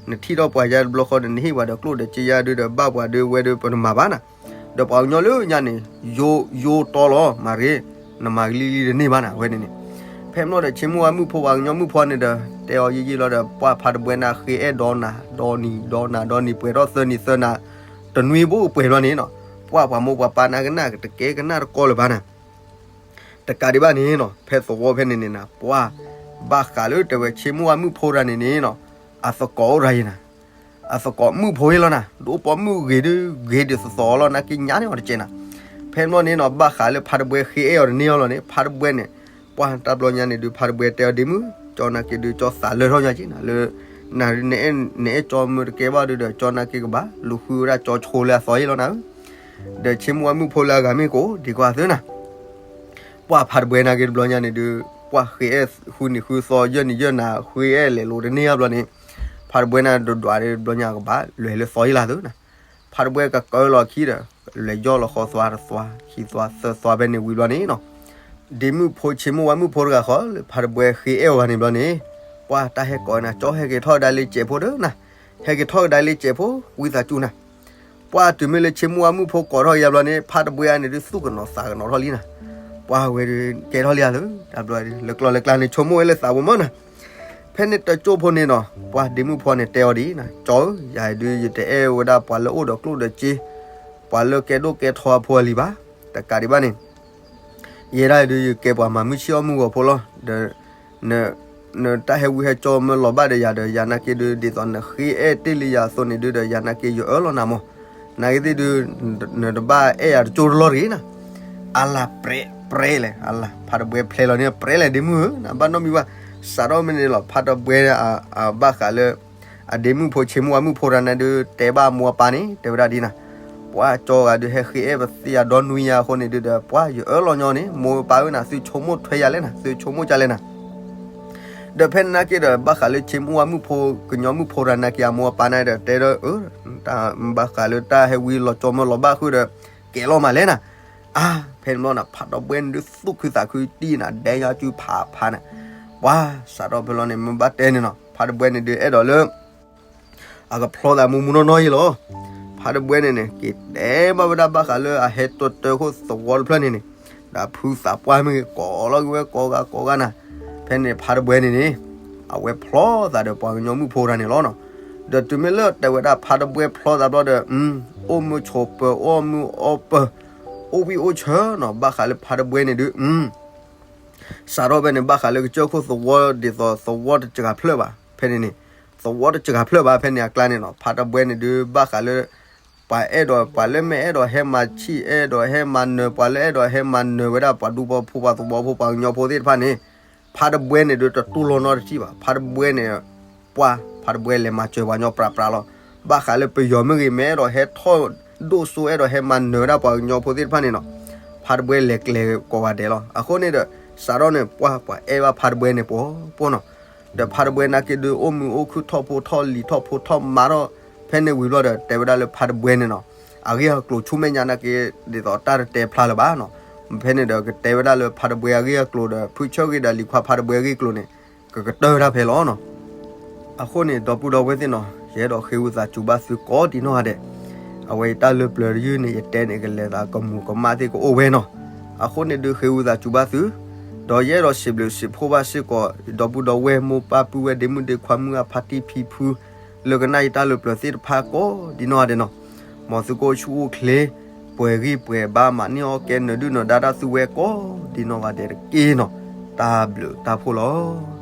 နထံၣ်ထီၣ်ပှၤယါတဘျီဃီဒီး နဟ့ၣ်ပှၤဒီးကျိၣ်ဒီးစ့ယါဒုးဒီး ဘၣ်ပှၤဒုးဝဲဒုး ပတမၤဘၣ်နၤ, ဒီးပှၤကညီလၢညါန့ၣ် ယိယိတီလီၤ မၤရ့, နမၤကလံၤလံၤတန့ၢ်ဘၣ်နၤ အဝဲန့ၣ်န့ၣ်, ဖဲမ့ၢ်ဒီး ဆ့မိၣ်ဝါမုၣ်ဖိ ပှၤကညီမုၣ်ဖိန့ၣ်ဒီး တဲအီၤယံာ်ယံာ်လီၤဒီး ပှၢ်ဖါတဘှဲနၤဃ့အဲၣ်ဒီးနၤ ဒီနံၤဒီနၤဒီနံၤ ပှဲၤထီၣ်သၢနံၤသၢနၤ, တနွံဘိပှဲၤဘျီန့ၣ်နီၤ, ပှၢ်ပှၤမိၢ်ပှၤပၢ်နာ်ကနၣ်ကတကဲကနၣ်တကီလၢၤဘၣ်နၤ တကးဒံးဘၣ်န့ၣ်နီၤ, ဖဲသဝီဖဲန့ၣ်န့ၣ်နၤ ပှၢ်ဘၣ်ဃးလၢတဲဝဲဆ့မိၣ်ဝါမုၣ်ဖိတဂၤန့ၣ်န့ၣ်နီၤ, အသကိးအိၣ်တဂၤယဲနၤ, အသကိးမုၣ်ဖိယဲလီၤနၤ, ဒိၣ်ပိာ်မုၣ်ဂ့ၤဒုးဂ့ၤဒ်သိးသိးလီၤ နာ်က့ညါန့ၣ်အီၤတကဲနၤ, ဖဲမ့ၢ်န့ၣ်နီၤ ဘၣ်ဃးလၢဖါတဘှဲဃ့အဲၣ်အီၤတန့ၢ်အီၤလီၤန့ၣ် ဖါတဘှဲန့ၣ်, ပှၢ်တၢ်ဘျီညါန့ၣ်ဒုး ဖါတဘှဲတဲအီၤဒ့မုၣ်, ကၠီနာ်က့ဒုး ကၠီသးလၢထီၣ်ညါက့နၤ လၢ န နအဲၣ်ကၠီမၢတကဲဘၣ်ဒုးဒီး ကၠီနာ်က့ကဘၣ်လူၤဃုဝဲဒၣ်ကၠီဆိလၢအသီယဲလီၤနၤဧၢ ဒီးဆ့မိၣ်ဝါမုၣ်ဖိလၢအဂၤမ့ၢ်ကိးဒံးကွၢ်သ့နၤ, ပှၢ်ဖါတဘှဲနာ်က့တဘျီညါန့ၣ်ဒုး, ပှၢ်ဃ့အဲၣ်ဃုနံၤဃုသီယဲၢ်နံၤယဲၢ်နၤ ဃ့အဲၣ်လဲၤလိာ်တန့ၢ်အါဘျီန့ၣ်, ဖါတဘှဲနၤဒွးဒွးဒံးတဘျီညါကဘၣ်လဲၤလၢသီယဲလီၤသ့နၤ, ဖါတဘှဲကကၢလီၤခံဒီး, လဲၤယီၢ်လီၤဃီသွါတသွါ ခံသွါသၢသွါဖဲန့ၣ်ဝံၤဘျီန့ၣ်နီၤ, ဒ့မုၣ်ဖိဆ့မိၣ်ဝါမုၣ်ဖိတဂၤဃီ လၢဖါတဘှဲဃ့အဲၣ်အီၤဂၤန့ၣ်ဘျီန့ၣ်, ပှၢ်တၢ်ဟဲကိးနၤ ကၠီဟဲက့ၤထီၣ်ကဒါလၢစဲးဖိဒီးနၤ, ဟဲက့ၤထီၣ်ကဒါလၢစဲးဖိ ဝံသးစူၤနၤ ပှၢ်တုၤမ့ၢ်လၢဆ့မိၣ်ဝါမုၣ်ဖိကိးထီၣ်က့ၤယါဘျီန့ၣ် ဖါတဘှဲအံၤန့ၣ်ဒုးသူၣ်ကနီၤသးကနီၤထီၣ်လံနၤ, ပှၢ်ဝဲဒုးကဲထီၣ်လံဧါသၢ, တၢ်ဘျီဒုး လၢကျီလၢကျါန့ၣ် ဆိကမိၣ်ဝဲလၢသးပူၤမးနၤ, ဖဲန့ၣ်တကၠိၢ်ဖိန့ၣ်နီၤ ပှၢ်ဒ့မုၣ်ဖိန့ၣ်တဲအီၤဒ်အံၤနၤ, ကၠီဧၢ, ယၤဒုးယတအဲၣ်ဝဲဒၣ်ပှၤလၢအိၣ်ဒီးကျိၣ်ဒီးစ့, ပှၤလၢကဲဒိၣ်ကဲထီအဖိအလံၤဘၣ်, တကးဒံးဘၣ်န့ၣ် ယဲဒၣ်ဒုးယကဲပှၤမၤမုၢ်ဆ့ၣ်အီၣ်မုၢ်ဂီၤဖိလီၤ, ဒီး နတၢ်ဟဲဝံဟဲကၠီမၢလီၤဘၣ်ဒီးယၤဒီး ယၤနာ်က့ဒုး ဒ်သိးနဃ့အဲၣ်တ့ၢ်လံယၤအသိးန့ၣ်ဒုးဒီး ယၤနာ်က့ယအၢၣ်လီၤနၤမး, နာ်က့သ့ၣ်ဒုး နတဘၣ်အဲၣ်ယၤတကၠိၢ်တလီၢ်တဂ့ၤနၤ, အလၤပြဲပြဲလဲၣ်, အလၤ ဖါတဘှဲဖျဲးလီၤန့ၣ်ပြဲလဲၣ်ဒ့မုၣ်ဧၢ, နဘၣ်နီတမံၤဘၣ်, စးထီၣ်မ့ၢ်န့ၣ်လီၤ ဖါတဘှဲ ဘၣ်ဃးလၢ အဒ့မုၣ်ဖိဆ့မိၣ်ဝါမုၣ်ဖိတဂၤန့ၣ်ဒုး တဲဘၣ်မိၢ်အပၢ်န့ၣ် တဲဝဲဒၣ်ဒ်နၤ, ပှၤကၠီဂၤဒုးဟဲဃ့အဲၣ်ပသ့ၣ်ယၤဒီနွံညါအဃိန့ၣ်ဒုးဒီး ပှၤယအၢၣ်လီၤညီန့ၣ် မိၢ်ပၢ်ဧၢနၤ သုဆိကမိၣ်ထွဲယၤလဲၣ်နၤ သုဆိကမိၣ်ကလဲၣ်နၤ, ဒီးဖဲန့ၣ်နာ်က့ဒီး ဘၣ်ဃးလၢဆ့မိၣ်ဝါမုၣ်ဖိ ကညီမုၣ်ဖိတဂၤနာ်က့အမိၢ်အပၢ်န့ၣ်ဒီး တဲဒီး အၢ ဘၣ်ဃးလၢတၢ်ဟဲဝံလီၤကၠီမၢလီၤဘၣ်ဃုာ်ဒီး ကဲလီၤမးလဲၣ်နၤ, အါ ဖဲန့ၣ်ဘျီနၤ ဖါတဘှဲန့ၣ်ဒုးသူၣ်ခုသးခုတံၢ်နၤ ဒဲညါစုဖးဖးနၤ, ပှၤစးထီၣ်ဖဲလီၤန့ၣ် မ့ၢ်ဘၣ်တဲန့ၣ်နီၤ ဖါတဘှဲန့ၣ်ဒုးအဲၣ်ဒိးလၢ အကဖျီသးမူမူနီၢ်နီၢ်ယဲလီၤ, ဖါတဘှဲန့ၣ်န့ၣ် က့ၤတဲဘၣ်ဝဲဒၣ်ဘၣ်ဃးလၢအဟဲတၢတၢခိၣ်သဝီတဖျၢၣ်န့ၣ်န့ၣ်, ဒီးဖုသးပှၢ်မ့ၢ်ဂ့ၤ ကိးလီၤက့ၤဝဲကိးဂၤကိးဂၤနၤ, ဖဲန့ၣ်ဖါတဘှဲန့ၣ်န့ၣ် အဝဲဖျီသးဒီးပှၤကညီမုၣ်ဖိတဂၤန့ၣ်လီၤနီၤ. ဒီးတုၤမ့ၢ်လၢတဲဝဲဒၣ်ဖါတဘှဲဖျီသးဘျီဒီး အိၣ်မုာ်ဆိးပၢၤ အိၣ်မုာ်အီပၢၤ အိၣ်ဝံၣ်အိၣ်ဆၢနီၤ ဘၣ်ဃးလၢဖါတဘှဲန့ၣ်ဒုး စးထီၣ်ဖဲန့ၣ် ဘၣ်ဃးလၢကစၢၢ်ခိၣ်သဝီဒ်သိးသဝီတစှၤဖျၢၣ်ဘၣ် ဖဲန့ၣ်န့ၣ် သဝီတစှၤဖျၢၣ်ဘၣ်ဖဲန့ၣ်အကျါန့ၣ်နီၤ ဖါတဘှဲန့ၣ်ဒုး ဘၣ်ဃးလၢ ပှၤအဲၣ်ဒိး ပှၤလၢမ့ၢ်အဲၣ်ဒိးဟဲမၤဆံၣ် အဲၣ်ဒိးဟဲမၤနၢၤ ပှၤလၢအဲၣ်ဒိးဟဲမၤနၢၤဝဲဒၣ်ပှၤဒူဖိဖိ ပှၤသဝီဖိ ပှၤကညီဖိသ့ၣ်တဖၣ်န့ၣ် ဖါတဘှဲန့ၣ်ဒုး တတူၢ်လိာ်နီတထံၣ်ဘၣ်. ဖါတဘှဲန့ၣ် ပှၤ ဖါတဘှဲလဲၤမၤစၢၤပှၤကညီပြးပြးလီၤ. ဘၣ်ဃးလၢပယီၤမ့ၢ်ဂ့ၤ မ့ၢ်အဲၣ်ဒိးဟဲထီၣ်ဒိၣ်စိ အဲၣ်ဒိးဟဲမၤနၢၤဝဲဒၣ် ပှၤကညီဖိသ့ၣ်တဖၣ်န့ၣ်နီၤ ဖါတဘှဲလဲၤကျဲၤကိးဂၤဒဲးလီၤ. အဃိန့ၣ်ဒီး စးထီၣ်န့ၣ် ပှၤ ပှၤအဲၣ်ဘၣ်ဖါတဘှဲန့ၣ် ပှီၤပှီၤနီၤ. ဒီးဖါတဘှဲနာ်က့ဒုး အိၣ်မုာ်အိၣ်ခုၣ်ထီၣ်ဖိထီၣ်လံၤ ထီၣ်ဖိထီၣ်မါထီၣ် ဖဲန့ၣ်ဝံၤဘျီဒီး တဲဝဲဒၣ်လၢဖါတဘှဲန့ၣ်နီၤ အဂ့ၢ်အကျိၤဆူမဲာ်ညါနာ်က့ ဒ်သိးတၢ်တတဲဖျါလၢၤဘၣ်နီၤ. ဖဲန့ၣ်ဒီး ကတဲဝဲဒၣ်လၢဖါတဘှဲအဂ့ၢ်အကျိၤဒီး ဖုဆၢဂ့ၤဒီးလံၤခွါဖါတဘှဲအဂ့ၢ်အကျိၤန့ၣ် ကကတၢၢ်တၢ်ဖဲလီၤနီၤ. အဃိန့ၣ် ဒီပုၢ်ဒီဝဲၢ်သ့ၣ်နီၤ ယအဲၣ်ဒိးဃ့ဝံသးစူၤဘၣ်သုကိးဒံးနီၢ်ဂၤဒဲး, အဝဲယတၢ်လၢပျၢၤတယုၢ်န့ၣ် ယတဲန့ၣ် ကလဲၤသးကမူၤကမၣ်သ့ၣ်ကအိၣ်ဝဲနီၤ. အဃိန့ၣ်ဒုးဃ့ဝံသးစူၤဘၣ်သု, ဒီးယအဲၣ်ဒိးစံးဘျုးစံးဖှိၣ်ဘၣ်စ့ၢ်ကီး ဒီပုၢ်ဒီဝဲၢ်မိၢ်ပၢ်ပုၢ်ဝဲၢ်ဒ့မုၣ်ဒ့ခွါမုၢ်အဖါတံၢ်ဖံဖု လၢကနၣ်ယတၢ်လၢပျၢၤသ့ၣ်တဖၣ်ကိးဒံးနီၢ်ဂၤဒဲးနီၤ. မ်သုကအိၣ်ဆူၣ်အိၣ်ချ့ ပှဲၤဂံၢ်ပှဲၤဘါ မၤန့ၢ်အီၣ်ကဲနၢၤဒုၣ်နၢၤဒါတၢ်သူဝဲကိးဒံးနီၢ်ဂၤဒဲးတက့ၢ်နီၤ. တၢ်ဘျုးတၢ်ဖှိၣ်လီၤ.